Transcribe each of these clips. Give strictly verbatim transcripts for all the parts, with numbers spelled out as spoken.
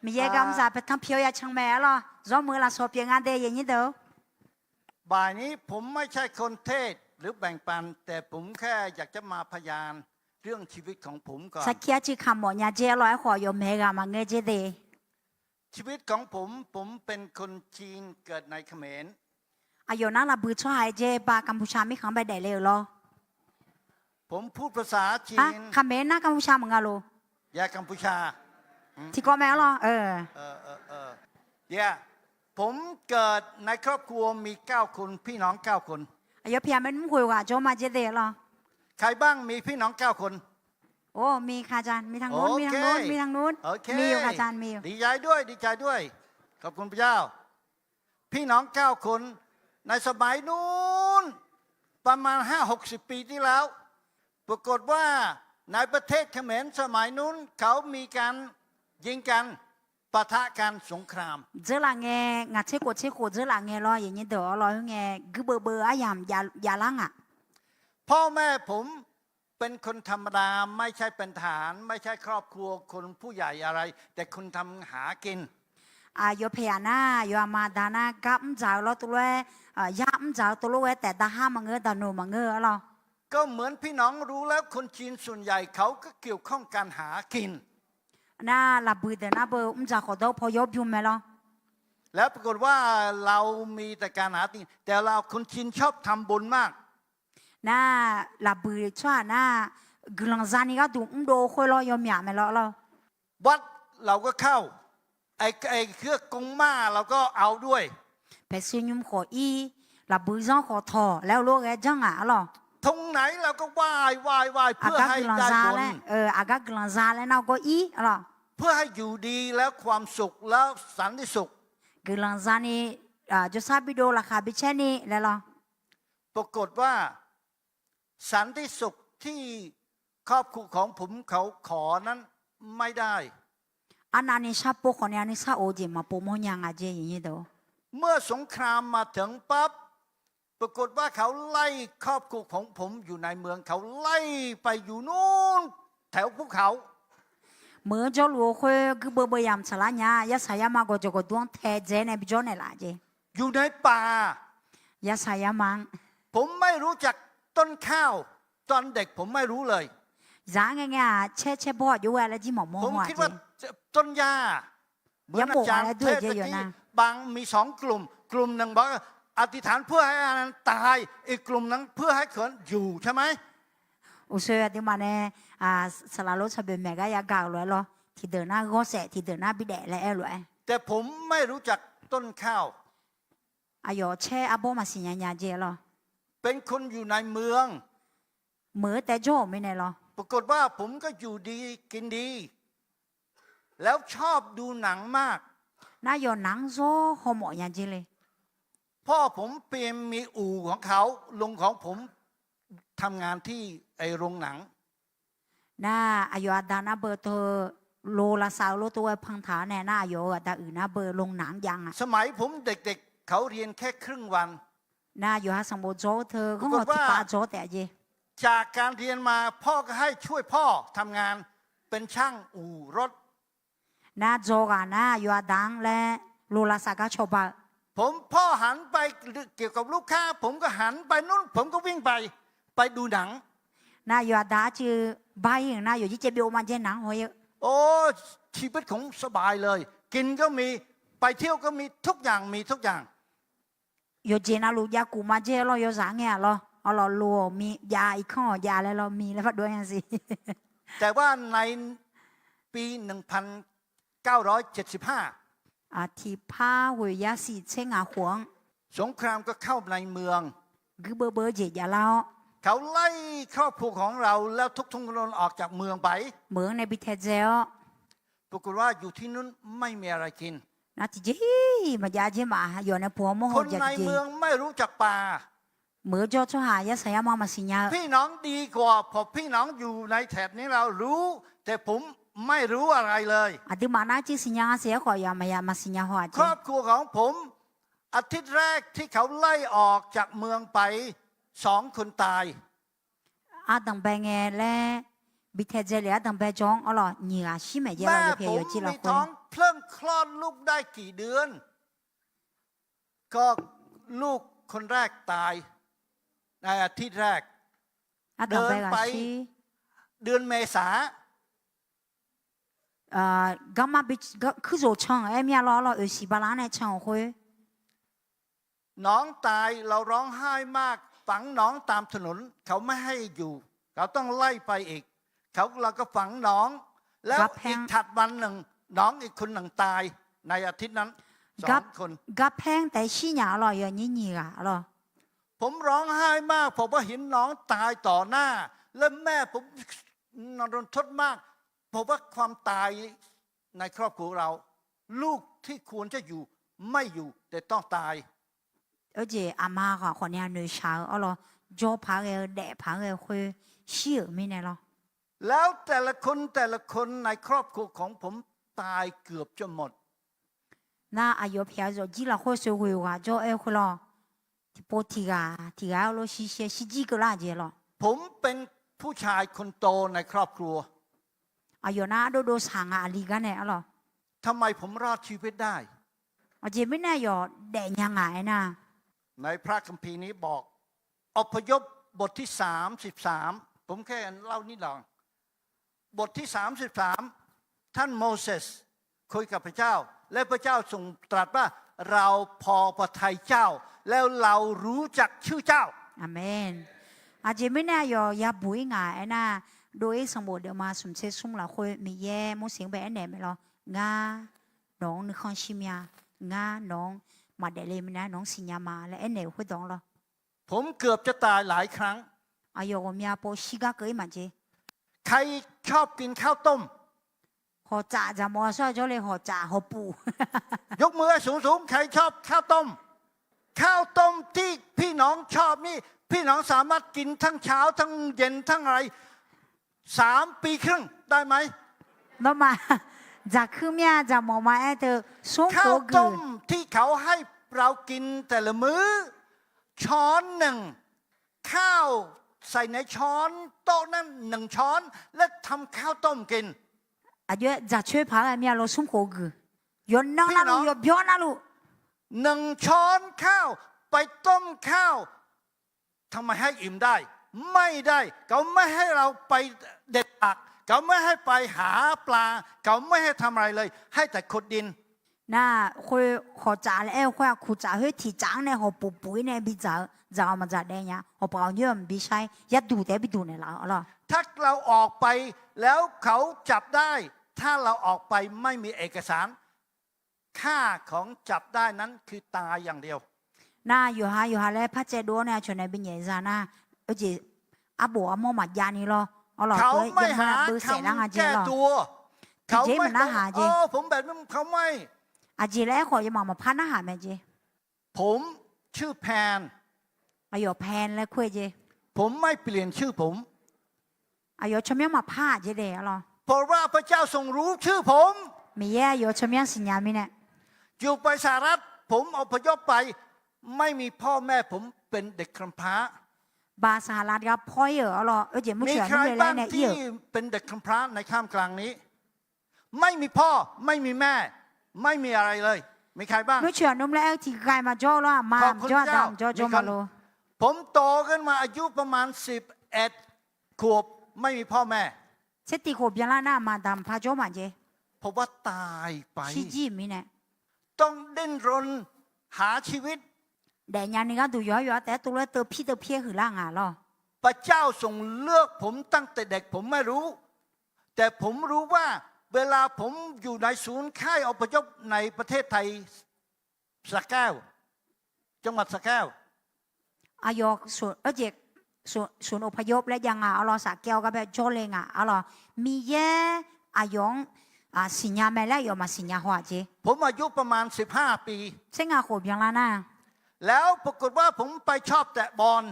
Miqyaer gar mr zaq paeqtanr pyeuf-awr ya can mae arlawr. Zawr meuq lafsawq pyeuf nga de, aqyuif aqnyir deuq-or. บ่ายนี้ผมไม่ใช่คนเทศน์หรือแบ่งปัน แต่ผมแค่อยากจะมาพยานเรื่องชีวิตของผมก่อน Sarkir arcuiv kamq mawf nya jer arlawr. Aerkhawf yawf maeq-eu ghaq maqngeur jer de. ชีวิตของผม ผมเป็นคนจีนเกิดในเขมร Aqyawf nar lafbuiq tsawrhaq-aer jer ba Kampuchea mirkhanq-anr bae daefle-euq lawr. ผมพูดภาษาจีน Khaqmae nar Kampuchea maqnga lof. อย่ากัมพูชา Tiqkawv mae arlawr. ผมเกิดในครอบครัวมีเก้าคน พี่น้องเก้าคน Aqyawf pyaeq maernmr khoeq ghaq jawr ma jer de lawr. ใครบ้างมีพี่น้องเก้าคน Or, mi khajan, mi tangnmr, mi tangnmr, mi tangnmr, mi yo khajan, mi yo. ดีใจด้วย ดีใจด้วย ขอบคุณพระเจ้า พี่น้องเก้าคน ในสมัยนู้น ประมาณห้าหกสิบปีที่แล้ว ปรากฏว่าในประเทศเขมรสมัยนู้น เขามีการยิงกัน ปะทะกัน สงคราม Dzeurlaf ngae, ngaq tser khof tser khof dzeurlaf ngae lawr, aqyuif aqnyir deuq-or, lawr, khoerngae guirdeuv beuv aryamq javlar ngaq. พ่อแม่ผมเป็นคนธรรมดา ไม่ใช่เป็นทหาร ไม่ใช่ครอบครัวคนผู้ใหญ่อะไร แต่คนทำหากิน Aqyawf paeq-aq nar, yawqha aqma aqda nar gar mr dzaq-eu lawr, tuvlof-aer yar mr dzaq-eu tuvlof-aer taef, daqhar maqngeur, daqnoeq maqngeur-eu arlawr. ก็เหมือนพี่น้องรู้แล้ว คนจีนส่วนใหญ่เขาก็เกี่ยวข้องการหากิน Nar lafbuiq deuq nar beu mr dzaq khawf dawr paw yawr bym mae lawr. แล้วปรากฏว่าเรามีแต่การหากิน แต่เราคนจีนชอบทำบุญมาก Nar lafbuiq tsawrhaq nar guiqlanq zani gharduq mrdov khoer lawr yawmyaq mae lawr lawr. วัดเราก็เข้า ไอ้ไอ้เครื่องกงหม้อเราก็เอาด้วย Paeqsui nymr khawf ir, lafbuiq zanr khawf tawq laer-eu lof-aer ghae janr ngaq arlawr. ตรงไหนเราก็ไหว้ ไหว้ ไหว้ Aqgar guiqlanq za laer, aqgar guiqlanq za laer nar gawr ir arlawr. เพื่อให้อยู่ดีแล้วความสุขแล้วสันติสุข Guiqlanq zani jawrshar bidov laqkhaq bicaer ni laer lawr. ปรากฏว่า สันติสุขที่ครอบครัวของผมเขาขอนั้นไม่ได้ Arnavni sharpov khawfni aqni shar-eu jeq maqpov mawrnya nga jer, aqyuif aqnyir deuq-or. เมื่อสงครามมาถึงปั๊บ ปรากฏว่าเขาไล่ครอบครัวของผมอยู่ในเมือง เขาไล่ไปอยู่นู่นแถวภูเขา Meuq-anr jawrluf-eu khoer guirdeuv beuv yamq tsaqlar nya, yarsaq yarma gawqjawq gawqdur-anr taedzae nae bijawr naeqlaf jeq อยู่ในป่า Yarsaq yarma-anr ผมไม่รู้จักต้นข้าว ตอนเด็กผมไม่รู้เลย Zaq-anr ngae ngae-aq caer caer bawr-aq jov-aer laer jir maqmawr-a jeq. ต้นหญ้า เหมือนอาจารย์เทศน์เมื่อกี้ บางมีสองกลุ่ม กลุ่มหนึ่งบอกว่า อธิษฐานเพื่อให้อันนั้นตาย อีกกลุ่มหนึ่งเพื่อให้คนอยู่ใช่ไหม Uqshoe aqduimaf nae saqlaq lof tsawrboeq maeq gar yagaq-euq lof-aer lawr, tiqdeuq nar ghawrsaef, tiqdeuq nar bidaef laer aer-eu lof-aer. แต่ผมไม่รู้จักต้นข้าว Aqyawf caer arbawr maqsiq nya nya jeq lawr. เป็นคนอยู่ในเมือง Meuq-eu taef jawr-euq mirnae lawr. ปรากฏว่าผมก็อยู่ดีกินดี แล้วชอบดูหนังมาก Nar yawf naq-anr zawr hawmawf nya jer le. พ่อผมเป็นมีอู่ของเขา ลุงของผมทำงานที่ไอ้โรงหนัง Nar aqyawf aqda nar beu teu-eu โรงละคร lof tov-aer panq taq-awr nae, nar aqyawf-euq aqda uiq nar beu โรงหนัง jav nga. สมัยผมเด็กๆ เขาเรียนแค่ครึ่งวัน Nar yawqha sanqbof dzaw-eu teu ghanr-awq tiqpav dzaw taef-a jeq. จากการเรียนมาพ่อก็ให้ช่วยพ่อทำงานเป็นช่างอู่รถ Nar dzaw ghaq nar yawqha aqda-anr laer โรงละคร gar cawba-eu ผมพ่อหันไปเกี่ยวกับลูกค้า ผมก็หันไปนู่น ผมก็วิ่งไป ไปดูหนัง Nar yawqha aqda arcuiv bar ir-euq nar yawqjir caev byov ma jaer naq-anr haw-ir-eu. ชีวิตของสบายเลย กินก็มี ไปเที่ยวก็มี ทุกอย่างมีทุกอย่าง Yawqjeq navluf javkuf ma jaer lawr, yawzaq ngae-aq lawr, awrlawq loq-awq mir jav, irkanr-awq jav laer lawr mir laer bardov-aer nya siq. แต่ว่าในปี หนึ่งพันเก้าร้อยเจ็ดสิบห้า Tiqpar ghoeq yasiq tser ngaq khof-anr สงครามก็เข้าในเมือง guirdeuv beuv-eu jeq javlar-awr, เขาไล่ครอบครัวของเรา แล้วทุกๆ คนออกจากเมืองไป Meuq-anr nae bi taedzae-awr, ปรากฏว่าอยู่ที่นู่นไม่มีอะไรกิน Nar tiqjeq maqjav jer ma, yawf nae puq-awr mawr haw jav tiqjeq. คนในเมืองไม่รู้จักปลา Meuq-eu jawr tsawrhaq yarsaq yarma maqsiq nya-eu. พี่น้องดีกว่า เพราะพี่น้องอยู่ในแถบนี้ เรารู้ แต่ผมไม่รู้อะไรเลย Aqduimaf nar cuiv siqnya nga siq, aerkhawf yawf maqya maqsiq nya haw-aq jeq. ครอบครัวของผม อาทิตย์แรกที่เขาไล่ออกจากเมืองไป สองคนตาย Ardanq bae ngae laer Bi taedzae lef ardanqbae jawr-anr arlawq, nyiq ghaq shir maeq jae lawq, yawpyaeq yawqjir lafkhoer. แม่ผมมีท้อง เพิ่งคลอดลูกได้กี่เดือน ก็ลูกคนแรกตาย ในอาทิตย์แรก Ardanqbae ghaq shir เดินไป เดือนเมษา garma kuirzoq can-euq aer mir-a lawr, arlawq, oeqsiq bala-anr nae can-euq khoer น้องตาย เราร้องไห้มาก ฝังน้องตามถนน เขาไม่ให้อยู่ เขาต้องไล่ไปอีก เขา เราก็ฝังน้อง แล้วอีกถัดวันหนึ่ง น้องอีกคนหนึ่งตาย ในอาทิตย์นั้น สองคน Garpaer-anr taef-aer shir nya arlawq, yawnyir nyiq ghaq arlawq. ผมร้องไห้มาก ผมว่าเห็นน้องตายต่อหน้า และแม่ผมนอนรนทดมาก ผมว่าความตายในครอบครัวเรา ลูกที่ควรจะอยู่ไม่อยู่ แต่ต้องตาย Aqjeq aqma ghaq khawf nae noeqshaq-eu arlawq, jawr paq-aer ghae-eu daef paq-aer ghae-eu khoer shir-euq mirnae lawr. แล้วแต่ละคน แต่ละคนในครอบครัวของผมตายเกือบจะหมด Nar aqyawf pyaeq-eu zawqjir lafkhoer sheuqghoeq ghaq jawr-aer khoer lawr, tiqpov tiq ghaq tiq ghaq-aer lof shir shir-aer shirjir keuvlar jeq lawr. ผมเป็นผู้ชายคนโตในครอบครัว Aqyawf nar ardov dov saq nga aqli gar nae arlawq. ทำไมผมรอดชีวิตได้ Aqjeq mirnae aqyawf daefnya nga aernar ในพระคัมภีร์นี้บอก อพยพบทที่สามสิบสาม ผมแค่เล่านิดหน่อย บทที่สามสิบสาม ท่านโมเสสคุยกับพระเจ้า และพระเจ้าทรงตรัสว่า เราพอพระทัยเจ้า แล้วเรารู้จักชื่อเจ้า Aqmeq. Aqjeq mirnae aqyawf yabuq-ir nga aernar, dov-ir sanqbof deuvma smq tser smr lafkhoer Miqyaer Morseq-anr bae aernaeq mae lawr, Ngar nawq-anr nuikhanr shir mya. Ngar nawq-anr maqdaef le minav nawq-anr siqnya ma laer aernaeq-euq khoerdawq-anr lawr. ผมเกือบจะตายหลายครั้ง Aqyawf ghawqmya pov shir gar keuv-ir maqjeq. ใครชอบกินข้าวต้ม Hawqtsaf dzaqmawf-a sawr-a jawrle hawqtsaf hawpuf ยกมือให้สูงๆ ใครชอบข้าวต้ม ข้าวต้มที่พี่น้องชอบนี่ พี่น้องสามารถกินทั้งเช้าทั้งเย็นทั้งอะไร สามปีครึ่ง ได้ไหม Nawmaf dzaqkuir mir-a dzaqmawf ma-aer teu smr khof guiq ข้าวต้มที่เขาให้เรากินแต่ละมื้อ ช้อนหนึ่ง ข้าวใส่ในช้อนโต๊ะนั้นหนึ่งช้อน และทำข้าวต้มกิน Aqjox-aer dzaqcoer paq-aer mir-a lawr smr khof guiq. Yawqnan navluf yawqbyan navluf หนึ่งช้อนข้าวไปต้มข้าว ทำไมให้อิ่มได้ ไม่ได้ เขาไม่ให้เราไปเด็ดผัก เขาไม่ให้ไปหาปลา เขาไม่ให้ทำอะไรเลย ให้แต่ขุดดิน Nar khoer hawqtsaf laer aer-eu khoer-aq, kuqtsaf khoer tiqtsaf-anr nae hawpuf puf-ir nae bidzaq-eu, dzaq-awq maqdzaq daef nya. Hawpaf-awq nyoer-aq maqbi shar-ir, yarduq taef-aer biduq naeqlaf-awq lawr. ถ้าเราออกไปแล้วเขาจับได้ ถ้าเราออกไปไม่มีเอกสาร ค่าของจับได้นั้นคือตายอย่างเดียว Nar yawqha yawqha laer par caev dov-awr nae aqcawq nae binyaef za nar, oejeq arbof armawr maqjav ni lawr. Arlawq, เขาไม่หาทางแก้ตัว Tiqjeq maqnar haq jeq. เขาไม่ Aqjeq laer aerkhawf yawmaf maqpar narhaq mae jeq. ผมชื่อแพน Aqyawf Pan laer kur-eu jeq. ผมไม่เปลี่ยนชื่อผม Aqyawf tsawrmyanr maqpar-aq jeq daef-a lawr. เพราะว่าพระเจ้าทรงรู้ชื่อผม Miqyaer aqyawf tsawrmyanr siqnya mirnae. อยู่ไปสหรัฐ ผมอพยพไป ไม่มีพ่อแม่ ผมเป็นเด็กกำพร้า Baq saqlaq gar paw-ir-euq arlawq, oejeq murcoeq aqnmr le laer nae ir-euq เป็นเด็กกำพร้าในท่ามกลางนี้ ไม่มีพ่อ ไม่มีแม่ ไม่มีอะไรเลย มีใครบ้าง Murcoeq aqnmr laer aer-eu tiqghaq maqjawr lawr, aqma maqjawr, aqda maqjawr, jawr ma lor. ผมโตขึ้นมาอายุประมาณสิบเอ็ดขวบ ไม่มีพ่อแม่ Tser tiq khof byanlar nar aqma aqda maqpar jawr ma jeq. เพราะว่าตายไป Shirjir-euq mirnae. ต้องดิ้นรนหาชีวิต Daefnya ni gharduq yawqhar yawqha taef-aer tov lof-aer teuv pir teuv pir-aer huiqlar nga lawr. พระเจ้าทรงเลือกผมตั้งแต่เด็ก ผมไม่รู้ แต่ผมรู้ว่าเวลาผมอยู่ในศูนย์ค่ายอพยพในประเทศไทย สระแก้ว จังหวัดสระแก้ว Aqyawf smq oejeq smq ophayov laer jav nga arlawq, safkaer-awr gar bae jawrle nga arlawq. Miqyaer aqyawf-anr siqnya mae laer aqyawf maqsiqnya haw-aq jeq. ผมอายุประมาณสิบห้าปี Tser ngaq khof byanlar nar แล้วปรากฏว่าผมไปชอบเตะบอล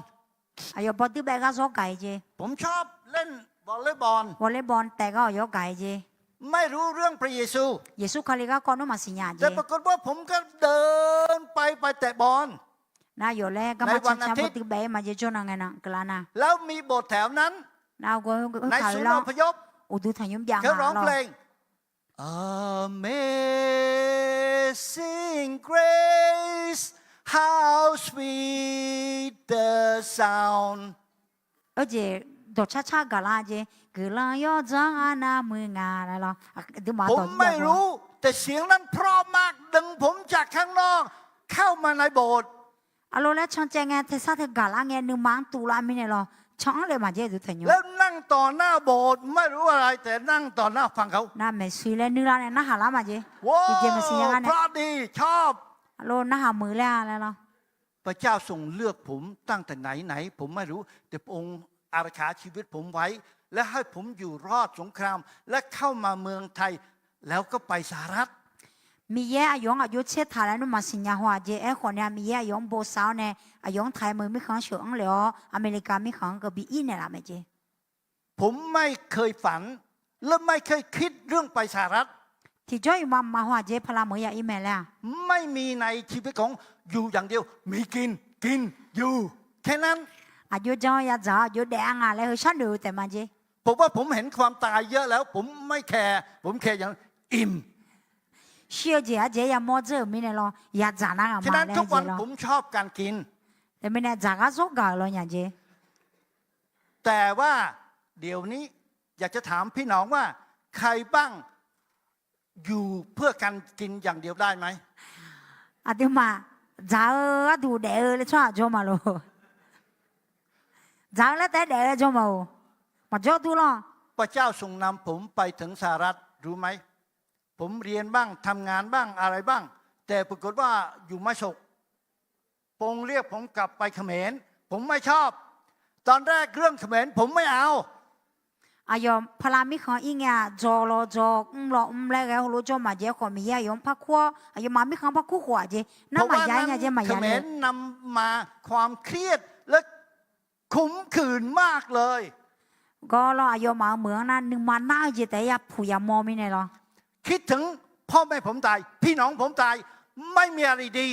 Aqyawf bawduir baef gar zawr gaq-eu jeq. ผมชอบเล่นวอลเลย์บอล Volleyball taef gar-awq yawr gaq-eu jeq. ไม่รู้เรื่องพระเยซู Yeqsur Kali garkawv nmr maqsiqnya-aq jeq. แต่ปรากฏว่าผมก็เดินไป ไปเตะบอล Nar yawf laer garma cancan bawduir baef-aer ma jeq jawr nan ngae nan keuvlar nar แล้วมีโบสถ์แถวนั้น Nar-eu gawr heuka-eu lar, uqduq tanqnymr byav nga lawr. Amazing Grace, how sweet the sound. Eur jeq dawqcar car gaqlar jeq, guiqlanq yawdzanr-anr nar muiq nga laer lawr. Aqduimaf dawq แต่เสียงนั้นเพราะมาก ดึงผมจากข้างนอกเข้ามาในโบสถ์ Aqlof laer cancaev ngae, taesar tae gaqlar ngae, nuima-anr tuvlar mirnae lawr, can-anr le maqjaer duq tanqnymr. แล้วนั่งต่อหน้าโบสถ์ ไม่รู้อะไร แต่นั่งต่อหน้าฟังเขา Nar maeqshi laer nuilar nae narhaq lar maqjaer. Tiqjeq maqsiq nya gar nae, เพราะดี ชอบ Aqlof narhaq muiq laer-a laer lawr. พระเจ้าทรงเลือกผมตั้งแต่ไหนไหน ผมไม่รู้ แต่พระองค์อารักขาชีวิตผมไว้ และให้ผมอยู่รอดสงคราม และเข้ามาเมืองไทย แล้วก็ไปสหรัฐ Miqyaer aqyawf-anr aqjox tser taq laer nuima siqnya haw-aq jeq. Aerkhawf nae Miqyaer aqyawf-anr bosav-awr nae, aqyawf-anr taq-aer meuq mirkhanq-anr sheuq-anr le-awr, Aqmeqlikav mirkhanq-anr keuvbi ir naeqlaf mae jeq. ผมไม่เคยฝัน และไม่เคยคิดเรื่องไปสหรัฐ Tiqjawr iqmamaq haw-aq jeq, paqla meuq ya ir mae laer-aq. ไม่มีในชีวิตของ อยู่อย่างเดียว มีกิน กิน อยู่ แค่นั้น Aqjox jan-awr yadzaq-awr aqjox daef-a nga laer heu sharnoeq-eu taef ma jeq. ผมว่าผมเห็นความตายเยอะแล้ว ผมไม่แคร์ ผมแคร์อย่างอิ่ม Shir-eu jeq aqjeq yamawr dzeur-euq mirnae lawr, yadzaq nar ngaq ma laer jeq lawr. ฉะนั้นทุกวันผมชอบการกิน Teumirnae dzaqgar zawr gaq-euq lawr nya jeq. แต่ว่าเดี๋ยวนี้อยากจะถามพี่น้องว่า ใครบ้างอยู่เพื่อการกินอย่างเดียวได้ไหม Aqduimaf dzaq-eu gharduq daef-eu laer tsawrhaq jawr maqloq. Dzaq-eu laer taef-aer daef-eu laer jawr maqloq. Maqjawr dur lawr. พระเจ้าทรงนำผมไปถึงสหรัฐ รู้ไหม ผมเรียนบ้าง ทำงานบ้าง อะไรบ้าง แต่ปรากฏว่าอยู่ไม่สุข พระองค์เรียกผมกลับไปเขมร ผมไม่ชอบ ตอนแรกเรื่องเขมรผมไม่เอา Aqyawf paqla mirkhanq ir ngae-aq, dzaw lawr dzaw, mr lawr mr laer ghae heulof jawr maqjae khawf, Miqyaer aqyawf-anr par kur-awr, aqyawfmaf mirkhanq-anr par kur khof-aq jeq, nar maqya ir nya jeq maqya le. เพราะว่านั้นเขมรนำมาความเครียดและขมขื่นมากเลย Gawr lawr, aqyawfmaf-euq meuq-anr nar nuima nar-eu jeq taef-aer yapuq yamawr mirnae lawr. คิดถึงพ่อแม่ผมตาย พี่น้องผมตาย ไม่มีอะไรดี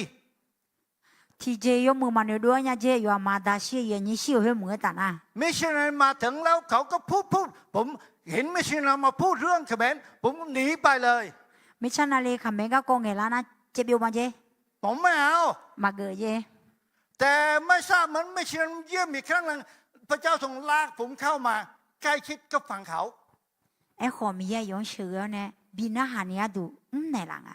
Tiqjeq yawmuiq maqnoeq dov-aer nya jeq, yawqha maqda shir-eu, yawqnyir shir-euq khoer muiq-eu taf nar. มิชชันนารีมาถึงแล้วเขาก็พูดพูด ผมเห็นมิชชันนารีมาพูดเรื่องเขมร ผมหนีไปเลย Missionary khaqmae garkawv ngaeqlar nar caevbyov ma jeq. ผมไม่เอา Maqgeuf jeq. แต่ไม่ทราบเหมือนมิชชันนารีเยี่ยมอีกครั้งหนึ่ง พระเจ้าทรงลากผมเข้ามาใกล้ชิดก็ฟังเขา Aerkhawf Miqyaer aqyawf-anr sheuqghae-awr nae bi narhaq ni gharduq mrnaeq laf nga.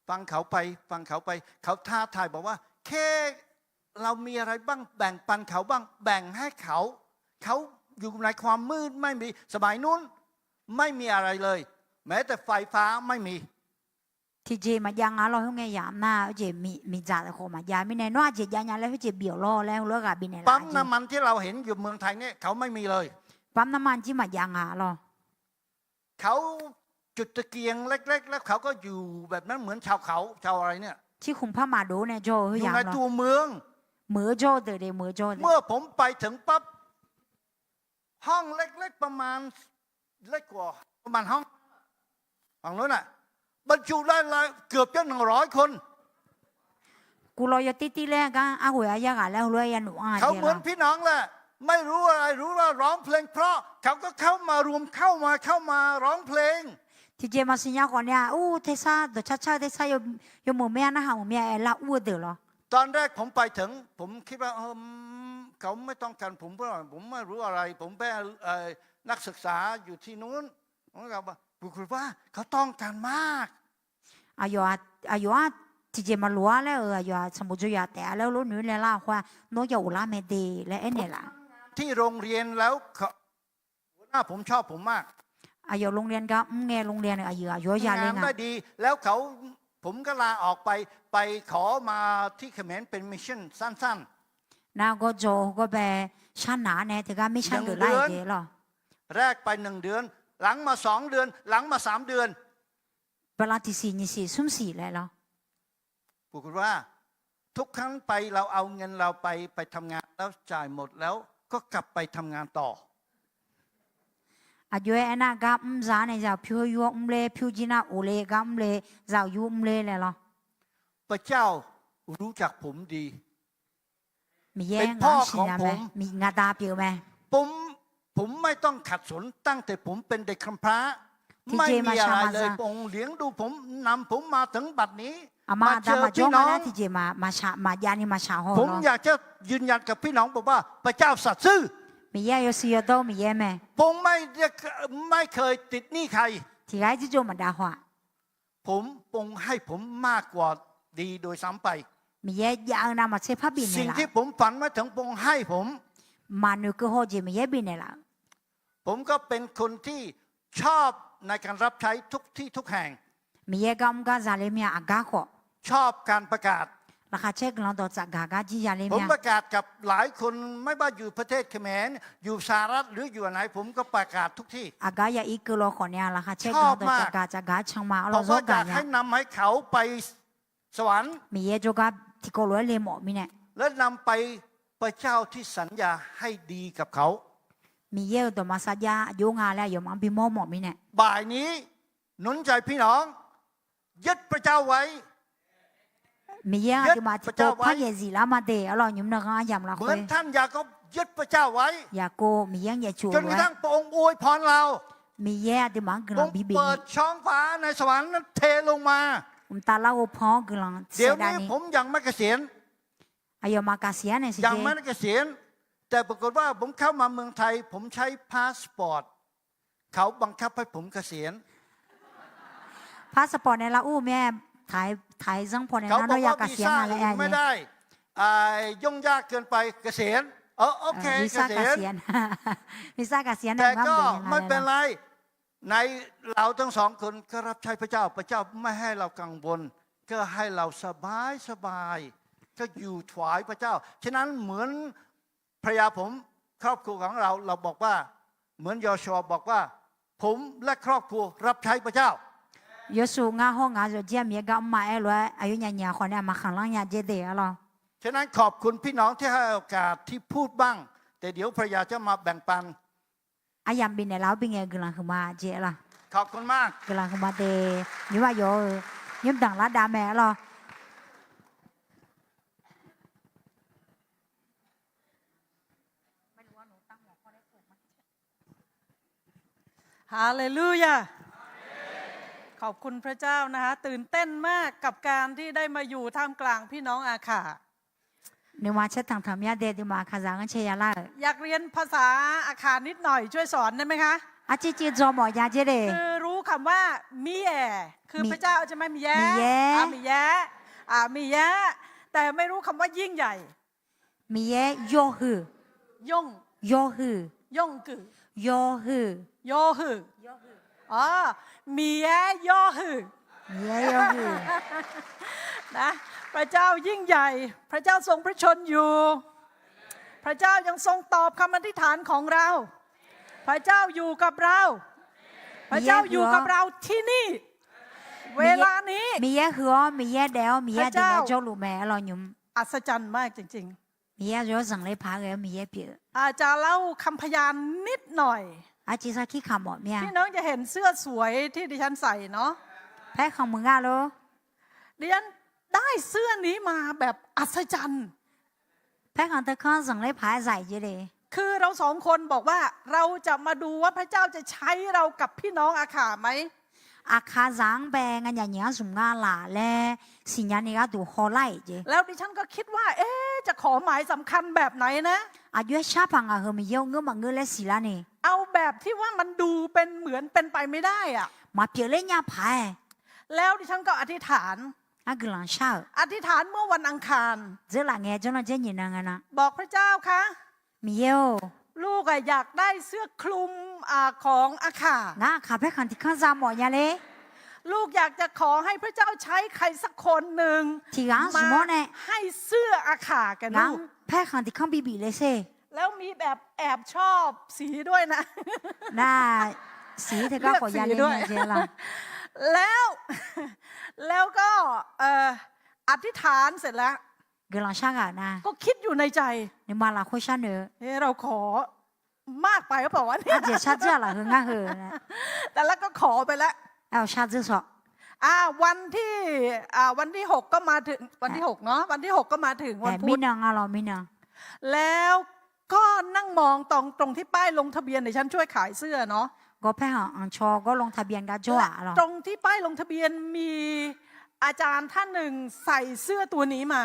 ฟังเขาไป ฟังเขาไป เขาท้าทายบอกว่า แค่เรามีอะไรบ้าง แบ่งปันเขาบ้าง แบ่งให้เขา เขาอยู่ในความมืดไม่มี สมัยนู้นไม่มีอะไรเลย แม้แต่ไฟฟ้าไม่มี Tiqjeq maqjav nga lawr, khoerngae yamq nar-eu jeq miqdzaq khawf maqjav mirnae, nawr aqjeq jav nya laer khoerjeq bif-awq lawr laer heulof-aer ghaq bifnaeq laf-a jeq. ปั๊มน้ำมันที่เราเห็นอยู่เมืองไทยเนี่ย เขาไม่มีเลย Pamnarma-anr jir maqjav nga lawr. เขาจุดตะเกียงเล็กๆ แล้วเขาก็อยู่แบบนั้นเหมือนชาวเขา ชาวอะไรเนี่ย Tirkhmq par maqdov nae jawr-eu heuyaq-anr lawr. อยู่ในตัวเมือง Meuq-eu jawr-eu deuq de, meuq-eu jawr-eu deuq. เมื่อผมไปถึงปั๊บ ห้องเล็กๆ ประมาณ เล็กกว่า ประมาณห้อง ฝั่งนู้นน่ะ บรรจุได้เลย เกือบจะหนึ่งร้อยคน Guv lawr yawtir tir laer gar arghoeq-a yarghaq laer heulof-aer yanoeq-anr-a jeq lawr. เขาเหมือนพี่น้องแหละ ไม่รู้อะไร รู้ว่าร้องเพลงเพราะ เขาก็เข้ามารวม เข้ามา เข้ามาร้องเพลง Tiqjeq maqsiq nya khawf nae-aq, ur tersar dawqcar car-eu tersar yawmuiq mir-a, narhaq meuq mir-a aer lar ur-eu deuq lawr. ตอนแรกผมไปถึง ผมคิดว่า เออ เขาไม่ต้องการผมเท่าไหร่ ผมไม่รู้อะไร ผมเป็นเอ่อนักศึกษาอยู่ที่นู้น ปรากฏว่าเขาต้องการมาก Aqyawf-aq, aqyawf-aq tiqjeq maqloq-ar laer-euq, aqyawf-aq sanqbof dzaw yaq taef-a laer heulof noeq-aer laer lar-aq khoer-aq, nawr ya ghoflar mae de laer aernaeq laf. ที่โรงเรียนแล้ว หัวหน้าผมชอบผมมาก Aqyawf โรงเรียน gar mr ngae, โรงเรียน aqyuif aqyawf-anr ya le nga. ได้ดี แล้วเขา ผมก็ลาออกไป ไปขอมาที่เขมรเป็นมิชชั่นสั้นๆ Nar gawr dzaw gawr bae, sharnaq-ar nae teugar มิชชั่น geuflar jeq lawr. แรกไปหนึ่งเดือน หลังมาสองเดือน หลังมาสามเดือน Bala tiqsiq nyiq siq smr siq laer lawr. ปรากฏว่า ทุกครั้งไป เราเอาเงินเราไป ไปทำงานแล้วจ่ายหมดแล้วก็กลับไปทำงานต่อ Aqjox-aer aernar, gar mr za-ar nae zaq pyur yur-awr mr ler, pyur jir nar of le, gar mr le, zaq yur mr ler laer lawr. พระเจ้ารู้จักผมดี Miqyaer ngaq-anr siqnya mae, ngaq da pyeuf mae. ผม ผมไม่ต้องขัดสนตั้งแต่ผมเป็นเด็กกำพร้า ไม่มีอะไรเลย พระองค์เลี้ยงดูผม นำผมมาถึงบัดนี้ เมาเจอพี่น้อง ผมอยากจะยืนยันกับพี่น้องบอกว่า พระเจ้าสัตย์ซื่อ Miqyaer yawshuif yawdawr Miqyaer mae. พระองค์ไม่ได้ ไม่เคยติดหนี้ใคร Tiqghaq-aer jirjov maqdav haw-aq. ผม พระองค์ให้ผมมากกว่าดีโดยซ้ำไป Miqyaer jav-eu navmaqtser par bifnaeq laf-eu. สิ่งที่ผมฝันไม่ถึง พระองค์ให้ผม Maqnoeq keuv haw jeq Miqyaer bifnaeq laf-eu. ผมก็เป็นคนที่ชอบในการรับใช้ทุกที่ทุกแห่ง Miqyaer gar mr gar zale mir-a aqgar khawf. ชอบการประกาศ Laqkhaq caer guiqlanq dawq tsafgaq gar jir zale mir-a. ผมประกาศกับหลายคน ไม่ว่าอยู่ประเทศเขมร อยู่สหรัฐ หรืออยู่ไหน ผมก็ประกาศทุกที่ Aqgar ya irkeuv law khawf nae-a laqkhaq caer guiqlanq dawq tsafgaq tsafgaq can ma-awr lawr zawr gaq nya. ให้นำให้เขาไปสวรรค์ Miqyaer jawrgar tiqkawv lof-aer le mawf mirnae. และนำไป พระเจ้าที่สัญญาให้ดีกับเขา Miqyaer-euq dawqma sarjax aqjox nga laer aqyawfmaf-anr bimawr mawf mirnae. บ่ายนี้ หนุนใจพี่น้อง ยึดพระเจ้าไว้ Miqyaer aqduimaf tiqpov par nyaefzif lar ma de-awr lawr nymr nanrghanr aryamq lafkhoer. เหมือนท่านยาโคบยึดพระเจ้าไว้ Yaqkov Miqyaer-anr nyaefcuf-eu lof-aer. จนกระทั่งพระองค์อวยพรเรา Miqyaer aqduimaf-anr guiqlanq bi bif-eu. เปิดช่องฟ้าในสวรรค์นั้นเทลงมา Mqtav larghov pan-awr guiqlanq saef davni. เดี๋ยวนี้ผมยังไม่เกษียณ Aqyawfmaf gaqsiq-ar nae siq ยังไม่ได้เกษียณ แต่ปรากฏว่าผมเข้ามาเมืองไทย ผมใช้พาสปอร์ต เขาบังคับให้ผมเกษียณ Passport nae lar ur-eu mae, taq-aer zanr paw nae nar nawr ya gaqsiq-ar nga laer aer-a. ไม่ได้ อ่า ยุ่งยากเกินไป เกษียณ เออ โอเค Visa เกษียณ Visa gaqsiq-ar nae ngar mr-eu nga laer. แต่ก็ไม่เป็นไร ใน เราทั้งสองคนก็รับใช้พระเจ้า พระเจ้าไม่ให้เรากังวล ก็ให้เราสบายสบาย ก็อยู่ถวายพระเจ้า ฉะนั้นเหมือนภรรยาผม ครอบครัวของเรา เราบอกว่า เหมือนยอห์ชัวบอกว่า ผมและครอบครัวรับใช้พระเจ้า Yawshuif ngar hawr ngaq-anr zawqjir-a Miqyaer gar mr ma-aer lof-aer aqyawfnyaf nyaf khawf nae aqma khanqlanr nya jaer de-awr lawr. ฉะนั้นขอบคุณพี่น้องที่ให้โอกาสที่พูดบ้าง แต่เดี๋ยวภรรยาจะมาแบ่งปัน Aryamq bifnaeq laf-awr bingae guiqlanq huiqma jaer-awr lawr. Guiqlanq huiqma de. Nymr aqyawf-eu nymr danqlar dav mae-awr lawr. Haleluya! ขอบคุณพระเจ้านะคะ ตื่นเต้นมากกับการที่ได้มาอยู่ท่ามกลางพี่น้องอาข่า Nuima caer tanqtanq mya de, nuima aqkaqzaq-anr caer ya lar-euq. อยากเรียนภาษาอาข่านิดหน่อย ช่วยสอนได้ไหมคะ Arciv civ dzaw mawf ya jaer de. คือรู้คำว่า Miqyaer คือพระเจ้าใช่ไหม Miqyaer Miqyaer อ่ะ Miqyaer อ่ะ Miqyaer แต่ไม่รู้คำว่ายิ่งใหญ่ Miqyaer yawhuiq ย่ง yawhuiq ย่ง yawhuiq อ๋อ Miqyaer yawhuiq Miqyaer yawhuiq นะ พระเจ้ายิ่งใหญ่ พระเจ้าทรงพระชนม์อยู่ พระเจ้ายังทรงตอบคำอธิษฐานของเรา พระเจ้าอยู่กับเรา พระเจ้าอยู่กับเราที่นี่ เวลานี้ Miqyaer huiq-awr Miqyaer daef-awr Miqyaer aqdui nae jawrluf mae-awr lawr nymr. อัศจรรย์มากจริงๆ Miqyaer yawzanq ler paq-aer ghae-awr Miqyaer pyeuf-eu. อาจจะเล่าคำพยานนิดหน่อย Arciv sarkir kamq mawf mir-a. พี่น้องจะเห็นเสื้อสวยที่ดิฉันใส่เนาะ Paerkhanq muiq nga lor. ดิฉันได้เสื้อนี้มาแบบอัศจรรย์ Paerkhanq teukanr zanqler paq-aer zaq-iq jaer le. คือเราสองคนบอกว่าเราจะมาดูว่าพระเจ้าจะใช้เรากับพี่น้องอาข่าไหม Aqkaqzaq-anr bae nganyaf nyiq-anr zmq nga laf laer siqnya ni gharduq hawlar-iq jeq. แล้วดิฉันก็คิดว่า เอ๊ะ จะขอหมายสำคัญแบบไหนนะ Aqjox-aer shar paq ngaq heu Miqyaer-anr ngeur maqngeur laer siqlar ni. เอาแบบที่ว่ามันดูเป็นเหมือนเป็นไปไม่ได้อะ Maqpyeuf ler nya paq-aer. แล้วดิฉันก็อธิษฐาน Ngar guiqlanq shar-euq. อธิษฐานเมื่อวันอังคาร Dzeurlaf ngae jawrnan dzer nyiq nan nga nar. บอกพระเจ้าคะ Miqyaer-or, ลูกอะอยากได้เสื้อคลุมอ่าของอาข่า Ngar aqkaq paerkhanq tiq kanr za mawf nya ler. ลูกอยากจะขอให้พระเจ้าใช้ใครสักคนหนึ่ง Tiq ghaq-anr zmq-awr nae ให้เสื้ออาข่าแก่ลูก Ngar-anr paerkhanq tiq kanr bibif le sher. แล้วมีแบบแอบชอบสีด้วยนะ Nar siq-ir teugar khawf ya le nya jae la. แล้ว แล้วก็เอ่ออธิษฐานเสร็จแล้ว Guiqlanq shar ghaq-euq nar. ก็คิดอยู่ในใจ Nuima lafkhoer sharnoeq-eu เอ๊ะ เราขอมากไปหรือเปล่าวะเนี่ย Aqjeq shar dzeur-aq lafkhoer ngar heu-eu. แต่แล้วก็ขอไปแล้ว Aer-awq shar dzeur sawq. อ่า วันที่อ่าวันที่หกก็มาถึง วันที่หกเนาะ วันที่หกก็มาถึงวันพุธ Mirnan nga lawr mirnan. แล้ว ก็นั่งมองตรง ตรงที่ป้ายลงทะเบียน เดี๋ยวฉันช่วยขายเสื้อเนาะ Gawr paerkhanq anqcawq gawr ลงทะเบียน gar jawr-aq lawr. ตรงที่ป้ายลงทะเบียนมีอาจารย์ท่านหนึ่งใส่เสื้อตัวนี้มา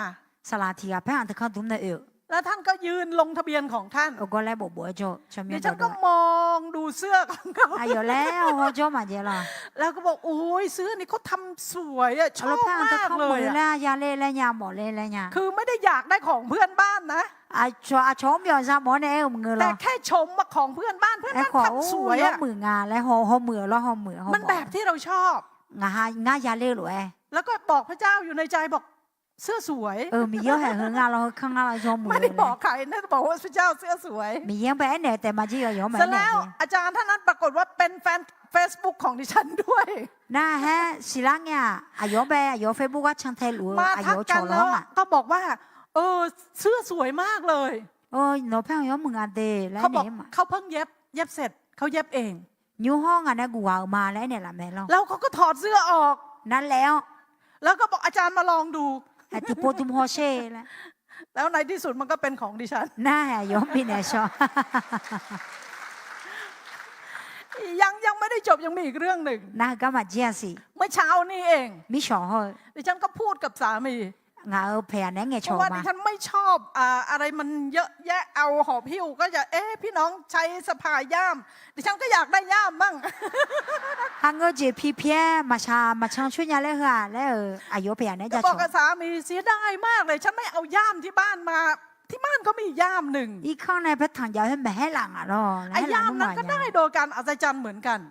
Saqlaq tiq ghaq paerkhanq teukanr dmr nae oe-euq. แล้วท่านก็ยืนลงทะเบียนของท่าน Gawr laer bofbof-aer jawr-eu. เดี๋ยวฉันก็มองดูเสื้อของเขา Aqyawf laer hawjawr maqjae lawr. แล้วก็บอก โอ๊ย เสื้อนี้เขาทำสวยอะ ชอบมากเลยอะ Aqlawr paerkhanq teukanr mawf-eu laer ya ler laer nya, mawf ler laer nya. คือไม่ได้อยากได้ของเพื่อนบ้านนะ Aqcawq aqcawq-anr myawq za mawf-awr nae aer-eu maqngeur lawr. แต่แค่ชมมาของเพื่อนบ้าน เพื่อนบ้านทำสวยอะ Aerkhawf, ur yawmuiq nga laer hawmuiq-eu lawr, hawmuiq-eu hawmuiq. มันแบบที่เราชอบ Ngaq ha ngar ya ler-eu lof-aer. แล้วก็บอกพระเจ้าอยู่ในใจ บอก เสื้อสวย Miqyaer-anr haeq heu ngar lawr, heu kanr ngar lawr, yawmuiq-eu laer. ไม่ได้บอกใครนะ แต่บอกว่าพระเจ้า เสื้อสวย Miqyaer-anr bae aernaeq-eu taef maqjir, yawmuiq-aer naeq-eu. เสร็จแล้ว อาจารย์ท่านนั้นปรากฏว่าเป็นแฟน Facebook ของดิฉันด้วย Nar-aer siqlar ngae-aq, aqyawf-anr bae aqyawf-eu Facebook gar cantae luf-eu aqyawf-eu cawq lawr-aq. มาทักกันแล้วก็บอกว่า เออ เสื้อสวยมากเลย Nawq paerkhanq yawmuiq nga de laer aernaeq-eu ma. เขาเพิ่งเย็บ เย็บเสร็จ เขาเย็บเอง Nymr hawr ngaq nae guf ghaq-euq ma laer aernaeq laf mae lawr. แล้วเขาก็ถอดเสื้อออก Nar laer-awr. แล้วก็บอกอาจารย์มาลองดู Tiqpov dm hawsher laer. แล้วในที่สุดมันก็เป็นของดิฉัน Nar-aer aqyawf-anr bifnaeq shawr. ยัง ยังไม่ได้จบ ยังมีอีกเรื่องหนึ่ง Nar heugar maqjir-a siq. เมื่อเช้านี้เอง Mirshawq hawr-eu. ดิฉันก็พูดกับสามี Ngaq-euq paeq-aq naeq-aer ngaeqcawq-eu ma. เพราะว่าดิฉันไม่ชอบ อ่า อะไรมันเยอะแยะ เอาหอบหิ้ว ก็จะ เอ๊ะ พี่น้องใช้สะพายย่าม ดิฉันก็อยากได้ย่ามมั่ง Hangeur jeq pi pi-aer maqshaq maqcan coer nya laer heu-aq laer-euq aqyawf-eu paeq-aq naeq-aer jacawq. ก็บอกกับสามี เสียดายมากเลย ฉันไม่เอาย่ามที่บ้านมา ที่บ้านก็มีย่ามหนึ่ง Irkanr nae paertanq jav-eu heu maeqhaer laf ngaq lawr. ไอ้ย่ามนั้นก็ได้โดยการอัศจรรย์เหมือนกัน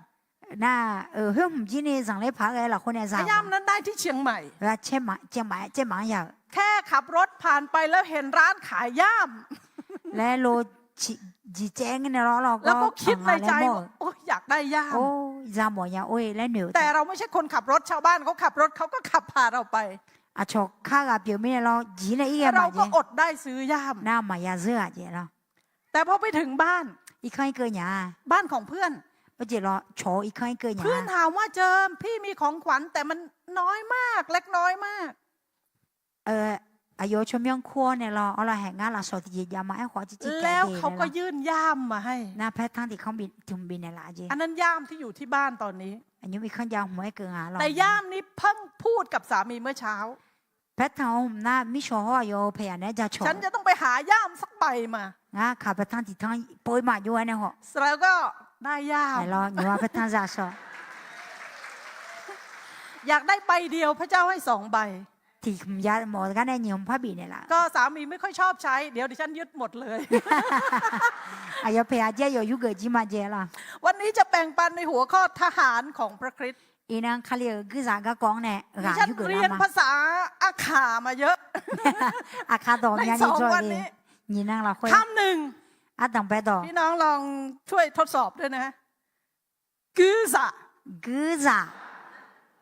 Nar-aq, khoer hmq jir ni zanqler paq-aer ghae lafkhoer nae za. ไอ้ย่ามนั้นได้ที่เชียงใหม่ Caermaq, caermaq-aer caermaq-anr ya-euq. แค่ขับรถผ่านไปแล้วเห็นร้านขายย่าม Laer lo, jiqcaev ngeur nae lawr lawr. แล้วก็คิดในใจว่า โอ๊ย อยากได้ย่าม Or, za mawf nya or-e laer noeq-eu. แต่เราไม่ใช่คนขับรถ ชาวบ้านเขาขับรถ เขาก็ขับพาเราไป Aqcawq kar ghaq pyeuf mirnae lawr, jiq nae ir ghae maqjae. เราก็อดได้ซื้อย่าม Nar maqya zeur-aq jeq lawr. แต่พอไปถึงบ้าน Irkanr irkeuv nya-a. บ้านของเพื่อน Or jeq lawr, cawq-eu irkanr irkeuv nya-a. เพื่อนถามว่า เจิม พี่มีของขวัญ แต่มันน้อยมาก เล็กน้อยมาก Aqyawf-eu tsawrmyanr kur-awr nae lawr, awr lawr haeq ngar lafsawq tiqjeq javma aerkhawf jirjir kae de. แล้วเขาก็ยื่นย่ามมาให้ Nar paertanq tiq kanr bi, tiq hmq bifnaeq laf jeq. อันนั้นย่ามที่อยู่ที่บ้านตอนนี้ Aqnymr irkanr jav hmq-aer keuv nga lawr. แต่ย่ามนี้เพิ่งพูดกับสามีเมื่อเช้า Paertanq-eu hmq nar mirshawq hawr aqyawf-eu paeq-aq naeq-aer jacawq. ฉันจะต้องไปหาย่ามสักใบมา Ngar kaq paertanq tiq tanr pov-ir maqjov-aer nae haw. แล้วก็ได้ย่าม Aer lawr, nymq-a paertanq zaqshawq. อยากได้ใบเดียว พระเจ้าให้สองใบ Tiq hmq ya mawf gar nae nyiq hmq par bifnaeq laf. ก็สามีไม่ค่อยชอบใช้ เดี๋ยวดิฉันยึดหมดเลย Aqyawf paeq-aq jaer yawf yurgeuf jir maqjae lawr. วันนี้จะแบ่งปันในหัวข้อทหารของพระคริสต์ Iqnan Kali-euq guirzaq garkawv-anr nae ghaq yurgeuf lar ma. ดิฉันเรียนภาษาอาข่ามาเยอะ Aqkaq dawq myavni jawr-eu le. Nyiq nan lafkhoer คำหนึ่ง Ardanq bae dawq พี่น้องลองช่วยทดสอบด้วยนะ Guirzaq. Guirzaq.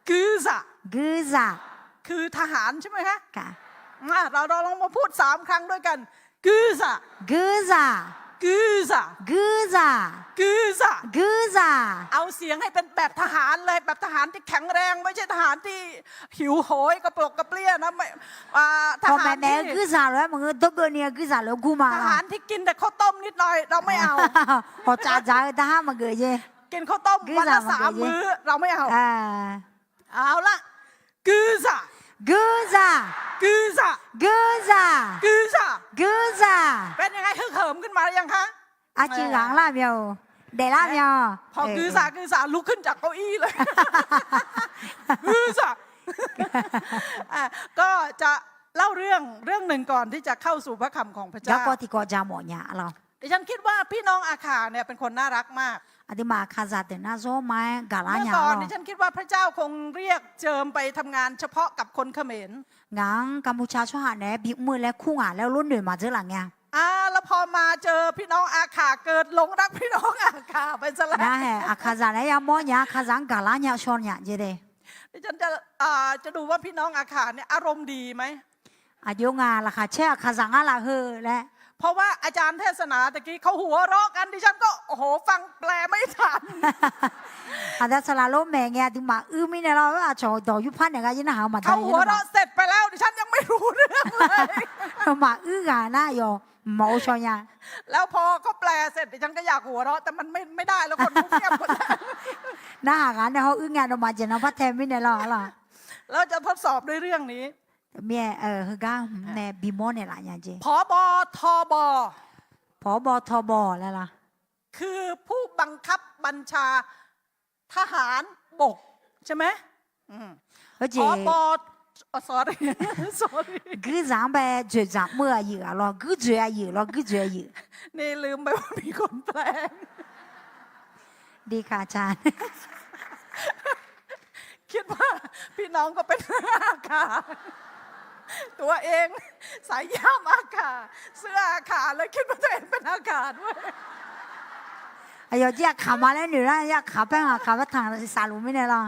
Guirzaq. Guirzaq. คือทหารใช่ไหมฮะ อ่ะ เรา เราลองมาพูดสามครั้งด้วยกัน Guirzaq. Guirzaq. Guirzaq. Guirzaq. Guirzaq. Guirzaq. เอาเสียงให้เป็นแบบทหารเลย แบบทหารที่แข็งแรง ไม่ใช่ทหารที่หิวโหยกระปรกกระเปรี้ยนะ ไม่ อ่า ทหารที่ Hawq maeqmaeq-eu guirzaq lof-aer maqngeur, dawrgeuvni-eu guirzaq lof-aer gur ma. ทหารที่กินแต่ข้าวต้มนิดหน่อย เราไม่เอา Hawq tsafdzaq-eu darhar maqgeuf jeq. กินข้าวต้มวันละสามมื้อ เราไม่เอา เอาละ Guirzaq. Guirzaq. Guirzaq. Guirzaq. Guirzaq. Guirzaq. เป็นยังไง ฮึกเหิมขึ้นมาหรือยังคะ Arcuiv ghaq-anr lar myav-or, daeflar myav-or. พอ guirzaq guirzaq ลุกขึ้นจากเก้าอี้เลย Guirzaq. อ่ะ ก็จะเล่าเรื่องเรื่องหนึ่งก่อนที่จะเข้าสู่พระคำของพระเจ้า Garkawv tiqkawv ja mawf nya lawr. ดิฉันคิดว่าพี่น้องอาข่าเนี่ยเป็นคนน่ารักมาก Aqduimaf Aqkaqzaq deuq nar zawr-aer gaqlar nya lawr. เมื่อก่อนดิฉันคิดว่าพระเจ้าคงเรียกเจิมไปทำงานเฉพาะกับคนเขมร Ngaq-anr Kampuchaq tsawrhaq naeq-aer bimr-eu laer kur ngaq laer lof noeq maqdzeur laf ngae-a. อ่า แล้วพอมาเจอพี่น้องอาข่า เกิดหลงรักพี่น้องอาข่าไปซะแล้ว Nar haeq Aqkaqzaq naeq-aer yamawr nya, Aqkaqzaq-anr gaqlar nya shaw nya jeq de. ดิฉันจะ อ่า จะดูว่าพี่น้องอาข่าเนี่ยอารมณ์ดีไหม Aqjox ngaq laqkhaq caer Aqkaqzaq ngar lafheu laer. เพราะว่าอาจารย์เทศนาตะกี้เขาหัวเราะกัน ดิฉันก็ โอ้โห ฟังแปลไม่ทัน Aqda saqlaq lof maeq ngae aqduimaf uir mirnae lawr, aqcawq dawq yurpar naeq gar yir narhaq-eu maqdan. เขาหัวเราะเสร็จไปแล้ว ดิฉันยังไม่รู้เรื่องเลย Maquir ghaq nar yawf Maqov shaw nya. แล้วพอเขาแปลเสร็จ ดิฉันก็อยากหัวเราะ แต่มันไม่ ไม่ได้แล้ว คนเขาเงียบหมดแล้ว Narhaq ghaq nae hawr uir ngae nawmaf jeq nan par tae mirnae lar laq. เราจะทดสอบด้วยเรื่องนี้ Mirnae heugar hmq nae bimawr naeqlaf nya jeq. ผบ.ทบ. ผบ.ทบ. laer lar. คือผู้บังคับบัญชาทหารบก ใช่ไหม ผบ. Guirzaq-anr bae dzoeqdzaq mr-eu aqyuif-aq lawr, guirdzoeq aqyuif lawr, guirdzoeq aqyuif. นี่ลืมไปว่ามีคนแปลง Dikaq ca คิดว่าพี่น้องก็เป็นอาขา ตัวเองใส่ย่ามอาขา เสื้ออาขา แล้วคิดว่าตัวเองเป็นอาขาด้วย Aqyawf jir aqkaq ma laer noeq lar, aqkaq paer-anr aqkaq paer tanq safluf mirnae lar.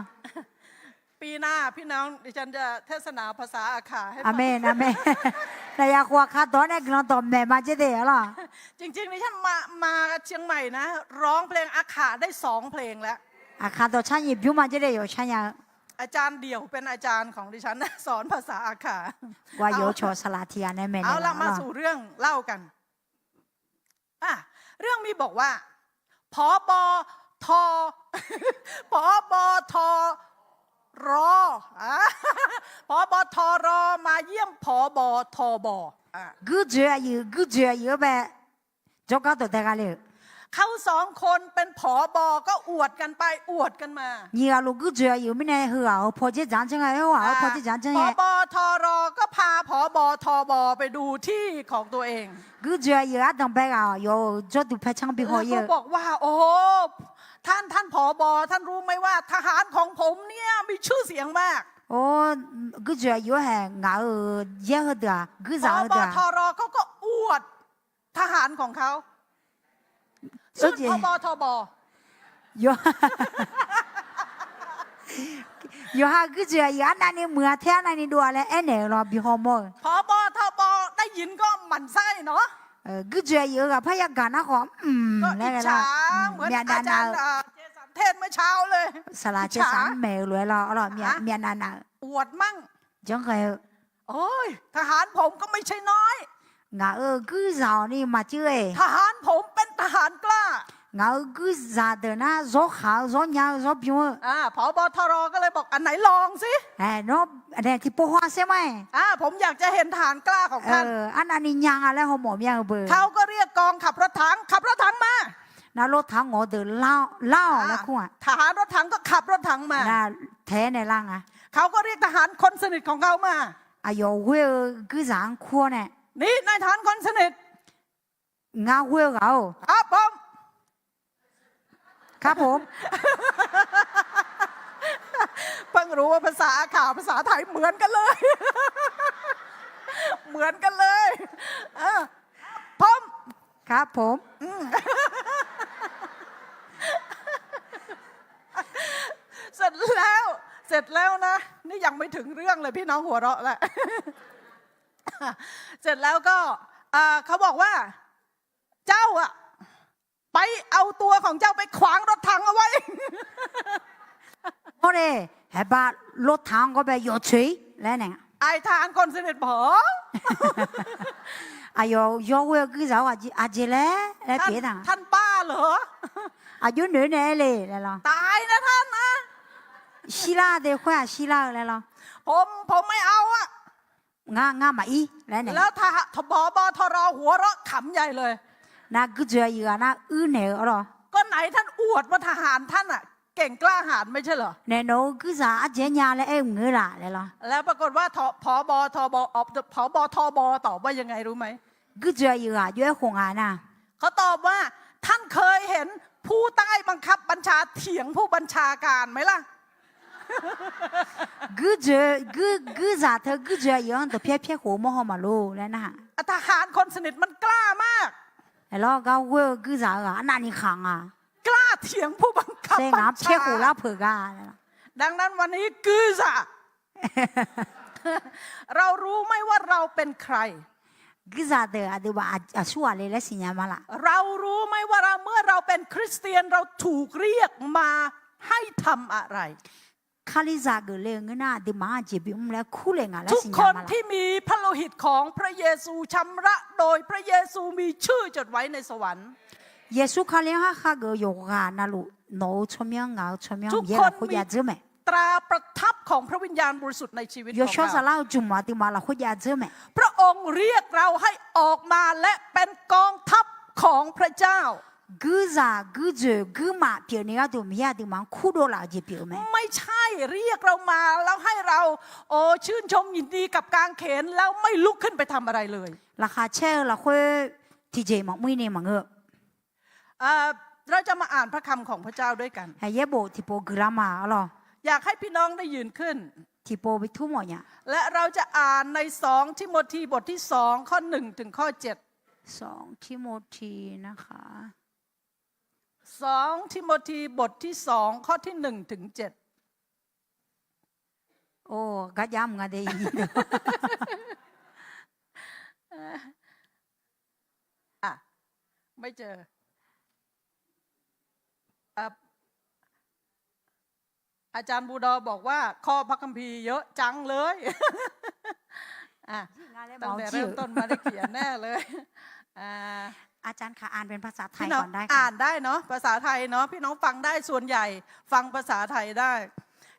ปีหน้าพี่น้อง ดิฉันจะเทศนาภาษาอาขาให้ฟัง Aqmeq aqmeq. Naef yaqkhof aqkaq dawq-anr nae guiqlanq dawq maeq ma jir de-a lawr. จริงๆ ดิฉันมา มาเชียงใหม่นะ ร้องเพลงอาขาได้สองเพลงแล้ว Aqkaq dawq car nyiq bymr ma jir de yawf car nya-eu อาจารย์เดี่ยวเป็นอาจารย์ของดิฉันนะ สอนภาษาอาขา Ghaq yawf-eu cawq saqlaq tiq ghaq nae maeqnaeq-a lawr. เอาละ มาสู่เรื่องเล่ากัน อ่ะ เรื่องมีบอกว่า ผบ.ท ผบ.ทร อ่ะ ผบ.ทร มาเยี่ยม ผบ.ทบ อ่ะ Guirdzoeq aqyuif, guirdzoeq aqyuif-anr bae jawrgar dawq dae gha le-euq. เขาสองคนเป็น ผบ. ก็อวดกันไปอวดกันมา Nyiq ghaq luf guirdzoeq aqyuif mirnae heughaq-euq paw dzerdzaq-anr janr ghae, heughaq-euq paw dzerdzaq-anr janr ghae. ผบ.ทร ก็พา ผบ.ทบ ไปดูที่ของตัวเอง Guirdzoeq aqyuif ardanq bae ghaq-awq yawf-euq jawrduq paer canr bi haw-ir-eu. ก็บอกว่า โอ้โห ท่าน ท่าน ผบ. ท่านรู้ไหมว่าทหารของผมเนี่ยมีชื่อเสียงมาก Or, guirdzoeq aqyuif-anr hae ngaq-euq yaer heudeuq-aq guirzaq heudeuq-aq ผบ.ทร เขาก็อวดทหารของเขา ชื่อ ผบ.ทบ. Yawqha guirdzoeq aqyuif arnavni muiq-a tae arnavni dov-a laer aernaeq-euq lawr bi hawmawr-eu. ผบ.ทบ ได้ยินก็หมั่นไส้เนอะ Guirdzoeq aqyuif-eu ghaq parya gaq nar khawf, mq laer ghae lar, myavnav nav-eu. อาจารย์เจสันเทศน์เมื่อเช้าเลย Saqlaq Caesar-anr maeq-euq lof-aer lar, myavnav nav-eu. อวดมั่ง Janr ghae-eu. โอ้ย ทหารผมก็ไม่ใช่น้อย Ngaq-euq guirzaq-awq ni maqcuir-e. ทหารผมเป็นทหารกล้า Ngaq-euq guirzaq deuq nar zawr khaq-eu, zawr nya-eu, zawr bym-eu. ผบ.ทร ก็เลยบอก อันไหนลองสิ Nawr, tiqpov haw-a saer ma-aer. ผมอยากจะเห็นทหารกล้าของท่าน Arnavni nya nga laer hawmawf mya-eu beu. เขาก็เรียกกองขับรถถัง ขับรถถังมา Nar รถถัง ngawq deuq lar-awq laer kur-aq. ทหารรถถังก็ขับรถถังมา Nar taeq-aer nae lar nga. เขาก็เรียกทหารคนสนิทของเขามา Aqyawf ghoer-eu guirzaq-anr kur-awr nae. นี่ นายทหารคนสนิท Ngar ghoer-eu ghaq-or. ครับผม ครับผม เพิ่งรู้ว่าภาษาอาข่าภาษาไทยเหมือนกันเลย เหมือนกันเลย เออ ผม ครับผม อืม เสร็จแล้ว เสร็จแล้วนะ นี่ยังไม่ถึงเรื่องเลย พี่น้องหัวเราะแล้ว เสร็จแล้วก็ เอ่อ เขาบอกว่า เจ้าอะ ไปเอาตัวของเจ้าไปขวางรถถังเอาไว้ Hawr nae, haeqba รถถัง gawr bae yawqcoeq-ir laer nae. ไอ้ทหารคนสนิทบอก Aqyawf yawghoer-eu guirzaq-or aqjeq laer laer pyeuf-ir taq. ท่านบ้าเหรอ Aqjox noeq-aer nae aer le laer lawr. ตายนะท่านนะ Shirlar de khoer-aq shirlar-eu laer lawr. ผม ผมไม่เอาอะ Ngar, ngar maqir laer nae. แล้ว ผบ.ทร หัวเราะขำใหญ่เลย Nar guirdzoeq aqyuif ghaq nar uir naeq-eu arlawr. ก็ไหนท่านอวดว่าทหารท่านอะ เก่งกล้าหาญไม่ใช่เหรอ Nae nawq-euq guirzaq arjeq-aer nya laer aer-eu muiq-eu laf laer lawr. แล้วปรากฏว่า ผบ.ทร ผบ.ทร ตอบว่ายังไงรู้ไหม Guirdzoeq aqyuif ghaq jov-aer khof nga nar. เขาตอบว่า ท่านเคยเห็นผู้ใต้บังคับบัญชาเถียงผู้บัญชาการไหมล่ะ Guirdzoeq, guir, guirzaq teu guirdzoeq aqyuif-anr dawqpyaer pyaer khof-eu mawrhaw maqlor laer nar. ทหารคนสนิทมันกล้ามาก Aerlawr gar ghoer-eu guirzaq-eu ghaq arnavni khaq nga. กล้าเถียงผู้บังคับบัญชา Saer ngaq-anr pyaer khof lar peuq gar. ดังนั้นวันนี้ กุซา เรารู้ไหมว่าเราเป็นใคร Guirzaq deuq aqduimaf aqsurghaq le laer siqnya ma laf. เรารู้ไหมว่าเรา เมื่อเราเป็นคริสเตียน เราถูกเรียกมาให้ทำอะไร Guirdeuq Kalizaq geufle-eu ngeur nar, aqduimaf-anr aqjeq bimr laer kurle ngaq laer siqnya ma laf. ทุกคนที่มีพระโลหิตของพระเยซูชำระโดยพระเยซูมีชื่อจดไว้ในสวรรค์ Yeqsur Kali-anr kharkhav geuf-eu yawqghaq navluf, nawq-euq tsawrmyanr, ngaq-euq tsawrmyanr, Miqyaer lafkhoer jav dzeur mae. ทุกคนมีตราประทับของพระวิญญาณบริสุทธิ์ในชีวิตของเรา Yawshawr saflar-eu jmq aqduimaf lafkhoer jav dzeur mae. พระองค์เรียกเราให้ออกมาและเป็นกองทัพของพระเจ้า Guirzaq guirdzoeq guirmaf pyeufni gharduq Miqyaer aqduimaf-anr kurdov laf-eu jeq pyeuf-eu mae. ไม่ใช่เรียกเรามาแล้วให้เรา โอ้ ชื่นชมยินดีกับกางเขนแล้วไม่ลุกขึ้นไปทำอะไรเลย Laqkhaq caer-eu lafkhoer tiqjeq maqmr-ir ni maqngeur. เอ่อ เราจะมาอ่านพระคำของพระเจ้าด้วยกัน Yaerbof tiqpov guiqlar ma arlawr. อยากให้พี่น้องได้ยืนขึ้น Tiqpov bi tur mawf nya. และเราจะอ่านในสองทิโมธีบทที่สองข้อหนึ่งถึงข้อเจ็ด สองทิโมธีนะคะ สองทิโมธีบทที่สองข้อที่หนึ่งถึงเจ็ด โอ้ กัดย้ำงาเดอี อ่ะ ไม่เจอ อ่ะ อาจารย์บูดอบอกว่าข้อพระคัมภีร์เยอะจังเลย อ่ะ ตั้งแต่เริ่มต้นมาได้เขียนแน่เลย อาจารย์คะ อ่านเป็นภาษาไทยก่อนได้ค่ะ พี่น้องอ่านได้เนาะ ภาษาไทยเนาะ พี่น้องฟังได้ ส่วนใหญ่ฟังภาษาไทยได้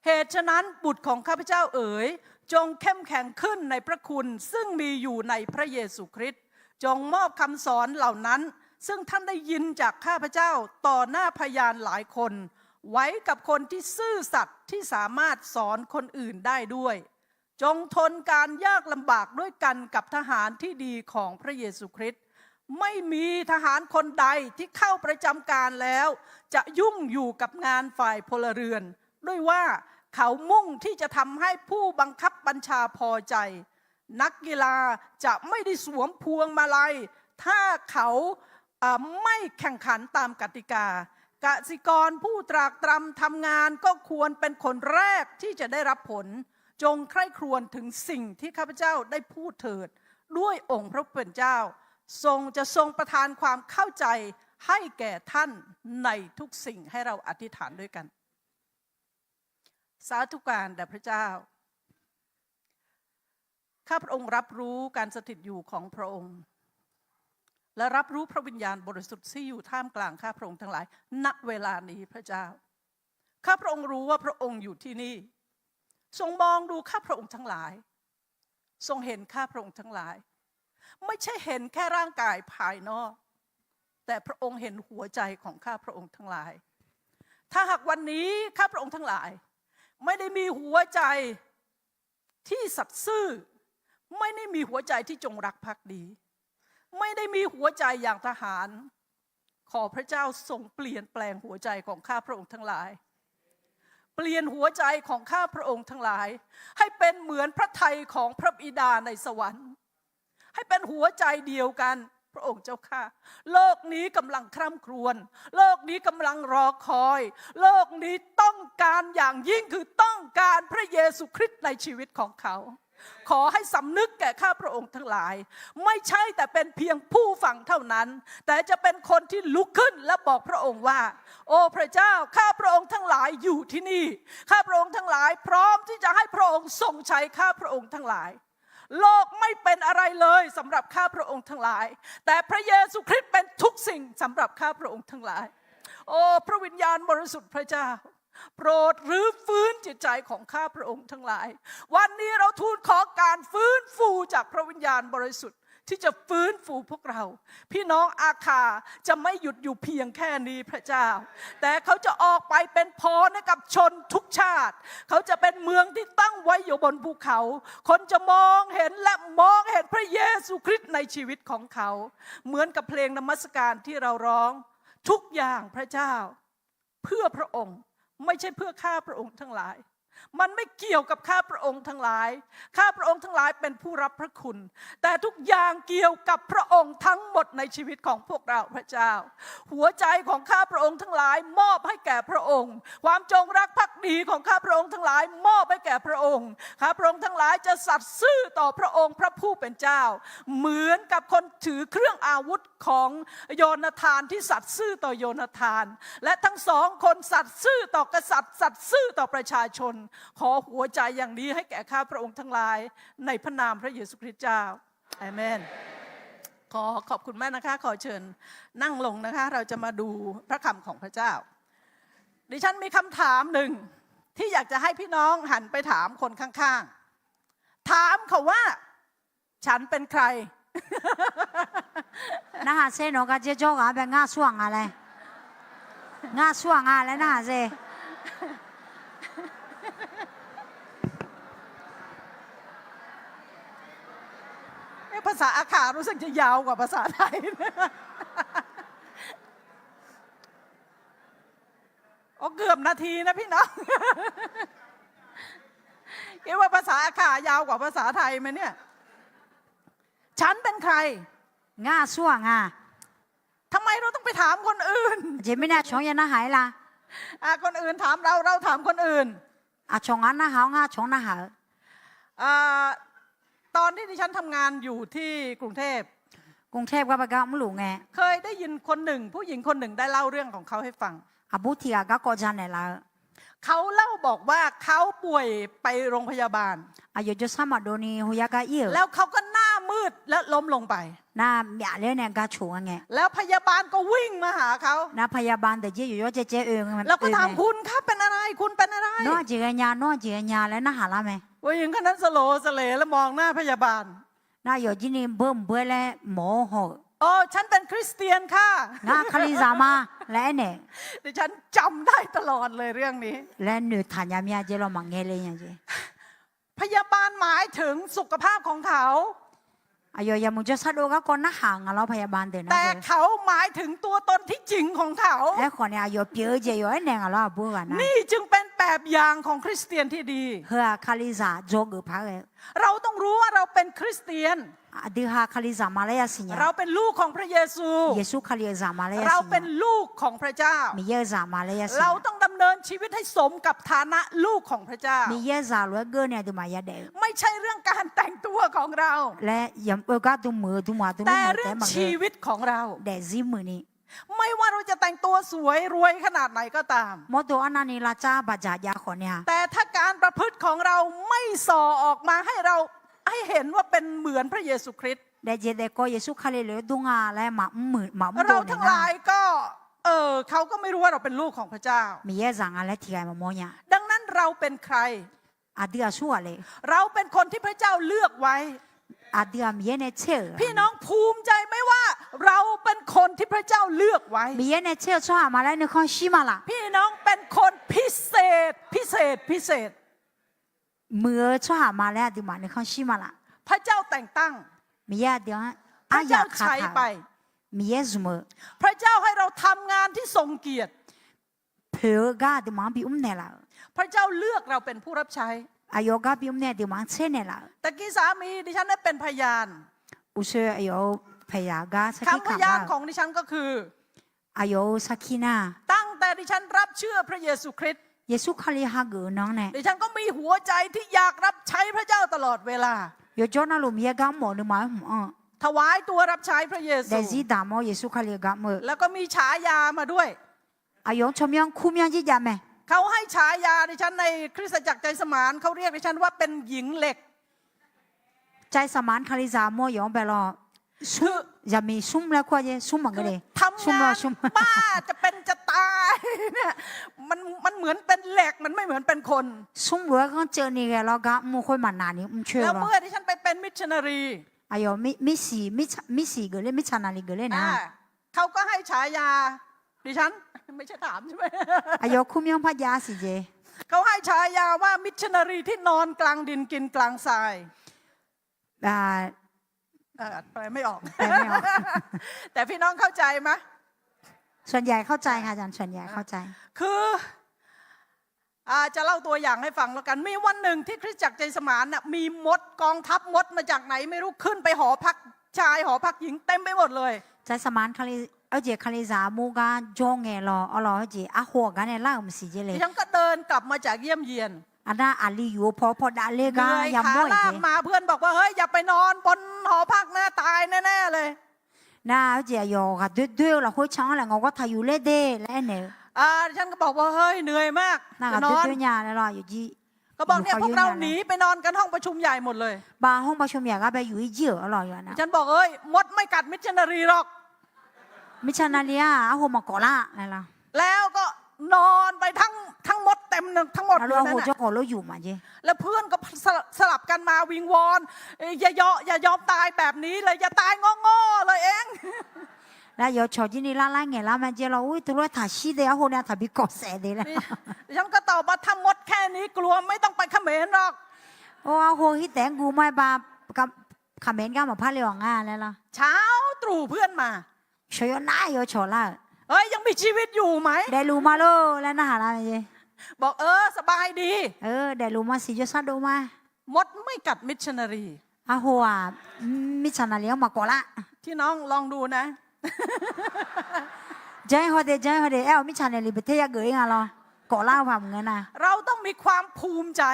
เหตุฉะนั้นบุตรของข้าพเจ้าเอ๋ย จงเข้มแข็งขึ้นในพระคุณซึ่งมีอยู่ในพระเยซูคริสต์ จงมอบคำสอนเหล่านั้น ซึ่งท่านได้ยินจากข้าพเจ้าต่อหน้าพยานหลายคน ไว้กับคนที่ซื่อสัตย์ที่สามารถสอนคนอื่นได้ด้วย จงทนการยากลำบากด้วยกันกับทหารที่ดีของพระเยซูคริสต์ ไม่มีทหารคนใดที่เข้าประจำการแล้ว จะยุ่งอยู่กับงานฝ่ายพลเรือน ด้วยว่าเขามุ่งที่จะทำให้ผู้บังคับบัญชาพอใจ นักกีฬาจะไม่ได้สวมพวงมาลัย ถ้าเขา เอ่อ ไม่แข่งขันตามกติกา กสิกรผู้ตรากตรำทำงานก็ควรเป็นคนแรกที่จะได้รับผล จงใคร่ครวญถึงสิ่งที่ข้าพเจ้าได้พูดเถิด ด้วยองค์พระผู้เป็นเจ้า ทรงจะทรงประทานความเข้าใจให้แก่ท่านในทุกสิ่ง ให้เราอธิษฐานด้วยกัน สาธุการแด่พระเจ้า ข้าพระองค์รับรู้การสถิตอยู่ของพระองค์ และรับรู้พระวิญญาณบริสุทธิ์ที่อยู่ท่ามกลางข้าพระองค์ทั้งหลาย ณ เวลานี้พระเจ้า ข้าพระองค์รู้ว่าพระองค์อยู่ที่นี่ ทรงมองดูข้าพระองค์ทั้งหลาย ทรงเห็นข้าพระองค์ทั้งหลาย ไม่ใช่เห็นแค่ร่างกายภายนอก แต่พระองค์เห็นหัวใจของข้าพระองค์ทั้งหลาย ถ้าหากวันนี้ข้าพระองค์ทั้งหลาย ไม่ได้มีหัวใจที่สัตย์ซื่อ ไม่ได้มีหัวใจที่จงรักภักดี ไม่ได้มีหัวใจอย่างทหาร ขอพระเจ้าทรงเปลี่ยนแปลงหัวใจของข้าพระองค์ทั้งหลาย เปลี่ยนหัวใจของข้าพระองค์ทั้งหลาย ให้เป็นเหมือนพระทัยของพระบิดาในสวรรค์ ให้เป็นหัวใจเดียวกัน พระองค์เจ้าข้า โลกนี้กำลังคร่ำครวญ โลกนี้กำลังรอคอย โลกนี้ต้องการอย่างยิ่งคือต้องการพระเยซูคริสต์ในชีวิตของเขา ขอให้สำนึกแก่ข้าพระองค์ทั้งหลาย ไม่ใช่แต่เป็นเพียงผู้ฟังเท่านั้น แต่จะเป็นคนที่ลุกขึ้นและบอกพระองค์ว่า โอ้พระเจ้า ข้าพระองค์ทั้งหลายอยู่ที่นี่ ข้าพระองค์ทั้งหลายพร้อมที่จะให้พระองค์ทรงใช้ข้าพระองค์ทั้งหลาย โลกไม่เป็นอะไรเลยสำหรับข้าพระองค์ทั้งหลาย แต่พระเยซูคริสต์เป็นทุกสิ่งสำหรับข้าพระองค์ทั้งหลาย โอ้พระวิญญาณบริสุทธิ์พระเจ้า โปรดรื้อฟื้นจิตใจของข้าพระองค์ทั้งหลาย วันนี้เราทูลขอการฟื้นฟูจากพระวิญญาณบริสุทธิ์ที่จะฟื้นฟูพวกเรา พี่น้องอาคาจะไม่หยุดอยู่เพียงแค่นี้พระเจ้า แต่เขาจะออกไปเป็นพรให้กับชนทุกชาติ เขาจะเป็นเมืองที่ตั้งไว้อยู่บนภูเขา คนจะมองเห็นและมองเห็นพระเยซูคริสต์ในชีวิตของเขา เหมือนกับเพลงนมัสการที่เราร้อง ทุกอย่างพระเจ้า เพื่อพระองค์ ไม่ใช่เพื่อข้าพระองค์ทั้งหลาย มันไม่เกี่ยวกับข้าพระองค์ทั้งหลาย ข้าพระองค์ทั้งหลายเป็นผู้รับพระคุณ แต่ทุกอย่างเกี่ยวกับพระองค์ทั้งหมดในชีวิตของพวกเราพระเจ้า หัวใจของข้าพระองค์ทั้งหลายมอบให้แก่พระองค์ ความจงรักภักดีของข้าพระองค์ทั้งหลายมอบให้แก่พระองค์ ข้าพระองค์ทั้งหลายจะสัตย์ซื่อต่อพระองค์พระผู้เป็นเจ้า เหมือนกับคนถือเครื่องอาวุธของโยนาธานที่สัตย์ซื่อต่อโยนาธาน และทั้งสองคนสัตย์ซื่อต่อกษัตริย์ สัตย์ซื่อต่อประชาชน ขอหัวใจอย่างนี้ให้แก่ข้าพระองค์ทั้งหลาย ในพระนามพระเยซูคริสต์เจ้า อาเมน ขอขอบคุณมากนะคะ ขอเชิญนั่งลงนะคะ เราจะมาดูพระคำของพระเจ้า ดิฉันมีคำถามหนึ่ง ที่อยากจะให้พี่น้องหันไปถามคนข้างๆ ถามเขาว่า ฉันเป็นใคร Narhaq sher nawq-eu gar dzer jawr ghaq-anr bae ngar aqsur-aq nga laer. Ngar aqsur-aq nga laer narhaq sher. ภาษาอาข่ารู้สึกจะยาวกว่าภาษาไทย โอ้ เกือบนาทีนะพี่น้อง คิดว่าภาษาอาข่ายาวกว่าภาษาไทยไหมเนี่ย ฉันเป็นใคร Ngar aqsur-aq nga. ทำไมเราต้องไปถามคนอื่น Aqjeq mirnae aqcawq-anr ya narhaq-ir la? อ่ะ คนอื่นถามเรา เราถามคนอื่น Aqcawq ngaq-anr narhaq-awr ngar aqcawq-anr narhaq-eu. อ่า ตอนที่ดิฉันทำงานอยู่ที่กรุงเทพ กรุงเทพ gar bae gar mrluf ngae, เคยได้ยินคนหนึ่ง ผู้หญิงคนหนึ่งได้เล่าเรื่องของเขาให้ฟัง Aqbur tiq ghaq garkawv janaeq laf-eu. เขาเล่าบอกว่าเขาป่วยไปโรงพยาบาล Aqyawf jawrshar maqdov ni hoyar gar ir-euq. แล้วเขาก็หน้ามืดและล้มลงไป Nar myaf ler nae gar coq nga ngae. แล้วพยาบาลก็วิ่งมาหาเขา Nar paqyaqbaq deuq jir yawqyawr caev caev oe-eu. แล้วก็ถาม คุณครับ เป็นอะไร คุณเป็นอะไร Nawr aqjeq ghaenya, nawr aqjeq ghaenya laer narhaq lar mae. ผู้หญิงคนนั้นสลบสลายและมองหน้าพยาบาล Nar yawf jir ni beu mq beu-aer laer mawq-awr haw-euq. โอ้ ฉันเป็นคริสเตียนค่ะ Ngar Kalizaq ma laer aernaeq. ดิฉันจำได้ตลอดเลยเรื่องนี้ Laer noeqtaq nya mir-a jeq lawr maqngae le nya jeq. พยาบาลหมายถึงสุขภาพของเขา Aqyawf yawmuiq jawrshar dov garkawv narhaq-euq nga lawr paqyaqbaq deuq nar. แต่เขาหมายถึงตัวตนที่จริงของเขา Aerkhawf nae aqyawf pyeuf-eu jeq yawf aernaeq nga lawr aqbur ghaq nar. นี่จึงเป็นแบบอย่างของคริสเตียนที่ดี Heu-aq Kalizaq dzawgeuf paq-aer ghae-eu. เราต้องรู้ว่าเราเป็นคริสเตียน Aqdui ha Kalizaq ma laer yasiq nya. เราเป็นลูกของพระเยซู Yeqsur Kali-euq zaq ma laer yasiq nya. เราเป็นลูกของพระเจ้า Miqyaer-euq zaq ma laer yasiq nya. เราต้องดำเนินชีวิตให้สมกับฐานะลูกของพระเจ้า Miqyaer zaq lof-aer geur nae aqduimaf yadaef-eu. ไม่ใช่เรื่องการแต่งตัวของเรา Laer yamq-eu gar duimuiq-eu duimaf duimaf-aer maqngeur. แต่เรื่องชีวิตของเรา Daefzir muiqni ไม่ว่าเราจะแต่งตัวสวยรวยขนาดไหนก็ตาม Mawrdo arnavni lavcar baqdzaq jav khawf nya. แต่ถ้าการประพฤติของเราไม่ส่อออกมาให้เรา ให้เห็นว่าเป็นเหมือนพระเยซูคริสต์ Daefjeq daefkawv Yeqsur Kali lef-aer dur nga laer maqmr mr dov naeq nar. เราทั้งหลายก็ เออ เขาก็ไม่รู้ว่าเราเป็นลูกของพระเจ้า Miqyaer zaq nga laer tiq ghaq maqmawr nya. ดังนั้นเราเป็นใคร Aqdui aqsur ghaq le. เราเป็นคนที่พระเจ้าเลือกไว้ Aqdui-aq Miqyaer nae tser-euq. พี่น้องภูมิใจไหมว่าเราเป็นคนที่พระเจ้าเลือกไว้ Miqyaer nae tser-eu tsawrhaq ma laer nuikhanr shir ma laf? พี่น้องเป็นคนพิเศษ พิเศษ พิเศษ Muiq-eu tsawrhaq ma laer aqduimaf nuikhanr shir ma laf? พระเจ้าแต่งตั้ง Miqyaer aqdui-anr aryaq kaq-eu. พระเจ้าใช้ไป Miqyaer zmq-eu. พระเจ้าให้เราทำงานที่ทรงเกียรติ Poeq-eu gar aqduimaf-anr bimr naeqlaf-euq. พระเจ้าเลือกเราเป็นผู้รับใช้ Aqyawf gar bimr nae aqduimaf-anr tser naeqlaf-euq. ตะกี้สามีดิฉันได้เป็นพยาน Uqshoe aqyawf-euq paqyaq gar sarkir kaq-eu. คำพยานของดิฉันก็คือ Aqyawf-euq sarkir nar, ตั้งแต่ดิฉันรับเชื่อพระเยซูคริสต์ Yeqsur Kali hageuf-eu nan nae, ดิฉันก็มีหัวใจที่อยากรับใช้พระเจ้าตลอดเวลา Yawjawr navluf Miqyaer gar mr-euq nuima-aer hmq-anr, ถวายตัวรับใช้พระเยซู Daefzir damq-awr Yeqsur Kali-eu gar mr-eu. แล้วก็มีฉายามาด้วย Aqyawf-anr tsawrmyanr kurmyanr jir jav mae. เขาให้ฉายาดิฉันในคริสตจักรใจสมาน เขาเรียกดิฉันว่าเป็นหญิงเหล็ก Cae saqmar-anr Kalizaq mawr yawf-anr bae lawr, smr, zaqmiq smr laer kur-a jeq, smr maqngeur le. ทำงานมาก จะเป็นจะตายเนี่ย มัน มันเหมือนเป็นเหล็ก มันไม่เหมือนเป็นคน Smr lof-aer ghanrceuv ni ghae lawr gar mr khoer maqnaq ni mrcoer-eu lawr. แล้วเมื่อที่ฉันไปเป็นมิชชันนารี Aqyawf mir, mirsiq, mirsiq geufler, mirtsaq naqliq geufler nar, เขาก็ให้ฉายา ดิฉัน ไม่ใช่ถามใช่ไหม Aqyawf kurmyanr par jav siq jeq. เขาให้ฉายาว่ามิชชันนารีที่นอนกลางดินกินกลางทราย แปลไม่ออก แต่พี่น้องเข้าใจไหม ส่วนใหญ่เข้าใจค่ะอาจารย์ ส่วนใหญ่เข้าใจ คือ อ่า จะเล่าตัวอย่างให้ฟังแล้วกัน มีวันหนึ่งที่คริสตจักรใจสมานน่ะ มีมด กองทัพมดมาจากไหนไม่รู้ ขึ้นไปหอพักชายหอพักหญิงเต็มไปหมดเลย Cae saqmar-anr Kali, aqjeq Kalizaq mur gar jawr ngae lawr, arlawr aqjeq arhawr gar nae lar-euq maqsiq jeq le. ดิฉันก็เดินกลับมาจากเยี่ยมเยียน Aqnar aqli yuf-eu paw paw davler gar yamawr-euq jeq. เหนื่อยขาลากมา เพื่อนบอกว่า เฮ้ย อย่าไปนอนบนหอพักนะ ตายแน่ๆเลย Nar aqjeq aqyawf ghaqdoer doer-eu lafkhoer can-anr laer ngawqgawr taqyuf ler de laer aernaeq-eu. อ่า ดิฉันก็บอกว่า เฮ้ย เหนื่อยมาก Nar ghaqdoer doer nya laer lawr, aqyawf jir ก็บอกเนี่ย พวกเราหนีไปนอนกันห้องประชุมใหญ่หมดเลย Baq ห้องประชุมใหญ่ gar bae yuf-ir jir-euq arlawq yawqha nar. ฉันบอก เอ้ย มดไม่กัดมิชชันนารีหรอก มิชชันนารีอาโหมากอละ แล้วก็นอนไปทั้ง ทั้งมดเต็มทั้งหมดเลยนะ แล้วเพื่อนก็สลับกันมาวิงวอน อย่ายอม อย่ายอมตายแบบนี้เลย อย่าตายโง่ๆเลยเอง Laer yawqcawq jir ni lar lar ngaeq lar ma jae lawr, ur, teulof-aer taqshir de, arho nae taqbi kawv saef de laer. ฉันก็ตอบว่า ถ้ามดแค่นี้ กลัวไม่ต้องไปเขมรหรอก Or, arho hir taef-aer guv ma-aer ba, Kaqmaeq gar maqpar le-awq nga laer lawr. เช้าตรู่เพื่อนมา Shawq yawnar yawcawq lar-euq, ยังมีชีวิตอยู่ไหม Daefluf ma lor laer narhaq lar-eu jeq. บอก เออ สบายดี Daefluf ma siq jawrsar dov ma. มดไม่กัดมิชชันนารี Arho-aq, miqcaq naqli-anr maqkawf lar. พี่น้องลองดูนะ Jan-ir haw de, jan-ir haw de, aer-awq, miqcaq naqli beuter yageuf-ir nga lawr. Kawf lar-eu paq maqngeur nar. เราต้องมีความภูมิใจ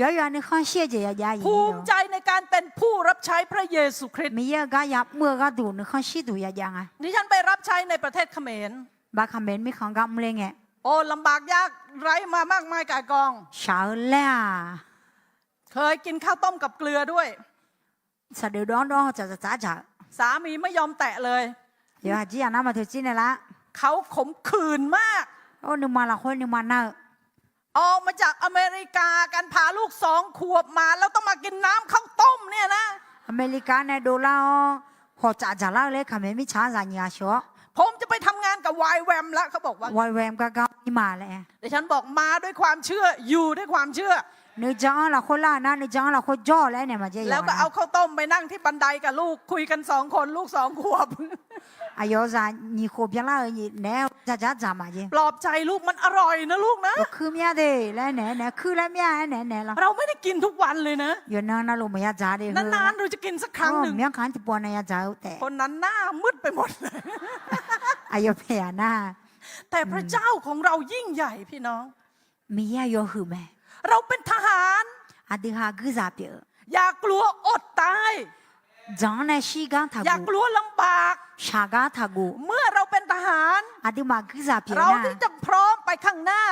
Yawqha yawqha nuikhanr shir-eu jeq yajav-ir. ภูมิใจในการเป็นผู้รับใช้พระเยซูคริสต์ Miqyaer-eu gar ya'mr-eu gharduq nuikhanr shir duq yajav nga. ดิฉันไปรับใช้ในประเทศเขมร Baq Kaqmaeq mirkhanq gar mr ler ngae. โอ้ ลำบากยากไร้มามากมายก่ายกอง Shaq-eu laer-aq, เคยกินข้าวต้มกับเกลือด้วย Saqdeuf dawv-anr dawv-anr dzaqdzaq dzaq-eu สามีไม่ยอมแตะเลย Yawqha jir yaq nar ma teu tsir nae lar. เขาขมขื่นมาก Or, nuima lafkhoer nuima nar-eu ออกมาจากอเมริกากัน พาลูกสองขวบมา แล้วต้องมากินน้ำข้าวต้มเนี่ยนะ Aqmeqliqkaq nae dovlar-awr, hawqtsaf dzaqlar-eu laer Kaqmaeq mirtsaq-anr zaqnyiq ghaq sheuq-awr, ผมจะไปทำงานกับ วายแวม แล้ว เขาบอกว่า Wai Wem gar gar-ir ma laer. ดิฉันบอก มาด้วยความเชื่อ อยู่ด้วยความเชื่อ Nuijan-anr lafkhoer lar-eu nar, nuijan-anr lafkhoer jawr-awq laer aernaeq maqjav-a. แล้วก็เอาข้าวต้มไปนั่งที่บันไดกับลูก คุยกันสองคน ลูกสองขวบ Aqyawf zaqnyiq khof byanlar-eu naeq-aer dzaqdzaq dzaq ma jeq. ปลอบใจลูก มันอร่อยนะลูกนะ Aqkuir myav de laer naeq-aer naeq-aer, kuir laer myav-aer naeq-aer naeq lawr. เราไม่ได้กินทุกวันเลยนะ Yawqnan navluf maqya dzaq de. นานๆ เราจะกินสักครั้งหนึ่ง Myanrkaq-anr tiqpov nav ya dzaq-eu taef. คนนั้นหน้ามืดไปหมดเลย Aqyawf paeq-aq nar. แต่พระเจ้าของเรายิ่งใหญ่พี่น้อง Miqyaer-aq yawhuiq mae. เราเป็นทหาร Aqdui ha guirzaq pyeuf-eu อย่ากลัวอดตาย Dzanq-anr nae shir gar taqguv, อย่ากลัวลำบาก shaq gar taqguv. เมื่อเราเป็นทหาร Aqduimaf guirzaq pyeuf nar, เราที่จะพร้อมไปข้างหน้า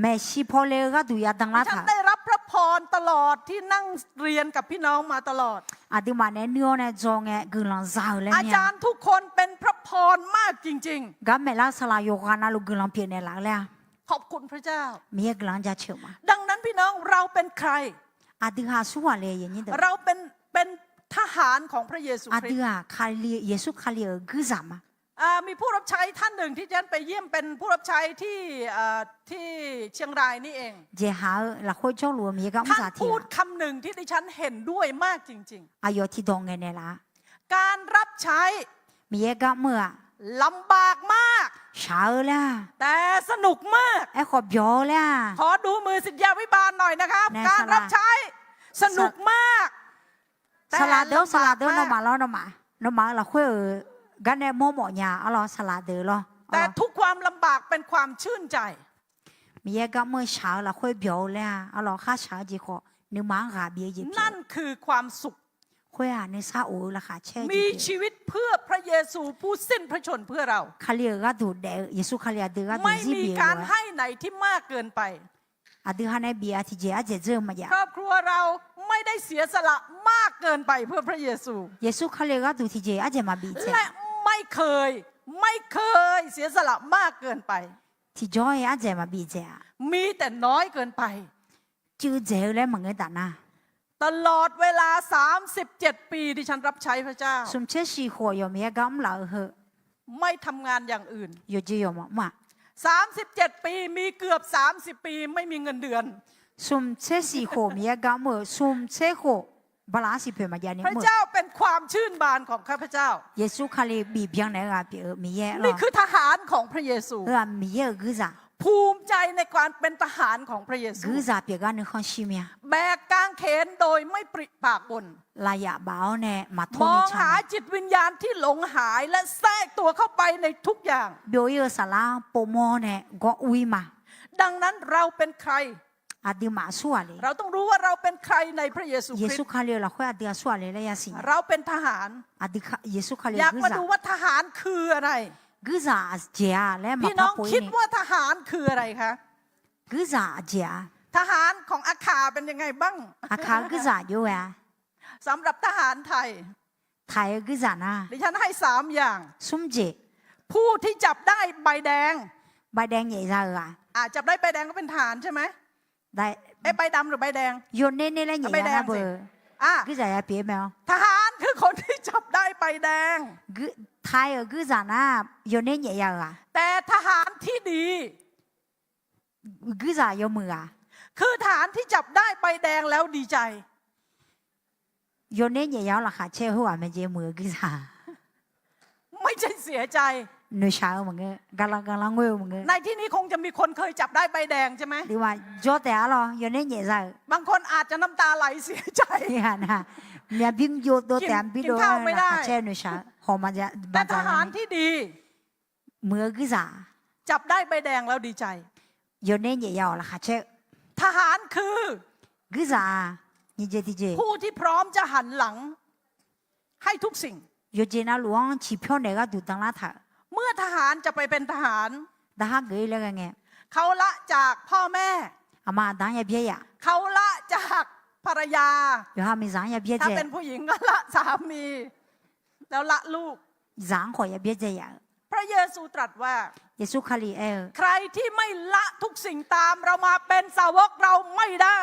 maeqshi pawle-eu gharduq yadan lar taq. ได้รับพระพรตลอดที่นั่งเรียนกับพี่น้องมาตลอด Aqduimaf naeq-aer nuir-awr nae dzaw ngae guiqlanq za-euq laer mir-a. อาจารย์ทุกคนเป็นพระพรมากจริงๆ Gar maeqlar-eu saqlaq yawqghaq navluf guiqlanq pyeufnaeq laf-eu laer-a. ขอบคุณพระเจ้า Miqyaer guiqlanq-anr jaceuq ma. ดังนั้นพี่น้อง เราเป็นใคร Aqdui ha aqsur ghaq le-a. เราเป็น เป็นทหารของพระเยซูคริสต์ Aqdui-aq Kali, Yeqsur Kali-euq guirzaq ma. อ่า มีผู้รับใช้ท่านหนึ่งที่ฉันไปเยี่ยม เป็นผู้รับใช้ที่ เอ่อ ที่เชียงรายนี่เอง Jeqhaq-eu lafkhoer jawrluf-eu Miqyaer gar mr zaq tiq ghaq. ท่านพูดคำหนึ่งที่ดิฉันเห็นด้วยมากจริงๆ Aqyawf tiqdawq ngaeqnaeq laf-a. การรับใช้ Miqyaer gar mr-eu-aq ลำบากมาก shaq-eu laer-a, แต่สนุกมาก Aerkhawf byawq-eu laer-a. ขอดูมือศิษยาภิบาลหน่อยนะครับ Nae, การรับใช้ สนุกมาก saqlaq deuq-awr, saqlaq deuq-awr, nawmaf lawr, nawmaf, nawmaf-euq lafkhoer-euq gar nae mawrmawf nya arlawr, saqlaq deuq lawr. แต่ทุกความลำบากเป็นความชื่นใจ Miqyaer gar mr-eu shaq-eu lafkhoer byawq-eu laer-a, arlawr, kharshaq-eu jeq khawf nuima-anr ghaq bif-eu jeq pyeuf. นั่นคือความสุข Khoer-aq nuisar of-eu laqkhaq caer-eu jeq pyeuf. มีชีวิตเพื่อพระเยซูผู้สิ้นพระชนม์เพื่อเรา Kali-euq gharduq daef-eu, Yeqsur Kali aqdui gharduq zir bif-eu lof-aer. ไม่มีการให้ไหนที่มากเกินไป Aqdui ha nae bif-a tiqjeq ardzaeq dzeur-eu maqjav. ครอบครัวเราไม่ได้เสียสละมากเกินไปเพื่อพระเยซู Yeqsur Kali-euq gharduq tiqjeq ardzaeq maqbif dzaeq. และไม่เคย ไม่เคยเสียสละมากเกินไป Tiqjawr-aer ardzaeq maqbif dzaeq-a. มีแต่น้อยเกินไป Cuiv dzaeq-eu laer maqngeur taf nar. ตลอดเวลาสามสิบเจ็ดปีที่ฉันรับใช้พระเจ้า Smq tser shiq khof aqyawf Miqyaer gar mr laf-eu heu ไม่ทำงานอย่างอื่น Yawqjeq yawqmaf mr-aq. สามสิบเจ็ดปี มีเกือบสามสิบปี ไม่มีเงินเดือน Smq tser shiq khof Miqyaer gar mr-eu, smq tser khof bala arsiq poeq maqjav ni mr-eu. พระเจ้าเป็นความชื่นบานของข้าพเจ้า Yeqsur Kali bif byannaeq-eu ghaq pyeuf-eu Miqyaer lawr. นี่คือทหารของพระเยซู Heu-aq Miqyaer-euq guirzaq. ภูมิใจในการเป็นทหารของพระเยซู Guirzaq pyeuf gar nuikhanr shir mir-a. แบกกางเขนโดยไม่ปริปากบ่น Lafyaf baf-awr nae maqtawr ni ca. มองหาจิตวิญญาณที่หลงหายและแทรกตัวเข้าไปในทุกอย่าง Byov-ir-eu saflar-anr povmawr-awr nae gawr ur-ir ma. ดังนั้นเราเป็นใคร Aqduimaf aqsur ghaq le. เราต้องรู้ว่าเราเป็นใครในพระเยซูคริสต์ Yeqsur Kali-euq lafkhoer aqdui aqsur ghaq le laer yasiq nya. เราเป็นทหาร Yeqsur Kali-euq guirzaq. อยากมาดูว่าทหารคืออะไร Guirzaq aqjeq-a laer maqpar pov-ir ni. พี่น้องคิดว่าทหารคืออะไรคะ Guirzaq aqjeq-a. ทหารของอาข่าเป็นยังไงบ้าง Aqkaq-eu guirzaq jov ghae-a. สำหรับทหารไทย Taiq-eu guirzaq nar, ดิฉันให้สามอย่าง smr jeq. ผู้ที่จับได้ใบแดง ใบแดง nyaef za-euq-aq, อ่ะ จับได้ใบแดงก็เป็นทหารใช่ไหม เอ๊ะ ใบดำหรือใบแดง yawner ner laer nyaef za-eu beu. Guirzaq ya pyeuf-eu mae-awr. ทหารคือคนที่จับได้ใบแดง Taiq-euq guirzaq nar, yawner nyaef ya-euq-aq. แต่ทหารที่ดี Guirzaq yawmuiq ghaq, คือทหารที่จับได้ใบแดงแล้วดีใจ yawner nyaef ya-awr laqkhaq caer-eu khoerghaq mae jeq, muiq-eu guirzaq ไม่ใช่เสียใจ noeqshaq-eu maqngeur, garlanr garlanr ngoer-eu maqngeur. ในที่นี้คงจะมีคนเคยจับได้ใบแดงใช่ไหม Aqduimaf jawr taef-a lawr, yawner nyaef za-euq บางคนอาจจะน้ำตาไหลเสียใจ myavbi jov dov taef-a, bi dov-a laqkhaq caer-eu noeqshaq-eu hawq ma ja. แต่ทหารที่ดี Muiq-eu guirzaq จับได้ใบแดงแล้วดีใจ yawner nyaef ya-awq laqkhaq caer-eu. ทหารคือ Guirzaq-aq, nyiq jeq tiqjeq, ผู้ที่พร้อมจะหันหลังให้ทุกสิ่ง yawqjeq navluf-anr ciqpyawr naeq gharduq danlar taq-euq. เมื่อทหารจะไปเป็นทหาร Daqhar geuf-ir laer ghae ngae, เขาละจากพ่อแม่ Aqma aqda-anr ya byaer yaf, เขาละจากภรรยา yawqha miqzaq-anr ya byaer dzae, ถ้าเป็นผู้หญิงก็ละสามี แล้วละลูก zaq-anr khawf ya byaer dzae yaf-euq. พระเยซูตรัสว่า Yeqsur Kali aer-eu, ใครที่ไม่ละทุกสิ่งตามเรามาเป็นสาวก เราไม่ได้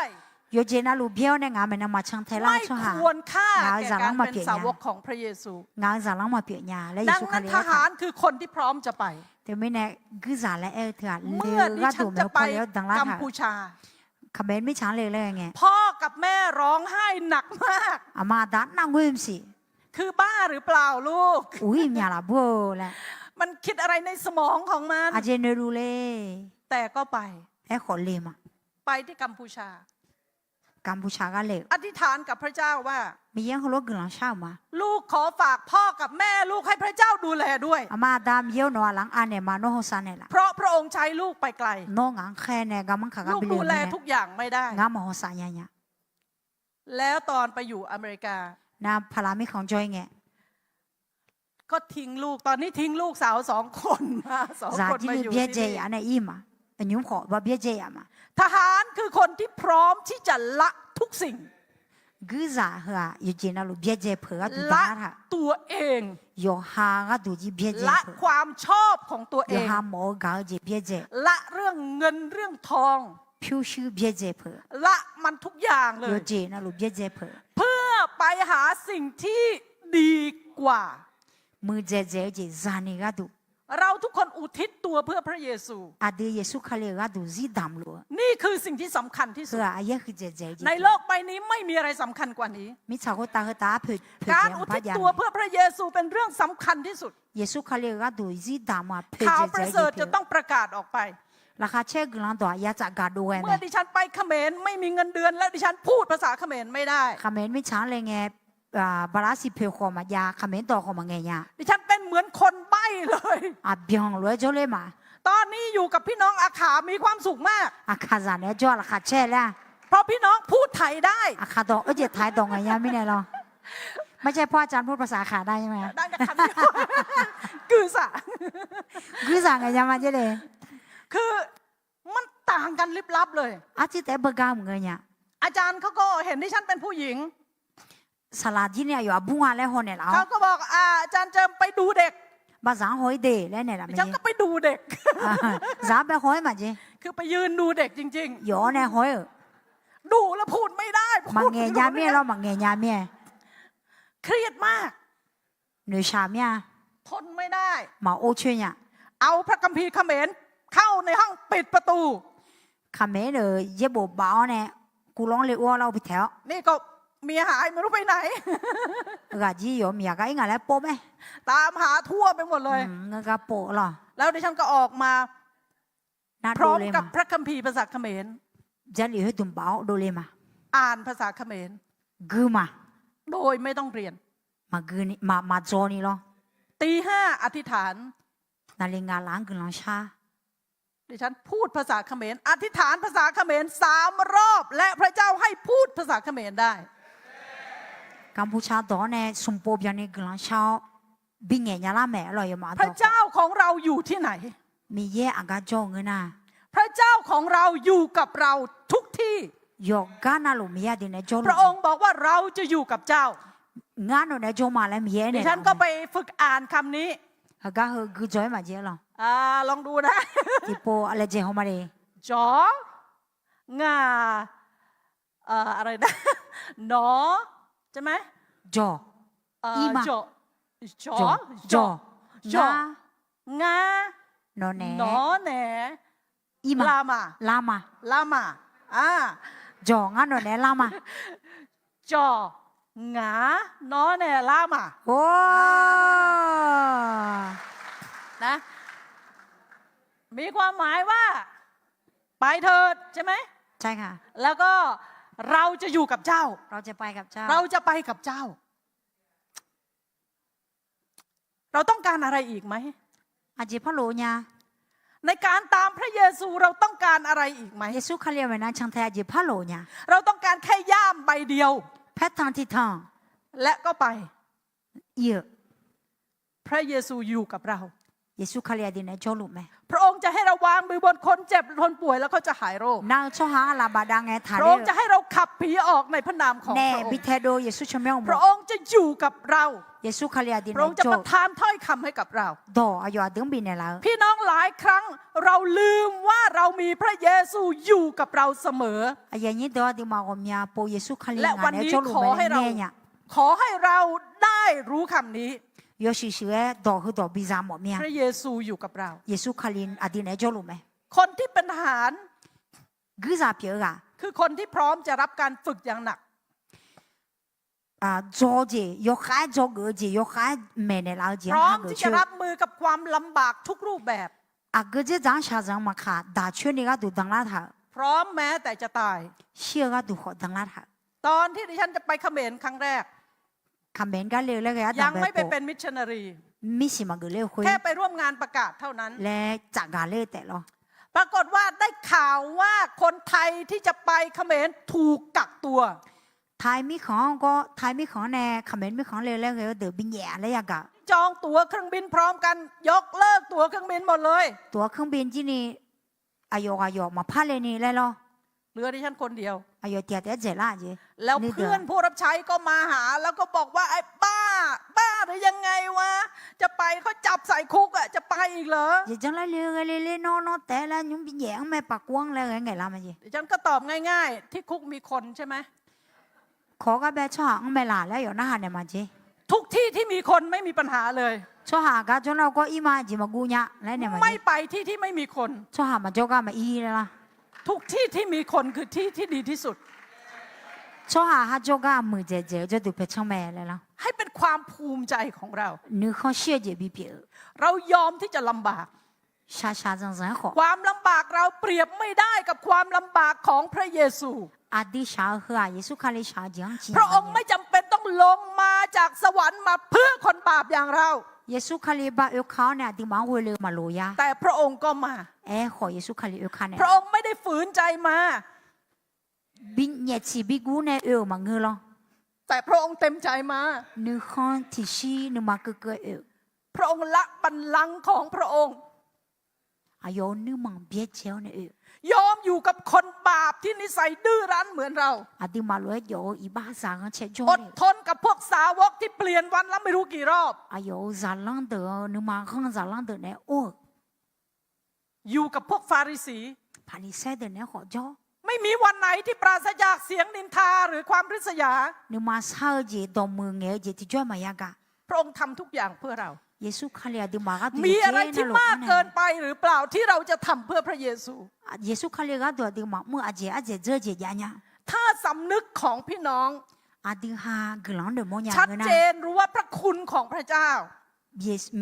Yawqjeq navluf byaer-awr nae ngaq maeqnan maqcan tae lar-eu tsawrhaq, ngaq-euq zaqlanr maqpyeuf nya. ไม่ควรค่าแก่การเป็นสาวกของพระเยซู Ngaq-euq zaqlanr maqpyeuf nya laer Yeqsur Kali aer-eu. ดังนั้นทหารคือคนที่พร้อมจะไป Teumirnae guirzaq laer aer-eu teu-aq, le-eu gharduq maeqhu paw le-awr danlar taq-euq. เมื่อดิฉันจะไปกัมพูชา Khaqmae mirtsaq-anr le laer ngae, พ่อกับแม่ร้องไห้หนักมาก Aqma aqda nar ngoer mqsiq, คือบ้าหรือเปล่าลูก uqhir myaq laf bur-eu laer, มันคิดอะไรในสมองของมัน aqjeq noeqluf le. แต่ก็ไป Aerkhawf le ma. ไปที่กัมพูชา Kampuchaq gar le-euq. อธิษฐานกับพระเจ้าว่า Miqyaer-anr heulof guiqlanq shar-euq ma. ลูกขอฝากพ่อกับแม่ลูกให้พระเจ้าดูแลด้วย Aqma aqda Miqyaer-or, nawq-aq laf-anr anaeq ma, nawr hawsav naeqlaf. เพราะพระองค์ใช้ลูกไปไกล Nawr ngaq-anr khaer nae garmanr kaq gar bi le-eu mirnae, ลูกดูแลทุกอย่างไม่ได้ ngar maqhawsav nya nya. แล้วตอนไปอยู่อเมริกา Nar paqlaq mirkhanq jawr-ir ngae, ก็ทิ้งลูก ตอนนี้ทิ้งลูกสาวสองคนมา สองคนมาอยู่ที่นี่ Zaqjir byaerdzae yaf nae ir ma. Aqnymr khawf ba byaerdzae yaf ma. ทหารคือคนที่พร้อมที่จะละทุกสิ่ง Guirzaq heu-aq, yawqjeq navluf byaerdzae peuq gharduq danlar taq-euq. ละตัวเอง Yawqha gharduq jir byaerdzae peuq. ละความชอบของตัวเอง Yawqha mawf-eu gaq-eu jeq byaerdzae. ละเรื่องเงินเรื่องทอง Pyurshuir byaerdzae peuq. ละมันทุกอย่างเลย Yawqjeq navluf byaerdzae peuq. เพื่อไปหาสิ่งที่ดีกว่า Muiqdzaeq dzaeq-eu jeq zani gharduq. เราทุกคนอุทิศตัวเพื่อพระเยซู Aqdui Yeqsur Kali-euq gharduq zir damq luf-eu. นี่คือสิ่งที่สำคัญที่สุด Heu-aq aqyaer huiqdzaeq dzaeq-eu jeq. ในโลกใบนี้ไม่มีอะไรสำคัญกว่านี้ Mirtsaq khoertav heu taf-aer poeq poeq jeq maqpar jav-a. การอุทิศตัวเพื่อพระเยซูเป็นเรื่องสำคัญที่สุด Yeqsur Kali-euq gharduq zir damq-aq poeqdzaeq dzaeq-eu jeq pyeuf. ข่าวประเสริฐจะต้องประกาศออกไป Laqkhaq caer-eu guiqlanq dawq-aq ya tsaf gaq dov ghae mae. เมื่อดิฉันไปเขมร ไม่มีเงินเดือน และดิฉันพูดภาษาเขมรไม่ได้ Khaqmae mirtsaq-anr le ngae, bala arsiq poeq khawf maqjav, khaqmae dawq khawf maqngaeq nya. ดิฉันเป็นเหมือนคนใบ้เลย Aqbyanq lof-aer jawrler ma. ตอนนี้อยู่กับพี่น้องอาข่า มีความสุขมาก Aqkaqzaq naeq-aer jawr-a laqkhaq caer laer-a. เพราะพี่น้องพูดไทยได้ Aqkaq dawq oerjeq taq-aer dawq ngaeq nya mirnae lawr. ไม่ใช่เพราะอาจารย์พูดภาษาอาข่าได้ใช่ไหม ได้นะครับ คือสะ Guirzaq ngaeq nya ma jer le. คือมันต่างกันลิบลับเลย Arcuir taef-aer beugar maqngeur nya. อาจารย์เขาก็เห็นดิฉันเป็นผู้หญิง Saqlaq jir nae aqyawf aqbur nga laer haw naeqlaf-awr. เขาก็บอก อาจารย์เจิมไปดูเด็ก Baqzaq-anr haw-ir de laer naeqlaf mae. ฉันก็ไปดูเด็ก Zaq-anr bae haw-aer maqjeq. คือไปยืนดูเด็กจริงๆ Yawf-awr nae haw-aer-euq. ดูแล้วพูดไม่ได้ Maqngaeq nya mir-aer lawr, maqngaeq nya mir-aer. เครียดมาก Noeqshaq mir-a. ทนไม่ได้ Maqor coer nya. เอาพระคัมภีร์เขมรเข้าในห้อง ปิดประตู Khaqmae-anr-euq yaerbof baf-awr nae, kuvlanr le or lar-eu bi taeq-awr. นี่ก็เมียหายไม่รู้ไปไหน Ghaq jir yawf-eu miqyaq gar ir ngaq laer pov mae. ตามหาทั่วไปหมดเลย Ngeur gar pov lawr. แล้วดิฉันก็ออกมา Nar dovle ma. พร้อมกับพระคัมภีร์ภาษาเขมร Jarlif khoerdmq baf-awr dovle ma. อ่านภาษาเขมร Gui ma. โดยไม่ต้องเรียน Maqgui ni, maq, maqdzaw ni lawr. ตีห้าอธิษฐาน Naqli ngaq laf-anr guiqlanq shar. ดิฉันพูดภาษาเขมร อธิษฐานภาษาเขมรสามรอบ และพระเจ้าให้พูดภาษาเขมรได้ Kampuchea dawq-awr nae smq pov byanni guiqlanq shar-awr, bingaeq nya lar maeq lawr yawmaf dawq. พระเจ้าของเราอยู่ที่ไหน Miqyaer aqgar jawr-eu ngeur nar. พระเจ้าของเราอยู่กับเราทุกที่ Yawqgar navluf Miqyaer aqdui naeq-aer jawrluf mae. พระองค์บอกว่าเราจะอยู่กับเจ้า Ngar nawq naeq-aer jawr ma laer Miqyaer aernaeq-a. ดิฉันก็ไปฝึกอ่านคำนี้ Heugar heu guidzawq-aer maqjav-aer lawq. อ่า ลองดูนะ Tiqpov laejae haw ma le. จ๋อ งา เอ่อ อะไรนะ หนอ ใช่ไหม Jawq. เอ่อ Ir ma. จ๋อ จ๋อ Jawq. Jawq. Ngar. Ngar. Nawq naeq. หนอแหน Ir ma. ลามา Lar ma. ลามา อ่า Jawq, ngar nawq naeq-aer lar ma. จ๋อ งา หนอแหน ลามา Or. นะ มีความหมายว่า ไปเถิด ใช่ไหม ใช่ค่ะ แล้วก็ เราจะอยู่กับเจ้า เราจะไปกับเจ้า เราจะไปกับเจ้า เราต้องการอะไรอีกไหม Aqjeq parlof nya. ในการตามพระเยซู เราต้องการอะไรอีกไหม Yeqsur Kali-anr maeqnan cantae aqjeq parlof nya. เราต้องการแค่ย่ามใบเดียว Paertanq tiqtanq และก็ไป Ir-euq. พระเยซูอยู่กับเรา Yeqsur Kali aqdui naeq-aer jawrluf mae. พระองค์จะให้เราวางมือบนคนเจ็บคนป่วย แล้วเขาจะหายโรค Nar-eu tsawrhaq-anr lafbaf dav ngae taqler-eu. พระองค์จะให้เราขับผีออกในพระนามของพระองค์ Naef bi taedov Yeqsur tsawrmyanr-eu mae. พระองค์จะอยู่กับเรา Yeqsur Kali aqdui naeq-aer jawr-eu. พระองค์จะประทานถ้อยคำให้กับเรา Dawq aqyawf aqdui-anr bifnaeq laf-eu. พี่น้อง หลายครั้งเราลืมว่าเรามีพระเยซูอยู่กับเราเสมอ Aqyuif aqnyir deuq aqduimaf ghawqmya pov Yeqsur Kali ngaq naeq-aer jawrluf mae laer ngae nya. ขอให้เราได้รู้คำนี้ Yawshuif shuif-aer dawq heudawq biza mawf mir-a. พระเยซูอยู่กับเรา Yeqsur Kali aqdui naeq-aer jawrluf mae. คนที่เป็นทหาร Guirzaq pyeuf-eu ghaq คือคนที่พร้อมจะรับการฝึกอย่างหนัก Dzaw jeq yawkhav-aer, dzaw geuf-eu jeq yawkhav-aer maeqnaeq laf-eu jeq-anr hageuf coer-eu. พร้อมที่จะรับมือกับความลำบากทุกรูปแบบ Aqgeu dzerdzaq-anr shaqzanq-eu maqkaq, daq coer ni gharduq danlar taq-euq. พร้อมแม้แต่จะตาย Shir-eu gharduq khawf danlar taq-euq. ตอนที่ดิฉันจะไปเขมรครั้งแรก Kaqmaeq-anr gar le-eu laer ghae ardanq bae pov. ยังไม่ไปเป็นมิชชันนารี Mirsiq maqgeuf ler-eu khoer. แค่ไปร่วมงานประกาศเท่านั้น Laer tsafgaq ler-eu taef lawr. ปรากฏว่าได้ข่าวว่าคนไทยที่จะไปเขมรถูกกักตัว Taiq mirkhanq-anr gawr, Taiq mirkhanq-anr nae Kaqmaeq mirkhanq-anr le-eu laer ghae-eu deuq binyaef laer yagaq. จองตั๋วเครื่องบินพร้อมกัน ยกเลิกตั๋วเครื่องบินหมดเลย Dawq-awr keunrbi jir ni aqyawf ghaq yawf maqpar le ni laer lawr. เหลือดิฉันคนเดียว Aqyawf tiq ghaq taef-aer dzaeqlar-aq jeq. แล้วเพื่อนผู้รับใช้ก็มาหา แล้วก็บอกว่า ไอ้บ้า บ้าหรือยังไงวะ จะไป เขาจับใส่คุกอะ จะไปอีกเหรอ Jeqjanr lar le-eu ghae le ler nawr, nawr taef-aer laer nymr binyaef-anr mae paqkov-anr laer ghae ngaeqlar ma jeq. ดิฉันก็ตอบง่ายๆ ที่คุกมีคนใช่ไหม Kawq-awr gar bae tsawrhaq-anr mae laq laer yawf narhaq naeq ma jeq. ทุกที่ที่มีคนไม่มีปัญหาเลย Tsawrhaq gar jawrnar-eu gawr ir ma jeq maqguv nya laer naeq ma jeq. ไม่ไปที่ที่ไม่มีคน Tsawrhaq maqjawr gar maqir laer lar. ทุกที่ที่มีคนคือที่ที่ดีที่สุด Tsawrhaq ha jawr gar muiqdzaeq dzaeq-eu jawrduq paecanr mae laer lar. ให้เป็นความภูมิใจของเรา Nuikhanr shir-eu jeq bipyeuf-eu. เรายอมที่จะลำบาก Shaqshaq zanqzanq-aer khawf. ความลำบากเราเปรียบไม่ได้กับความลำบากของพระเยซู Aqdui shaq-eu heu-aq, Yeqsur Kali shaq-eu jeq-anr ciqnya. พระองค์ไม่จำเป็นต้องลงมาจากสวรรค์มาเพื่อคนบาปอย่างเรา Yeqsur Kali ba oeka-awr nae aqduimaf-anr ghoe le-eu maqloq ya. แต่พระองค์ก็มา Aerkhawf Yeqsur Kali oeka nae. พระองค์ไม่ได้ฝืนใจมา Binyaef ciq biguv nae oe-euq maqngeur lawr. แต่พระองค์เต็มใจมา Nuikhanr tiqshir nuima keuvkeuv oe-euq. พระองค์ละบัลลังก์ของพระองค์ Aqyawf-euq nuirmanq byaerdzae-awr nae oe-euq. ยอมอยู่กับคนบาปที่นิสัยดื้อรั้นเหมือนเรา Aqduimaf lof-aer jawf-eu iqbax zaq-anr caerjawr อดทนกับพวกสาวกที่เปลี่ยนวันละไม่รู้กี่รอบ Aqyawf-euq zaqlanr deuq-anr, nuima ghanr zaqlanr deuq naeq-aer or-euq. อยู่กับพวกฟาริสี Paqliqsaer deuq naeq-aer khawf jawr. ไม่มีวันไหนที่ปราศจากเสียงนินทาหรือความริษยา Nuima shar-eu jeq, dawqmuiq ngaeq-eu jeq tiqjawr maqya gaq. พระองค์ทำทุกอย่างเพื่อเรา Yeqsur Kali aqduimaf gharduq มีอะไรที่มากเกินไปหรือเปล่าที่เราจะทำเพื่อพระเยซู Yeqsur Kali gharduq aqduimaf mr-eu aqjeq ardzaeq dzeur jeq jav nya. ถ้าสำนึกของพี่น้อง Aqdui ha guiqlanq-anr noeqmawr nya ngeur nar, ชัดเจนรู้ว่าพระคุณของพระเจ้า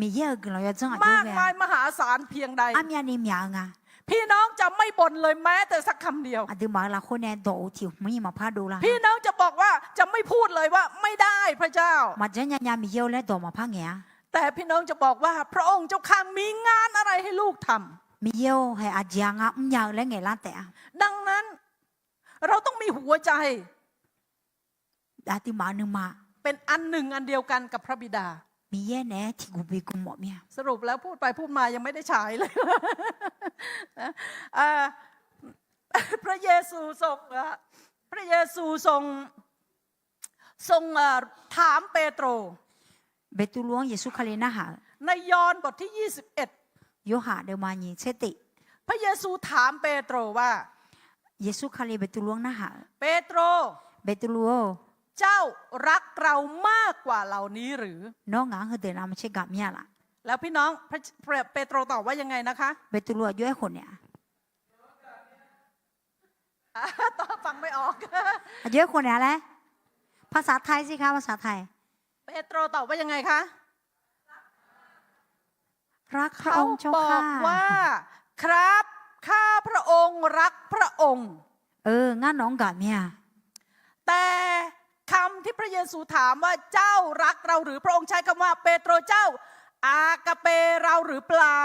Miqyaer-euq guiqlanq yawdzanr aqjox ghae-a มากมายมหาศาลเพียงใด armyavni myaq-eu nga. พี่น้องจะไม่บ่นเลยแม้แต่สักคำเดียว Aqduimaf-euq lafkhoer nae dawq-euq tiq hmq-ir maqpar dovlar. พี่น้องจะบอกว่าจะไม่พูดเลยว่าไม่ได้พระเจ้า Maqjanr nya nya Miqyaer-or laer dawq maqpar ngaeq-a. แต่พี่น้องจะบอกว่าพระองค์เจ้าข้ามีงานอะไรให้ลูกทำ Miqyaer-or, hae aqjeq-a ngar mrnya-eu laer ngaeqlar taef-a. ดังนั้น เราต้องมีหัวใจ Aqduimaf-euq nuima เป็นอันหนึ่งอันเดียวกันกับพระบิดา Miqyaer naeq-aer tiqguv bi guv mawf mir-a. สรุปแล้วพูดไปพูดมายังไม่ได้ฉายเลย พระเยซูทรง เอ่อ พระเยซูทรง ทรง เอ่อ ถามเปโตร Beqtuvluv-anr Yeqsur Kali narhaq-euq ในยอห์นบทที่ ยี่สิบเอ็ด Yorhaq deuvma nyiq tser teq. พระเยซูถามเปโตรว่า Yeqsur Kali Beqtuvluv-anr narhaq-euq, เปโตร Beqtuvluv-or, เจ้ารักเรามากกว่าเหล่านี้หรือ Nawr ngaq-anr heudeuq navmaqtser gaq mir-a laf? แล้วพี่น้อง เปโตรตอบว่ายังไงนะคะ Beqtuvluv aqjox-aer khawf naeq-a? ฟังไม่ออก Aqjox-aer khawf naeq-a laer? ภาษาไทยสิคะ ภาษาไทย เปโตรตอบว่ายังไงคะ รักพระองค์เจ้าข้า เขาบอกว่า ครับ ข้าพระองค์รักพระองค์ Eur, ngar nawq-anr gaq mir-a. แต่คำที่พระเยซูถามว่าเจ้ารักเราหรือ พระองค์ใช้คำว่า เปโตรเจ้า อากัปเปเราหรือเปล่า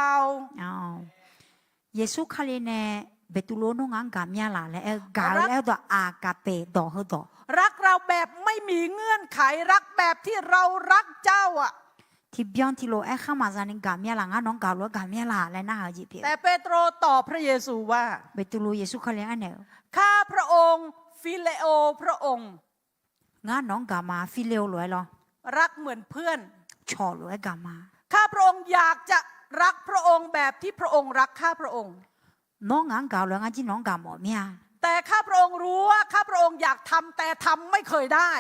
Yeqsur Kali nae Beqtuvluv-or, nawr ngaq-anr gaq mir-a laf laer aer-eu gaq-eu laer aer-eu dawq aqgaqpeq dawq heudawq รักเราแบบไม่มีเงื่อนไข รักแบบที่เรารักเจ้าอะ Tiqbyan tiqlof-aer khar maqza ni gaq mir-a laf, ngar nawq-anr gaq lof-aer gaq mir-a laf laer narhaq-eu jeq pyeuf. แต่เปโตรตอบพระเยซูว่า Beqtuvluv Yeqsur Kali-anr aernaeq-eu, ข้าพระองค์ phileo พระองค์ Ngar nawq-anr gaq ma, phileo lof-aer lawr. รักเหมือนเพื่อน Cawq lof-aer gaq ma. ข้าพระองค์อยากจะรักพระองค์แบบที่พระองค์รักข้าพระองค์ Nawr ngaq-anr gaq-eu lof-aer ngar jir nawq-anr gaq mawf mir-a. แต่ข้าพระองค์รู้ว่าข้าพระองค์อยากทำแต่ทำไม่เคยได้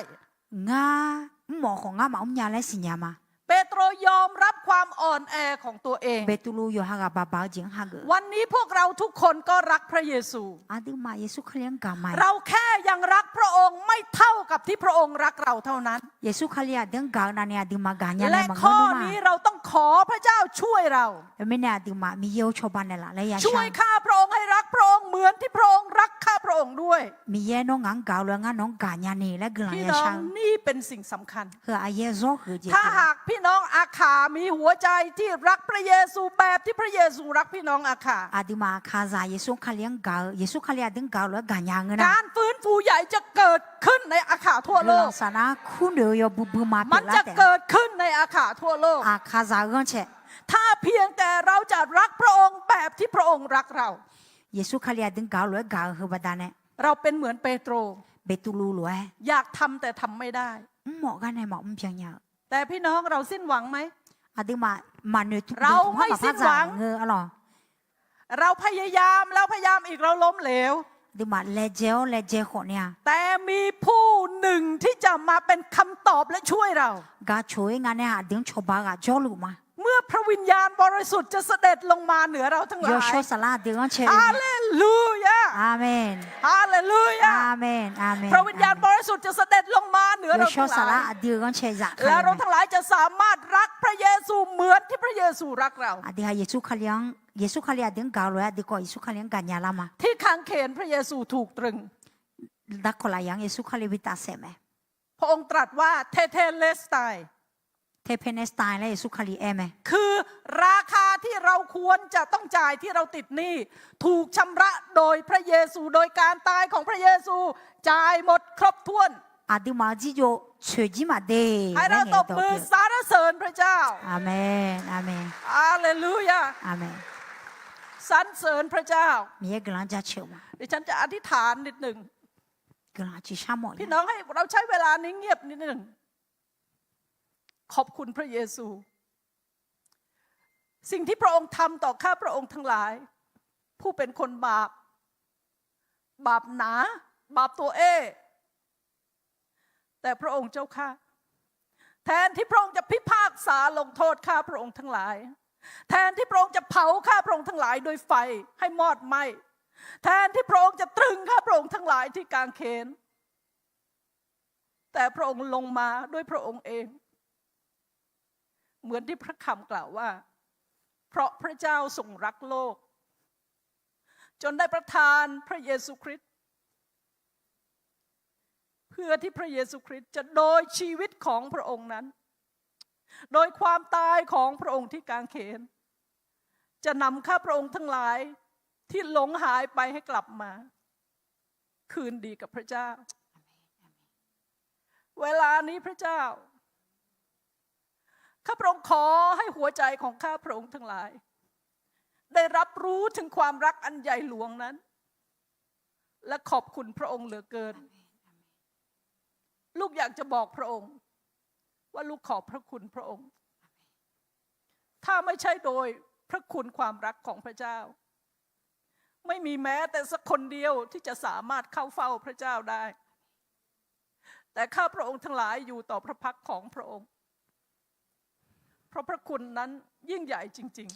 Ngar mrmawf khawf ngar maqmr nya laer siqnya ma. เปโตรยอมรับความอ่อนแอของตัวเอง Beqtuvluv yawqha ghaq baq baq-eu jeq-anr hageuf. วันนี้พวกเราทุกคนก็รักพระเยซู Aqduimaf Yeqsur Kali-anr gaq ma. เราแค่ยังรักพระองค์ไม่เท่ากับที่พระองค์รักเราเท่านั้น Yeqsur Kali aqdui-anr gaq-eu navni aqduimaf gaq nya nae maqngeur-a. และข้อนี้เราต้องขอพระเจ้าช่วยเรา Teumirnae aqduimaf Miqyaer-or cawba naeqlaf laer ya shar. ช่วยข้าพระองค์ให้รักพระองค์เหมือนที่พระองค์รักข้าพระองค์ด้วย Miqyaer nawr ngaq-anr gaq-eu lof-aer ngar nawq-anr gaq nya ni laer guiqlanq ya shar-eu. พี่น้อง นี่เป็นสิ่งสำคัญ Heu aqyaer zawr huiq-eu jeq. ถ้าหากพี่น้องอาขามีหัวใจที่รักพระเยซูแบบที่พระเยซูรักพี่น้องอาขา Aqduimaf aqkaqzaq Yeqsur Kali-anr gaq-eu, Yeqsur Kali aqdui-anr gaq-eu lof-aer gaq nya ngeur nar, การฟื้นฟูใหญ่จะเกิดขึ้นในอาขาทั่วโลก Guiqlanq saflar kurnoeq-eu yawbui buima pyeuflar taef. มันจะเกิดขึ้นในอาขาทั่วโลก Aqkaqzaq-eu ghanrcae. ถ้าเพียงแต่เราจะรักพระองค์แบบที่พระองค์รักเรา Yeqsur Kali aqdui-anr gaq-eu lof-aer gaq-eu heu baqdanae, เราเป็นเหมือนเปโตร Beqtuvluv lof-aer อยากทำแต่ทำไม่ได้ mrmawf gar nae maqmr byan nya-eu. แต่พี่น้อง เราสิ้นหวังไหม Aqduimaf maqnoeq tmq maqpar zaq ngeur-a lawq. เราพยายามแล้วพยายามอีก เราล้มเหลว Aqduimaf laejae-awr laejae khawf nae-a. แต่มีผู้หนึ่งที่จะมาเป็นคำตอบและช่วยเรา Gaqcoq-ir nga nae aqdui-anr cawba-eu ghaq jawrluf ma. เมื่อพระวิญญาณบริสุทธิ์จะเสด็จลงมาเหนือเราทั้งหลาย Yawshawr saflar aqdui ghanrcae-eu. Haleluya! Aqmeq. Haleluya! Aqmeq, aqmeq. พระวิญญาณบริสุทธิ์จะเสด็จลงมาเหนือเราทั้งหลาย Yawshawr saflar aqdui-eu ghanrcae zafkhaer. และเราทั้งหลายจะสามารถรักพระเยซูเหมือนที่พระเยซูรักเรา Aqdui ha Yeqsur Kali-anr, Yeqsur Kali aqdui-anr gaq-eu lof-aer aqdui khawf Yeqsur Kali-anr gaq nya lar ma. ที่กางเขนพระเยซูถูกตรึง Darkawq lafyaq-anr Yeqsur Kali bi tafsaef mae. พระองค์ตรัสว่า Tetelestai Tetelestai laer Yeqsur Kali aer mae. คือราคาที่เราควรจะต้องจ่ายที่เราติดหนี้ ถูกชำระโดยพระเยซู โดยการตายของพระเยซู จ่ายหมดครบถ้วน Aqduimaf-eu jirjov coeqjir maqde laer ngaeq-eu dawq pyeuf. ให้เราตบมือสรรเสริญพระเจ้า Aqmeq, aqmeq. Haleluya! Aqmeq. สรรเสริญพระเจ้า Miqyaer guiqlanq-anr jaceuq ma. ดิฉันจะอธิษฐานนิดหนึ่ง Guiqlanq aqcuiq shar mawf. พี่น้อง ให้เราใช้เวลานี้เงียบนิดหนึ่ง ขอบคุณพระเยซู สิ่งที่พระองค์ทำต่อข้าพระองค์ทั้งหลาย ผู้เป็นคนบาป บาปหนา บาปตัวเอ้ แต่พระองค์เจ้าข้า แทนที่พระองค์จะพิพากษาลงโทษข้าพระองค์ทั้งหลาย แทนที่พระองค์จะเผาข้าพระองค์ทั้งหลายด้วยไฟให้มอดไหม้ แทนที่พระองค์จะตรึงข้าพระองค์ทั้งหลายที่กางเขน แต่พระองค์ลงมาด้วยพระองค์เอง เหมือนที่พระคำกล่าวว่า เพราะพระเจ้าทรงรักโลก จนได้ประทานพระเยซูคริสต์ เพื่อที่พระเยซูคริสต์จะโดยชีวิตของพระองค์นั้น โดยความตายของพระองค์ที่กางเขน จะนำข้าพระองค์ทั้งหลายที่หลงหายไปให้กลับมา คืนดีกับพระเจ้า เวลานี้พระเจ้า ข้าพระองค์ขอให้หัวใจของข้าพระองค์ทั้งหลาย ได้รับรู้ถึงความรักอันใหญ่หลวงนั้น และขอบคุณพระองค์เหลือเกิน ลูกอยากจะบอกพระองค์ว่าลูกขอบพระคุณพระองค์ ถ้าไม่ใช่โดยพระคุณความรักของพระเจ้า ไม่มีแม้แต่สักคนเดียวที่จะสามารถเข้าเฝ้าพระเจ้าได้ แต่ข้าพระองค์ทั้งหลายอยู่ต่อพระพักตร์ของพระองค์ เพราะพระคุณนั้นยิ่งใหญ่จริง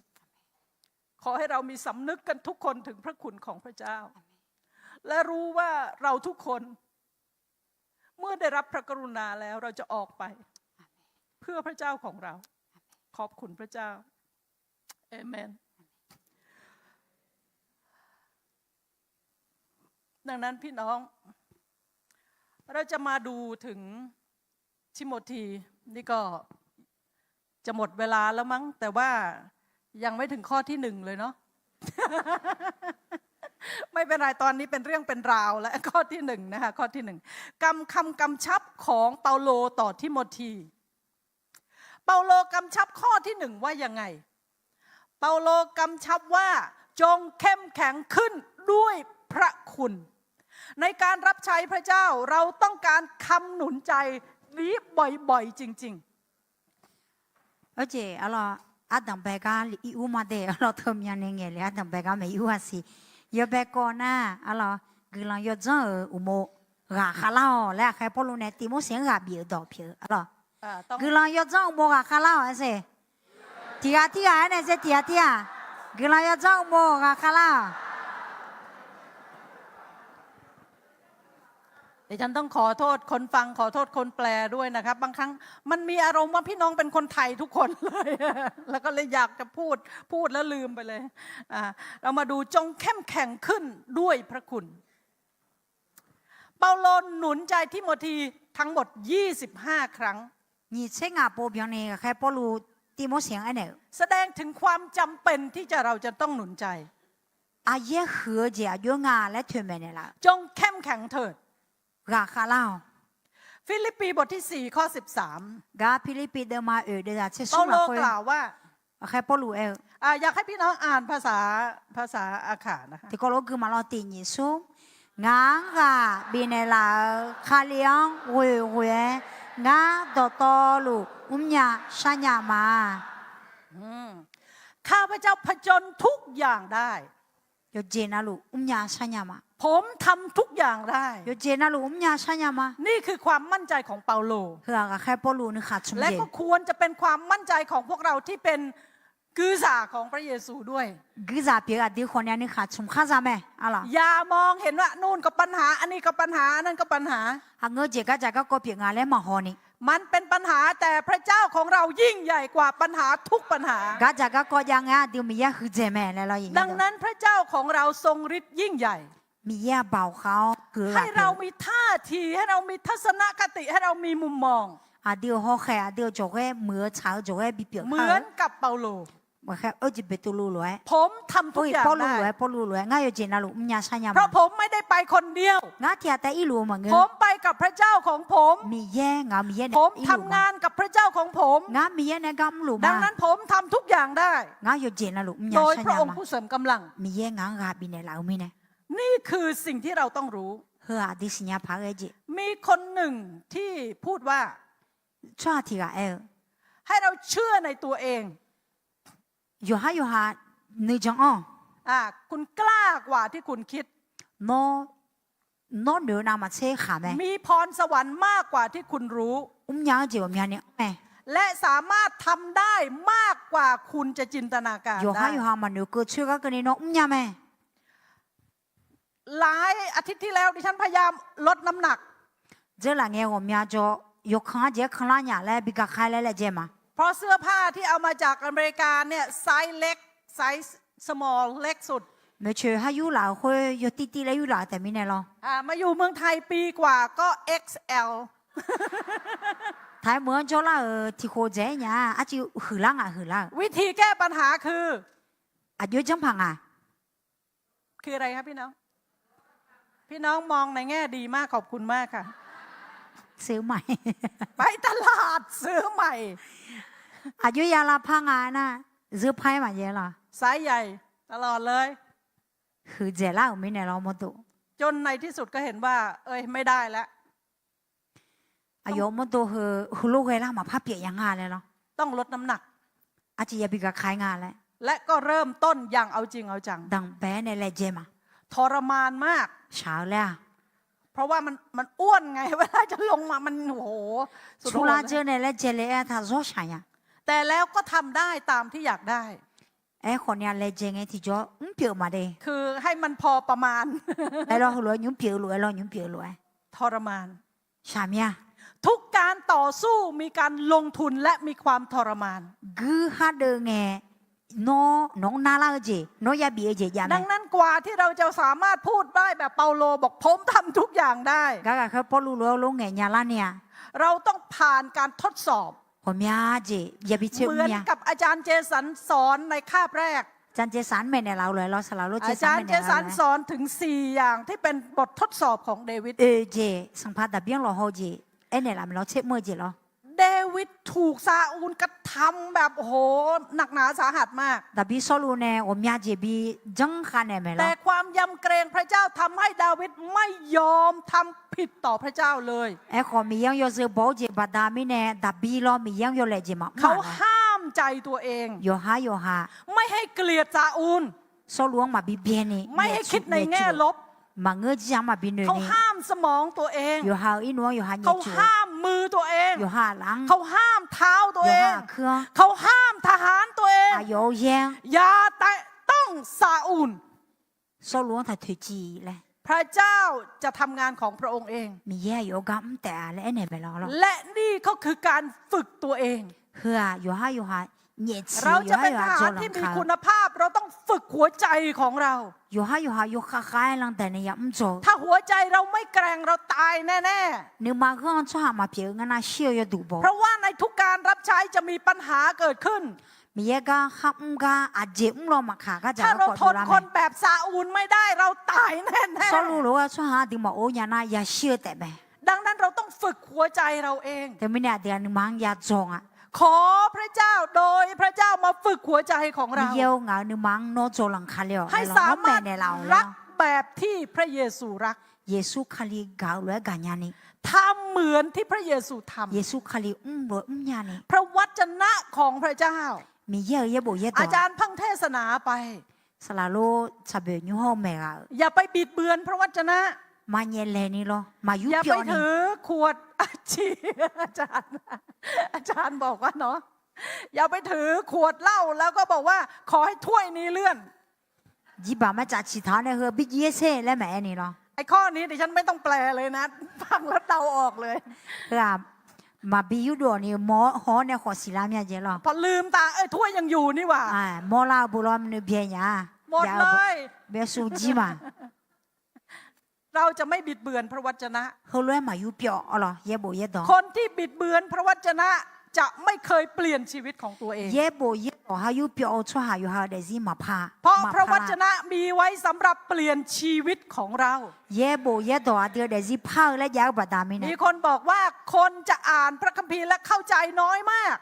ๆ ขอให้เรามีสำนึกกันทุกคนถึงพระคุณของพระเจ้า และรู้ว่าเราทุกคน เมื่อได้รับพระกรุณาแล้วเราจะออกไป เพื่อพระเจ้าของเรา ขอบคุณพระเจ้า เอเมน ดังนั้นพี่น้อง เราจะมาดูถึงทิโมธี นี่ก็จะหมดเวลาแล้วมั้ง แต่ว่ายังไม่ถึงข้อที่หนึ่งเลยเนาะ ไม่เป็นไร ตอนนี้เป็นเรื่องเป็นราวแล้ว ข้อที่หนึ่งนะคะ ข้อที่หนึ่ง กำ คำกำชับของเปาโลต่อทิโมธี เปาโลกำชับข้อที่หนึ่งว่ายังไง เปาโลกำชับว่า จงเข้มแข็งขึ้นด้วยพระคุณ ในการรับใช้พระเจ้า เราต้องการคำหนุนใจนี้บ่อยๆ จริงๆ Aqjeq arlawr, ardanq bae gar li ir ur ma de arlawr, teumyan nae ngaeq le ardanq bae gar maeq ir ur-a siq. Yawbae kawv nar arlawr, guiqlanq yawdzanr-euq uqmov ghaqkhav lar-awq laer aqkhaer Pawrluv nae Tivmorseq-anr ghaq bif-euq dawq pyeuf-eu arlawr. Guiqlanq yawdzanr uqmov ghaqkhav lar-awq aer se. Tiq ghaq tirghaq aer nae se tiq ghaq tirghaq. Guiqlanq yawdzanr uqmov ghaqkhav lar-awq. เดี๋ยวฉันต้องขอโทษคนฟัง ขอโทษคนแปลด้วยนะครับ บางครั้งมันมีอารมณ์ว่าพี่น้องเป็นคนไทยทุกคนเลย แล้วก็เลยอยากจะพูด พูดแล้วลืมไปเลย อ่า เรามาดู จงเข้มแข็งขึ้นด้วยพระคุณ เปาโลหนุนใจทิโมธีทั้งหมด ยี่สิบห้า ครั้ง Nyiq tser ngaq pov byanni ghaqkhaer Pawrluv Tivmorseq-anr aernaeq-eu แสดงถึงความจำเป็นที่จะ เราจะต้องหนุนใจ Aqyaer huiq-eu jeq aqjox nga laer toeqmaeq naeqlaf-eu จงเข้มแข็งเถิด Ghaqkhav lar-awq. ฟิลิปปีบทที่สี่ ข้อสิบสาม Gar Pirlirpiv deuvma oeq deuvzaq tser smr lafkhoer เปาโลกล่าวว่า aqkhaer Pawrluv aer-eu อ่า อยากให้พี่น้องอ่านภาษา ภาษาอาข่านะคะ Tiqkawv lof-aer guiqma lawr tiq nyiq smr. Ngaq-anr ghaq bifnaeq laf-euq Kali-anr ghoeq ghoeq-aer ngar dawqtawvluf mrnya sharnya ma. ข้าพเจ้าผจญทุกอย่างได้ Yawqjeq navluf mrnya sharnya ma. ผมทำทุกอย่างได้ Yawqjeq navluf mrnya sharnya ma. นี่คือความมั่นใจของเปาโล Heu-aq ghaqkhaer Pawrluv nuikhanr tsmq jeq และก็ควรจะเป็นความมั่นใจของพวกเราที่เป็น กุสาของพระเยซูด้วย Guirzaq pyeuf-eu aqdui khawfni nuikhanr tsmq kharzaq mae arlawq. อย่ามองเห็นว่านู่นก็ปัญหา อันนี้ก็ปัญหา อันนั้นก็ปัญหา Aqngeur jeq gardzaq garkawv pyeuf nga laer maqhaw ni. มันเป็นปัญหา แต่พระเจ้าของเรายิ่งใหญ่กว่าปัญหาทุกปัญหา Gardzaq garkawv jav ngae aqdui Miqyaer huiqdzaeq mae laer lawr-iq. ดังนั้นพระเจ้าของเราทรงฤทธิ์ยิ่งใหญ่ Miqyaer-aq baoq khav-awr huiq-eu ghaq pyeuf. ให้เรามีท่าที ให้เรามีทัศนคติ ให้เรามีมุมมอง Aqdui-euq hawkhaeq aqdui-euq jawqghaer muiq-eu tsaq-eu jawqghaer bipyeuf kar-eu เหมือนกับเปาโล Aqkhaer-eu jeq Beqtuvluv lof-aer ผมทำทุกอย่างได้ Pawrluv lof-aer Pawrluv lof-aer ngar yawjeq navluf mrnya sharnya ma. เพราะผมไม่ได้ไปคนเดียว Ngar tiq ghaq taef irluf-eu maqngeur. ผมไปกับพระเจ้าของผม Miqyaer ngaq-euq Miqyaer nae irluf ma. ผมทำงานกับพระเจ้าของผม Ngar Miqyaer nae gar mrluf ma. ดังนั้นผมทำทุกอย่างได้ Ngar yawjeq navluf mrnya sharnya ma. โดยพระองค์ผู้เสริมกำลัง Miqyaer ngaq-anr ghaq bifnaeq laf-eu mirnae. นี่คือสิ่งที่เราต้องรู้ Heu-aq aqdui siqnya paq-aer jeq มีคนหนึ่งที่พูดว่า Tsawrhaq tiq ghaq aer-eu ให้เราเชื่อในตัวเอง Yawqhar yawqha nuijan-anr อ่า คุณกล้ากว่าที่คุณคิด Nawr, nawr noeq-eu navmaqtser khaq mae. มีพรสวรรค์มากกว่าที่คุณรู้ Mrnya-eu jeq ghawqmyani-anr mae. และสามารถทำได้มากกว่าคุณจะจินตนาการได้ Yawqhar yawqha maqnoeq keuv coer gar keuvni nawr mrnya mae. หลายอาทิตย์ที่แล้ว ดิฉันพยายามลดน้ำหนัก Dzeurlaf ngae ghawqmya jawr yawkan-anr jeq-aer kanlar nya laer bi gaqkhaer laer laejae ma. เพราะเสื้อผ้าที่เอามาจากอเมริกาเนี่ย ไซส์เล็ก ไซส์ small เล็กสุด Maeqtsoeq har yurlaf-euq khoer yawtiv tiv laer yurlaf-eu taef mirnae lawr. อ่า มาอยู่เมืองไทยปีกว่าก็ เอ็กซ์แอล Taiq meuq-anr jawrlar-euq tiq khof dzaeq-aer nya-a arcuiv huiqlar ngaq huiqlar-eu วิธีแก้ปัญหาคือ Aqjox janrpaq ngaq คืออะไรคะพี่น้อง พี่น้องมองในแง่ดีมาก ขอบคุณมากค่ะ ซื้อใหม่ ไปตลาดซื้อใหม่ Aqjox ya lavpar nga nar, zeur par-aer maqjav lawq. ไซส์ใหญ่ตลอดเลย Huiqdzaeq lar-euq mirnae lawr mawrdo. จนในที่สุดก็เห็นว่า เอ้ย ไม่ได้แล้ว Aqyawf mawrdo heu heulof ghae lar maqpar pyeuf nya nga laer lawr. ต้องลดน้ำหนัก Arciv yabi gaqkaq-aer nga laer. และก็เริ่มต้นอย่างเอาจริงเอาจัง Danqbae-aer nae laejae ma. ทรมานมาก Shaq-eu laer-aq. เพราะว่ามัน มันอ้วนไง เวลาจะลงมา มัน โอ้โห Curlar dzeur nae laejae le-aer taq zawr shaq nya. แต่แล้วก็ทำได้ตามที่อยากได้ Aerkhawf ni-a laejae ngae tiqjawr mrpyeuf ma de. คือให้มันพอประมาณ Aerlawr heulof-aer nymr pyeuf-eu lof-aer lawr nymr pyeuf-eu lof-aer. ทรมาน Shaq mir-a. ทุกการต่อสู้มีการลงทุนและมีความทรมาน Guir khar deuv ngae nawr nawq-anr narlar-eu jeq nawr yabif-eu jeq jav mae. ดังนั้นกว่าที่เราจะสามารถพูดได้แบบเปาโลบอก ผมทำทุกอย่างได้ Gargaq khaer Pawrluv lof-aer lof ngaeq nya lar ni-a. เราต้องผ่านการทดสอบ Ghawqmya jeq yabi tser mr-a. เหมือนกับอาจารย์เจสันสอนในคาบแรก Jan Jaesan maeqnaeq laf-eu lof-aer lawr saqlaq lof อาจารย์เจสันสอนถึงสี่อย่างที่เป็นบททดสอบของเดวิด Oeq jeq sanqpaq Daqbir-anr lawqhaw-eu jeq aernaeq laf mae lawr tser mr-eu jeq lawr. เดวิดถูกซาอูลกระทำแบบ โอ้โห หนักหนาสาหัสมาก Daqbir Sawrluv nae ghawqmya jeq bi janr khav naeq mae lawr. แต่ความยำเกรงพระเจ้าทำให้ดาวิดไม่ยอมทำผิดต่อพระเจ้าเลย Aerkhawf Miqyaer-anr yawzeu baw-eu jeq baqda mirnae Daqbir lawr Miqyaer-anr yawlaeq jeq maqmr-a. เขาห้ามใจตัวเอง Yawqhar yawqha ไม่ให้เกลียดซาอูล Sawrluv-anr maqbi byaeni ไม่ให้คิดในแง่ลบ Maqngeur jir-anr maqbi noeq ni เขาห้ามสมองตัวเอง Yawqha-euq irnmr-anr yawqha nyaefcof เขาห้ามมือตัวเอง Yawqha aqlaf-anr เขาห้ามเท้าตัวเอง Yawqha aqkuir-anr เขาห้ามทหารตัวเอง Aqyawf-euq yaer-anr อย่าแตะต้องซาอูล Sawrluv-anr taq toeqciv laer พระเจ้าจะทำงานของพระองค์เอง Miqyaer aqyawf-eu gar mr taef-a laer aernaeq mae lawr. และนี่ก็คือการฝึกตัวเอง Heu-aq yawqhar yawqha nyaefciq เราจะเป็นทหารที่มีคุณภาพ เราต้องฝึกหัวใจของเรา Yawqhar yawqha yawkhav khav-aer lan daq nae yamr dzaw-eu. ถ้าหัวใจเราไม่แกร่ง เราตายแน่ๆ Nuima ghanr-anr tsawrhaq maqpyaeq-eu ngar nar shir-eu yawduq baw. เพราะว่าในทุกการรับใช้จะมีปัญหาเกิดขึ้น Miqyaer gar kharmr gar aqjeq mr law maqkaq gar dzaq-eu khawf dovlar mae. ถ้าเราทนคนแบบซาอูลไม่ได้ เราตายแน่ๆ Sawrluv lof-aer tsawrhaq aqdui maqor nya nar yashir-eu taef mae. ดังนั้นเราต้องฝึกหัวใจเราเอง Teumirnae aqdui-aq nuima-anr yadzaw nga. ขอพระเจ้า โดยพระเจ้ามาฝึกหัวใจของเรา Miqyaer-or ngaq-euq nuima-anr nawr dzaw lanq ka le-awq ให้สามารถรักแบบที่พระเยซูรัก Yeqsur Kali gaq-eu lof-aer gaqnya ni. ทำเหมือนที่พระเยซูทำ Yeqsur Kali mr lof-aer mrnya ni. พระวจนะของพระเจ้า Miqyaer-euq yaerbof yaerdawq อาจารย์เพิ่งเทศนาไป Saqlaq lof tsaqboeq nymr hawr-eu maeqghaq-euq อย่าไปบิดเบือนพระวจนะ Maqnyaef laeq ni lawr maqyur pyawv ni. อย่าไปถือขวด อาจารย์ อาจารย์ อาจารย์บอกว่าเนาะ อย่าไปถือขวดเหล้าแล้วก็บอกว่า ขอให้ถ้วยนี้เลื่อน Jirbaq marcaf ciqtaq-awr nae heu bi jiv-aer sher laer maqaer ni lawr. ไอ้ข้อนี้ดิฉันไม่ต้องแปลเลยนะ ฟังแล้วเดาออกเลย Heu-aq maqbi yurdov-awq ni mawr haw-awr nae khawf siqlar myav jae lawr. พอลืมตา เอ้ย ถ้วยยังอยู่นี่หว่า Mawrlar-eu bo lawr nuibyae nya-a. หมดเลย Byasu jir ma. เราจะไม่บิดเบือนพระวจนะ Heulof-aer maqyur pyawv-awr lawr yaerbof yaerdawq คนที่บิดเบือนพระวจนะจะไม่เคยเปลี่ยนชีวิตของตัวเอง Yaerbof yaerdawq har yur pyawv-eu tsawrhaq yawqha-euq daefzir maqpar. เพราะพระวจนะมีไว้สำหรับเปลี่ยนชีวิตของเรา Yaerbof yaerdawq aqdui-eu daefzir par-eu laer jav-eu baqda mirnae. มีคนบอกว่าคนจะอ่านพระคัมภีร์และเข้าใจน้อยมาก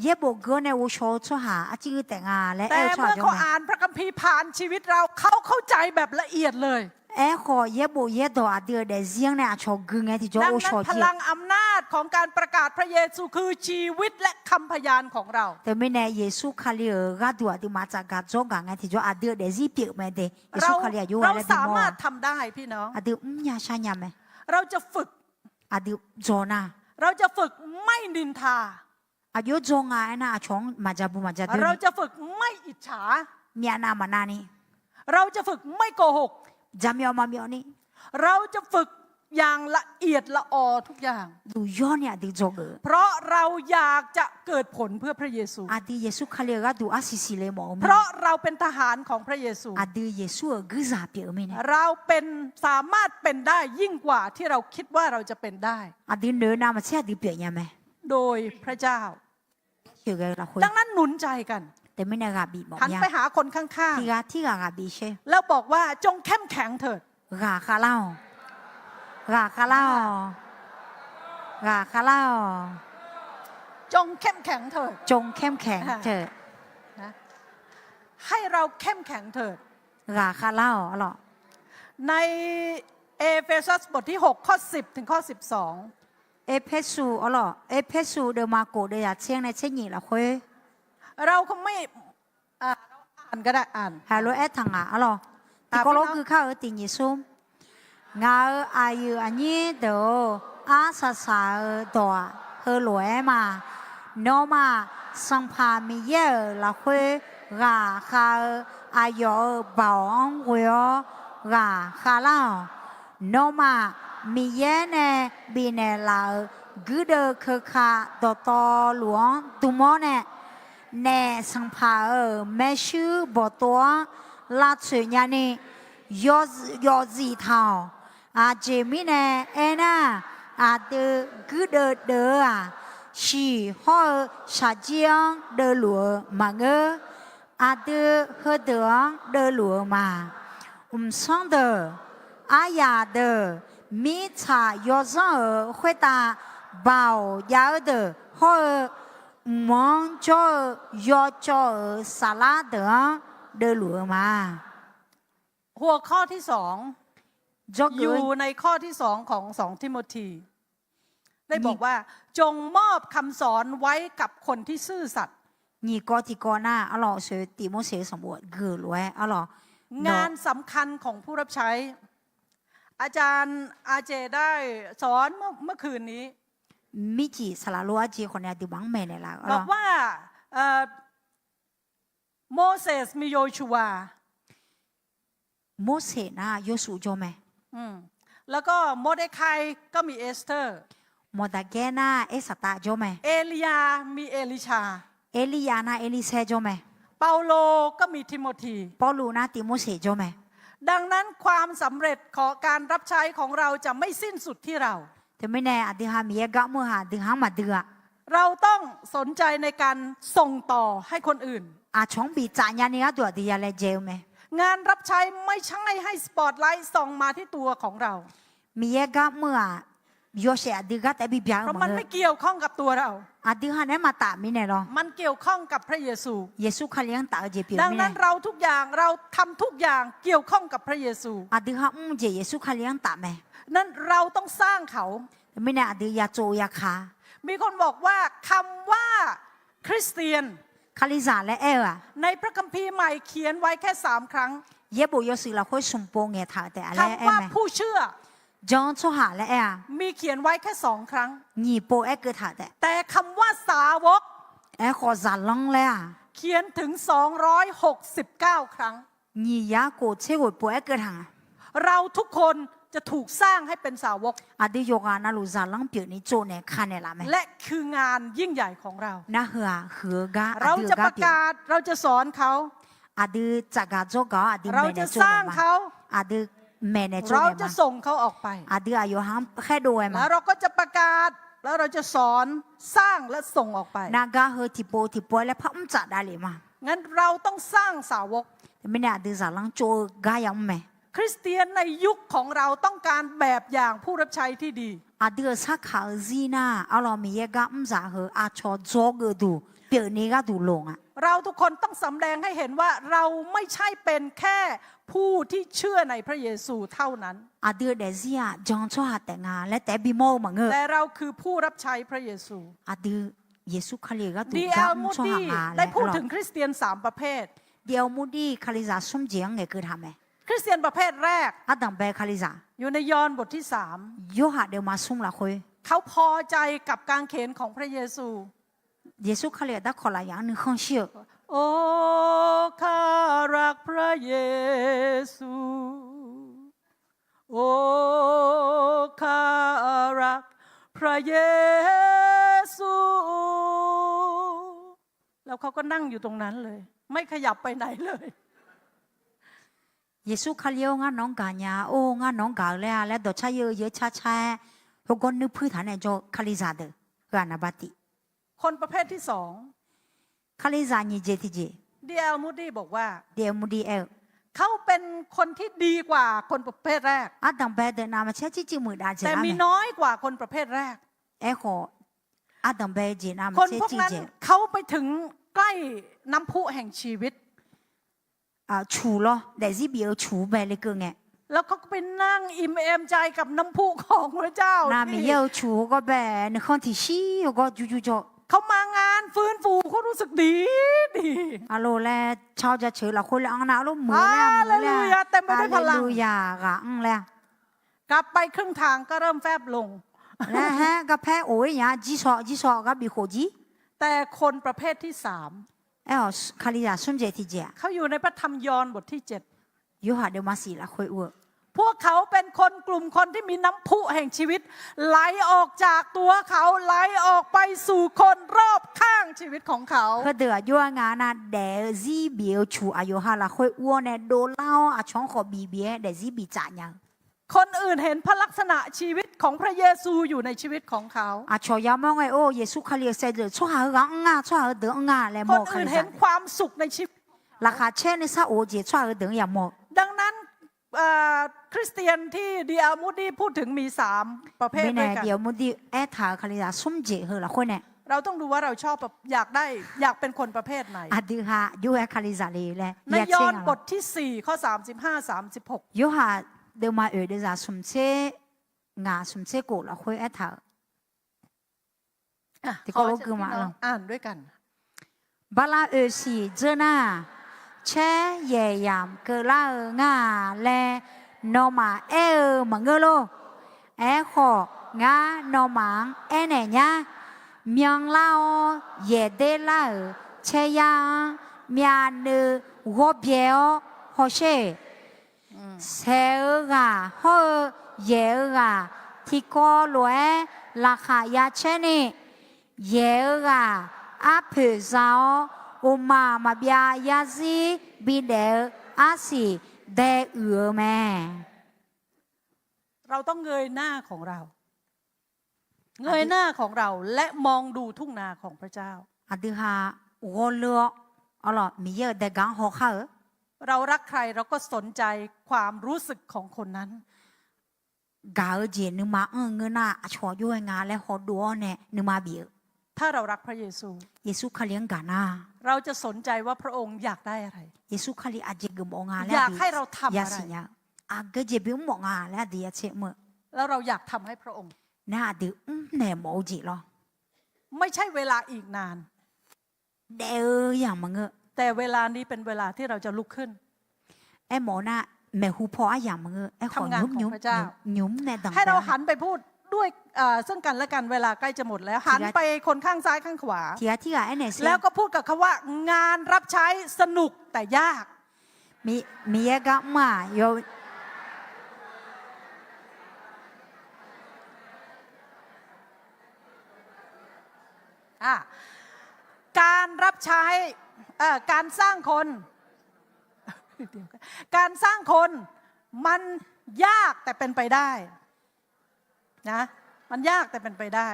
Yaerbof geur-awr nae ghovshaw-eu tsawrhaq arciv ghoe taef nga laer aer-eu tsawrhaq jawr mae. แต่เมื่อเขาอ่านพระคัมภีร์ผ่านชีวิตเรา เขาเข้าใจแบบละเอียดเลย Aerkhawf yaerbof yaerdawq aqdui-euq daefzir-anr nae aqcawq gui ngae tiqjawr ghovshaw jir-eu ดังนั้นพลังอำนาจของการประกาศพระเยซูคือชีวิตและคำพยานของเรา Teumirnae Yeqsur Kali-euq gharduq aqduimaf tsafgaq dzawrgaq ngae tiqjawr aqdui-euq daefzir pyeuf mae de. Yeqsur Kali aqjox ghae laer bi mawr-a. เราสามารถทำได้พี่น้อง Aqdui mrnya sharnya mae. เราจะฝึก Aqdui dzaw nar เราจะฝึกไม่นินทา Aqjox dzaw nga aernar aqcawq-anr maqja bu maqja doer ni. เราจะฝึกไม่อิจฉา Myavnav maqnav ni. เราจะฝึกไม่โกหก Jaqmyawf maqmyawf ni. เราจะฝึกอย่างละเอียดละออทุกอย่าง Duqyawr ni aqdui dzawgeuf-eu. เพราะเราอยากจะเกิดผลเพื่อพระเยซู Aqdui Yeqsur Kali-euq gharduq arsiq siqle mawf-eu mirnae. เพราะเราเป็นทหารของพระเยซู Aqdui Yeqsur-euq guirzaq pyeuf-eu mirnae. เราเป็นสามารถเป็นได้ยิ่งกว่าที่เราคิดว่าเราจะเป็นได้ Aqdui noeq-eu navmaqtser aqdui pyeuf nya mae. โดยพระเจ้า Sheuqghae-eu lafkhoer. ดังนั้นหนุนใจกัน Teumirnae ghaq bif mawf mya. หันไปหาคนข้างๆ Tiqghaq tirghaq ghaq bif sher แล้วบอกว่า จงเข้มแข็งเถิด Ghaq khavlar-awq. Ghaq khavlar-awq. Ghaq khavlar-awq. จงเข้มแข็งเถิด Jongkaemkaeq teu. ให้เราเข้มแข็งเถิด Ghaq khavlar-awq arlawq. ใน เอเฟซัสบทที่หก ข้อสิบถึงข้อสิบสอง Erpersu arlawq, Erpersu deuvma khof deuv yaq tser-anr nae tser nyif lafkhoer. เราคงไม่ อ่า เราอ่านก็ได้ อ่าน Haiq lof-aer taq ngaq arlawq. Tiqkawv lof-aer gui kar-eu tiq nyif smr. Ngaq-euq aqyuif aqnyir deuq-or, arsaq saq-eu dawq-aq, heulof-aer ma. Nawmaf, Sanqpaq Miqyaer-euq lafkhoer ghaqkhav-eu aqyawf-euq baoq-anr ghoe-awr ghaqkhavlar-awq. Nawmaf, Miqyaer nae bifnaeq laf-euq guirdeuv keuka dawqtawvluf-anr dm-awr nae, naef sanqpaq-euq maershuir bawqtov-anr lavtsoeq nyani yawzif taq-awq. Aqjeq mirnae aernar, aqdui guirdeuv deuv-eu-aq, shiq hawr-eu shaqjir-anr deuvluf-eu maqngeur. Aqdui heudeuq-anr deuvluf-eu ma. Mqsanr deuq, aryaq deuq, mirtsaq yawzanr-euq khoertav baoq jav-eu deuq hawr-eu, mq-anr jawr-eu yawcawv-euq saflar deuq-anr deuvluf-eu ma. หัวข้อที่สอง อยู่ในข้อที่สองของสองทิโมธี ได้บอกว่า จงมอบคำสอนไว้กับคนที่ซื่อสัตย์ Nyiq kawv tiqkawv nar arlawq, sheuq Tiqmorseq-eu sanqbof gui-euq lof-aer arlawq, งานสำคัญของผู้รับใช้ อาจารย์อาเจได้สอนเมื่อเมื่อคืนนี้ Mircif saqlaq lof-aer jeq khawf nae aqduimaf-anr maeqnaeq laf-eu arlawq. บอกว่า เอ่อ โมเสสมีโยชูวา Morseq nar Yawshuv jawr mae. แล้วก็โมเดคายก็มีเอสเธอร์ Mawqdaqgaer nar Aersaqtav jawr mae. เอลียาห์มีเอลิชา Erliryav nar Erlirsaer jawr mae. เปาโลก็มีทิโมธี Pawrluv nar Tiqmorseq jawr mae. ดังนั้นความสำเร็จของการรับใช้ของเราจะไม่สิ้นสุดที่เรา Teumirnae aqdui ha Miqyaer gar mr-eu ha aqdui ha-anr maqdui-a. เราต้องสนใจในการส่งต่อให้คนอื่น Aqcawq-anr biftaf nyani gharduq aqdui ya laejae-eu mae. งานรับใช้ไม่ใช่ให้สปอตไลท์ส่องมาที่ตัวของเรา Miqyaer gar mr-eu-aq, yawshaef aqdui gar taef-aer bibya-eu maqngeur. เพราะมันไม่เกี่ยวข้องกับตัวเรา Aqdui ha naeq-aer maqtaf mirnae lawr. มันเกี่ยวข้องกับพระเยซู Yeqsur Kali-anr taf-eu jeq pyeuf mirnae. ดังนั้นเราทุกอย่าง เราทำทุกอย่างเกี่ยวข้องกับพระเยซู Aqdui ha mr-eu jeq Yeqsur Kali-anr taf mae. นั้นเราต้องสร้างเขา Mirnae aqdui ya tsov ya ka. มีคนบอกว่าคำว่าคริสเตียน Kalizaq laer aer-eu-aq, ในพระคัมภีร์ใหม่เขียนไว้แค่สามครั้ง Yaerbof yawshuif lafkhoer smq pov ngaeqtaq-euq taef-a laer aer mae. คำว่าผู้เชื่อ Jan-eu tsawrhaq laer aer-a, มีเขียนไว้แค่สองครั้ง nyiq pov aerkeuv taq-euq taef. แต่คำว่าสาวก Aerkhawf zaqlanr laer-aq, เขียนถึงสองร้อยหกสิบเก้าครั้ง nyiq yar khof tser ghoeq pov aerkeuv taq nga. เราทุกคนจะถูกสร้างให้เป็นสาวก Aqdui yawqghaq navluf zaqlanr pyeufni tsovnaeq kanaeq laf mae. และคืองานยิ่งใหญ่ของเรา Nar heu-aq huiq-eu gar aqdui-eu gar pyeuf. เราจะประกาศ เราจะสอนเขา Aqdui tsafgaq dzawrgaq-awr aqdui maeqnaeq tsovnaeq ma. เราจะสร้างเขา Aqdui maeqnaeq tsovnaeq ma. เราจะส่งเขาออกไป Aqdui aqyawf ha-anr khaerdov ghae ma. แล้วเราก็จะประกาศ แล้วเราจะสอนสร้างและส่งออกไป Nargar heu tiqpov tiqpov-aer laer par mr tsaf davlef ma. งั้นเราต้องสร้างสาวก Mirnae aqdui zaqlanr tsov-eu gar yamr mae. คริสเตียนในยุคของเราต้องการแบบอย่างผู้รับใช้ที่ดี Aqdui-euq sarkaq-eu zir nar, arlawr Miqyaer gar mrzaq heu aqcawq dzawgeuf duq pyeufni gharduq loq nga. เราทุกคนต้องสำแดงให้เห็นว่าเราไม่ใช่เป็นแค่ผู้ที่เชื่อในพระเยซูเท่านั้น Aqdui-euq daefzir-aq jan-eu tsawrhaq taef nga laer taef-aer bimawr-eu maqngeur. แต่เราคือผู้รับใช้พระเยซู Aqdui Yeqsur Kali-euq gharduq gar mr tsawrhaq nga laer. ได้พูดถึงคริสเตียนสามประเภท Dawr Moody kalizaq smr jeq-anr ngaeqkeuv taq mae. คริสเตียนประเภทแรก Ardanqbae kalizaq อยู่ในยอห์นบทที่สาม Yorhaq deuvma smr lafkhoer. เขาพอใจกับกางเขนของพระเยซู Yeqsur Kali-euq darkawq lafyaq-anr nuikhanr shir-eu. โอ้ ข้ารักพระเยซู โอ้ ข้ารักพระเยซู แล้วเขาก็นั่งอยู่ตรงนั้นเลย ไม่ขยับไปไหนเลย Yeqsur Kali-or, ngar nawq-anr gaq nya-a, or, ngar nawq-anr gaq-eu laer-a laer dawqcar yeu yeu carcar-aer, hogawr nuirpuir taq nae jawr-eu kalizaq deuq, heu-aq naqba tiq. คนประเภทที่สอง Kalizaq nyiq jeq tiqjeq. D L Moody บอกว่า D L Moody aer-eu, เขาเป็นคนที่ดีกว่าคนประเภทแรก Ardanqbae deuq navmaqtser civ civ muiq dav jeq lar mae. แต่มีน้อยกว่าคนประเภทแรก Aerkhawf, ardanqbae jeq navmaqtser civ jeq. คนพวกนั้นเขาไปถึงใกล้น้ำพุแห่งชีวิต Cuq lawr, daefzir bif-eu cuq bae lekeuv ngae. แล้วเขาก็ไปนั่งอิ่มเอมใจกับน้ำพุของพระเจ้า Nar Miqyaer-euq cuq heugar bae nuikhanr tiqshir heugar jur jur jawr. เขามางานฟื้นฟูเขารู้สึกดี Arlawr laer car-awr jaceuq-eu lafkhoer laer anr nar arlawr muiq-eu laer muiq-eu laer เต็มไปด้วยพลัง Haleluya ghaq anr laer กลับไปครึ่งทางก็เริ่มแฟบลง Laer-aer garpaer of-ir nya jir shaw jir shaw gar bif khof jir. แต่คนประเภทที่สาม Aer-awq kalizaq smr jeq tiqjeq-aq เขาอยู่ในพระธรรมยอห์นบทที่เจ็ด Yorhaq deuvma shif lafkhoer ur-eu พวกเขาเป็นคนกลุ่มคนที่มีน้ำพุแห่งชีวิตไหลออกจากตัวเขาไหลออกไปสู่คนรอบข้างชีวิตของเขา Heudeuq aqjox-aer nga nar daef-eu zir bif-eu cuq aqyawf ha lafkhoer ur-awr nae dovlar-awr aqcawq-anr khawf bif bif-aer daefzir biftsaf nya-eu คนอื่นเห็นพระลักษณะชีวิตของพระเยซูอยู่ในชีวิตของเขา Aqcawq yamawr ngae or Yeqsur Kali-euq saevdzeuf tsawrhaq-eu ghaq anr nga tsawrhaq heudeuq anr nga laer mawr-eu kalizaq คนอื่นเห็นความสุขในชีวิต Laqkhaq caer nuisar of-eu jeq tsawrhaq heudeuq-anr yamawr-eu ดังนั้น คริสเตียนที่ ดี แอล มูดี พูดถึงมีสามประเภทด้วยกัน Mirnae Diamudi aertaq-euq kalizaq smr jeq heu lafkhoer nae เราต้องดูว่าเราชอบอยากได้อยากเป็นคนประเภทไหน Aqdui ha jov-aer kalizaq le laer ในยอห์นบทที่สี่ข้อสามสิบห้า สามสิบหก Yorhaq deuvma oeq deuvzaq smq tser ngaq smq tser kof lafkhoer aertaq-euq tiqkawv lof gui ma-a. Bala oeq siq dzeur nar, caer yaeq yamq keuvlar-eu nga laer nawmaf aer-eu maqngeur lor. Aerkhawf, ngar nawmaf-anr aernaeq nyar, myanrlar-awr yaeqder lar-euq caeryar-anr myavnuiv ghawrbyae-awr hawsher. Saeq-eu ghaq hawr-eu yaeq-eu ghaq tiqkawv lof-aer laqkhaq ya caer ni, yaeq-eu ghaq arpoeq za-awr, uqmaq maqbyav yarzir bidaef-eu arsiq dae uiq-eu mae. เราต้องเงยหน้าของเรา เงยหน้าของเราและมองดูทุ่งนาของพระเจ้า Aqdui ha ghawrleur-awr, arlawq Miqyaer-euq daegaq-anr hawkhar-eu. เรารักใครเราก็สนใจความรู้สึกของคนนั้น Gaq-eu jeq nuima anr-eu ngeur nar aqcawq jov-aer nga laer hawdov-awr nae nuima bif-eu. ถ้าเรารักพระเยซู Yeqsur Kali-anr gaq nar, เราจะสนใจว่าพระองค์อยากได้อะไร Yeqsur Kali aqjeq geufmawf nga laer aqdui yasiq nya-eu. Aqgeu jeq bimr mawf nga laer aqdui yatser mr-eu. แล้วเราอยากทำให้พระองค์ Nar aqdui mrnaeq mawf-eu jeq lawr. ไม่ใช่เวลาอีกนาน Daef-eu yamq maqngeur. แต่เวลานี้เป็นเวลาที่เราจะลุกขึ้น Aermawf-eu nar, maeqhu paw aryamq maqngeur. Aerkhawf nymq mr nae danqbae ให้เราหันไปพูดด้วยเอ่อซึ่งกันและกัน เวลาใกล้จะหมดแล้ว หันไปคนข้างซ้ายข้างขวา Tiqghaq tirghaq aernaeq sher. แล้วก็พูดกับเขาว่า งานรับใช้สนุกแต่ยาก Miqyaer gar mr-aq, yaw Ah, การรับใช้ เอ่อ การสร้างคน การสร้างคน มันยากแต่เป็นไปได้ นะ มันยากแต่เป็นไปได้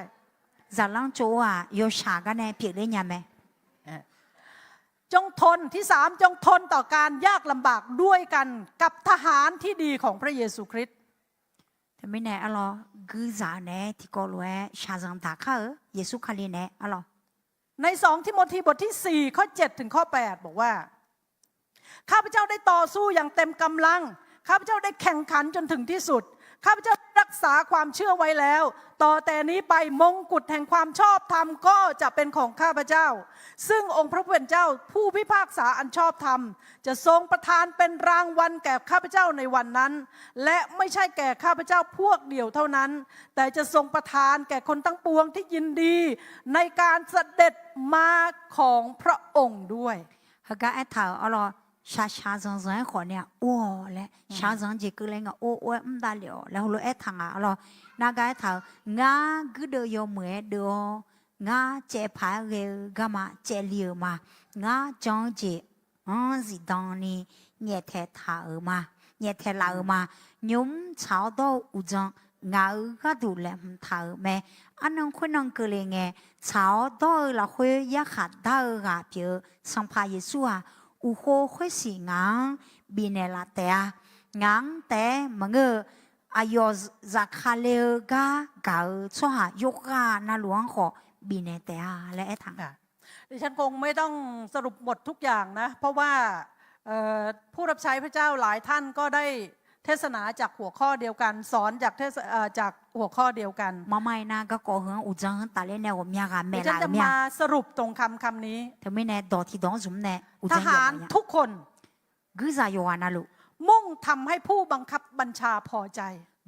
Zaqlanr tsov-aq, yawshaq gar nae pyeufler nya mae. จงทน ที่สาม จงทนต่อการยากลำบากด้วยกันกับทหารที่ดีของพระเยซูคริสต์ Teumirnae arlawr, guirzaq-eu naeq-aer tiqkawv lof-aer shaqzanq daq kar-eu Yeqsur Kali naeq-aer arlawr. ใน สอง ทิโมธี บทที่สี่ ข้อ เจ็ด ถึง ข้อ แปด บอกว่า ข้าพเจ้าได้ต่อสู้อย่างเต็มกำลัง ข้าพเจ้าได้แข่งขันจนถึงที่สุด ข้าพเจ้าได้รักษาความเชื่อไว้แล้ว ต่อแต่นี้ไปมงกุฎแห่งความชอบธรรมก็จะเป็นของข้าพเจ้า ซึ่งองค์พระผู้เป็นเจ้าผู้พิพากษาอันชอบธรรม จะทรงประทานเป็นรางวัลแก่ข้าพเจ้าในวันนั้น และไม่ใช่แก่ข้าพเจ้าพวกเดียวเท่านั้น แต่จะทรงประทานแก่คนทั้งปวงที่ยินดีในการเสด็จมาของพระองค์ด้วย Heugar aertaq-euq arlawr, shaqshaq zanqzanq-aer khawf nae or-awq laer, shaqzanq jeq keuvle nga or or-aer mr davlef-awq laer heulof-aer aertaq nga arlawr. Nargar aertaq-euq, ngar guirdeuv yawmuiq-aer deuv-awr, ngar caevpaq-aer ghae-eu garma caevli-euq ma. Ngar jan-eu jeq-anr zifdan ni nyaeftaeq taq-euq ma, nyaeftaeq laf-euq ma. Nymq-mr tsaq-awr dawr-eu uqdzan ngaq-euq gharduq laeqhmq taq-euq mae. Arnan khoernan keuvle ngae, tsaq-awr dawr-eu lafkhoer yarkhaq dar-eu ghaq pyeuf-eu Sanqpaq Yeqsur-aq, uqkhov khoersiq ngaq-anr bifnaeq laf taef-a. Ngaq-anr taef-aer maqngeur-eu, aqyawf zafkale-eu gar gaq-eu tsawrhaq yawqghaq navluf-anr khawf bifnaeq taef-a laer aertaq nga. ดิฉันคงไม่ต้องสรุปหมดทุกอย่างนะ เพราะว่าเอ่อผู้รับใช้พระเจ้าหลายท่านก็ได้ เทศนาจากหัวข้อเดียวกัน สอนจากเทศ- เอ่อ จากหัวข้อเดียวกัน Maqma iqnan garkawv heu-anr uqdzan heu-anr tafler nae ghawqmya ghaq maeqlaf-euq mir-a. เดี๋ยวฉันจะมาสรุปตรงคำคำนี้ Teumirnae dawq tiqdawq-anr zmq nae uqdzan ทหารทุกคน guirzaq yawqghaq navluf, มุ่งทำให้ผู้บังคับบัญชาพอใจ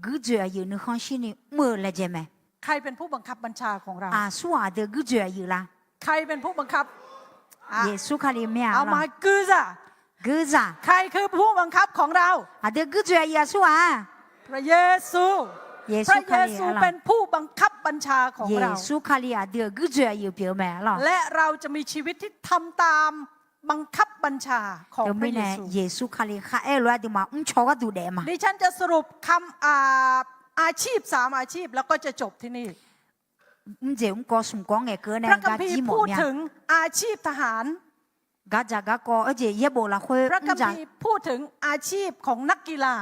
guirdzoeq aqyuif nuikhanr shirni mr-eu laejae mae. ใครเป็นผู้บังคับบัญชาของเรา Aqsurghaq aqdui guirdzoeq aqyuif la? ใครเป็นผู้บังคับ อ่ะ Yeqsur Kali mir-a. เอามา guirzaq guirzaq ใครคือผู้บังคับของเรา Aqdui guirdzoeq aqyuif aqsurghaq-a? พระเยซู Yeqsur Kali พระเยซูเป็นผู้บังคับบัญชาของเรา Yeqsur Kali aqdui-euq guirdzoeq aqyuif pyeuf-eu mae lawq. และเราจะมีชีวิตที่ทำตามบังคับบัญชาของพระเยซู Teumirnae Yeqsur Kali kharaer-eu lof-aer aqduimaf mrcaw gharduq daef ma. ดิฉันจะสรุปคำ อ่า อาชีพสามอาชีพ แล้วก็จะจบที่นี่ Mrjeq mrkawv smq kawv-anr ngaeqkeuv nae พระคัมภีร์ gar jir mawf mir-a. พูดถึงอาชีพทหาร Gardzaq garkawv-eu jeq yaerbof lafkhoer mr- พระคัมภีร์พูดถึงอาชีพของนักกีฬา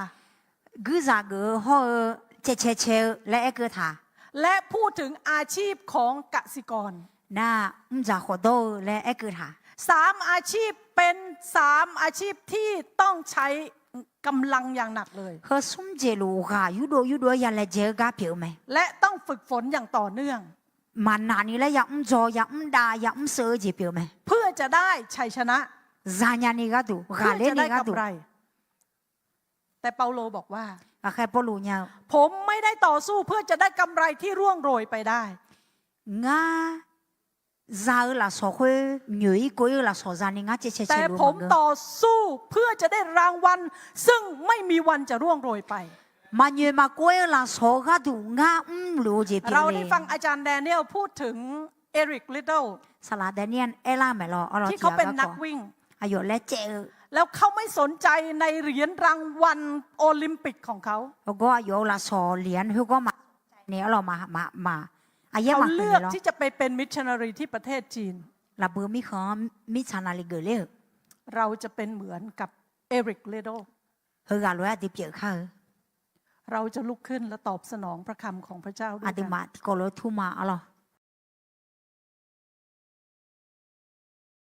Guirzaq geuf-eu hawr-eu caevcae cae-eu laer aerkeuv taq และพูดถึงอาชีพของกสิกร Nar mrdzaq khawf dawr-eu laer aerkeuv taq สามอาชีพเป็นสามอาชีพที่ต้องใช้กำลังอย่างหนักเลย Heu smr jeq luf ghaq yurdov yurdov-aer ya laejae-eu gar pyeuf-eu mae. และต้องฝึกฝนอย่างต่อเนื่อง Maqnaq ni laer ya mr dzaw ya mr dav ya mr sheuv-eu jeq pyeuf-eu mae. เพื่อจะได้ชัยชนะ Zanya ni gharduq ghaqler ni gharduq แต่เปาโลบอกว่า Aqkhaer Pawrluv nya-eu ผมไม่ได้ต่อสู้เพื่อจะได้กำไรที่ร่วงโรยไปได้ Ngar za-eu lafsawq khoer nyoeq-ir kov-ir-eu lafsawq zani ngar caevcae cae luf maqngeur. แต่ผมต่อสู้เพื่อจะได้รางวัลซึ่งไม่มีวันจะร่วงโรยไป Maqnyoeq maqkov-ir-eu lafsawq-eu gharduq ngar mrluf-eu jeq pyeuf-eu le. เราได้ฟังอาจารย์แดเนียลพูดถึง Eric Liddell Saqlaq Daniel aerlar maeq lawq. Arlawr tiq ghaq garkawv aqyawf laer caev-eu แล้วเขาไม่สนใจในเหรียญรางวัลโอลิมปิกของเขา Heugar aqyawf-euq lafsawq เหรียญ khoergar maqcaev nae arlawq ma- ma- aqyaer maqkeuv le lawr. เขาเลือกที่จะไปเป็นมิชชันนารีที่ประเทศจีน Lafbui mirkhanq-anr mirtsaq naqli geufler-euq เราจะเป็นเหมือนกับ Eric Liddell Heughaq lof-aer aqdui pyeuf kar-eu เราจะลุกขึ้นและตอบสนองพระคำของพระเจ้าด้วยกัน Aqduimaf tiqkawv lof-aer tur ma arlawq.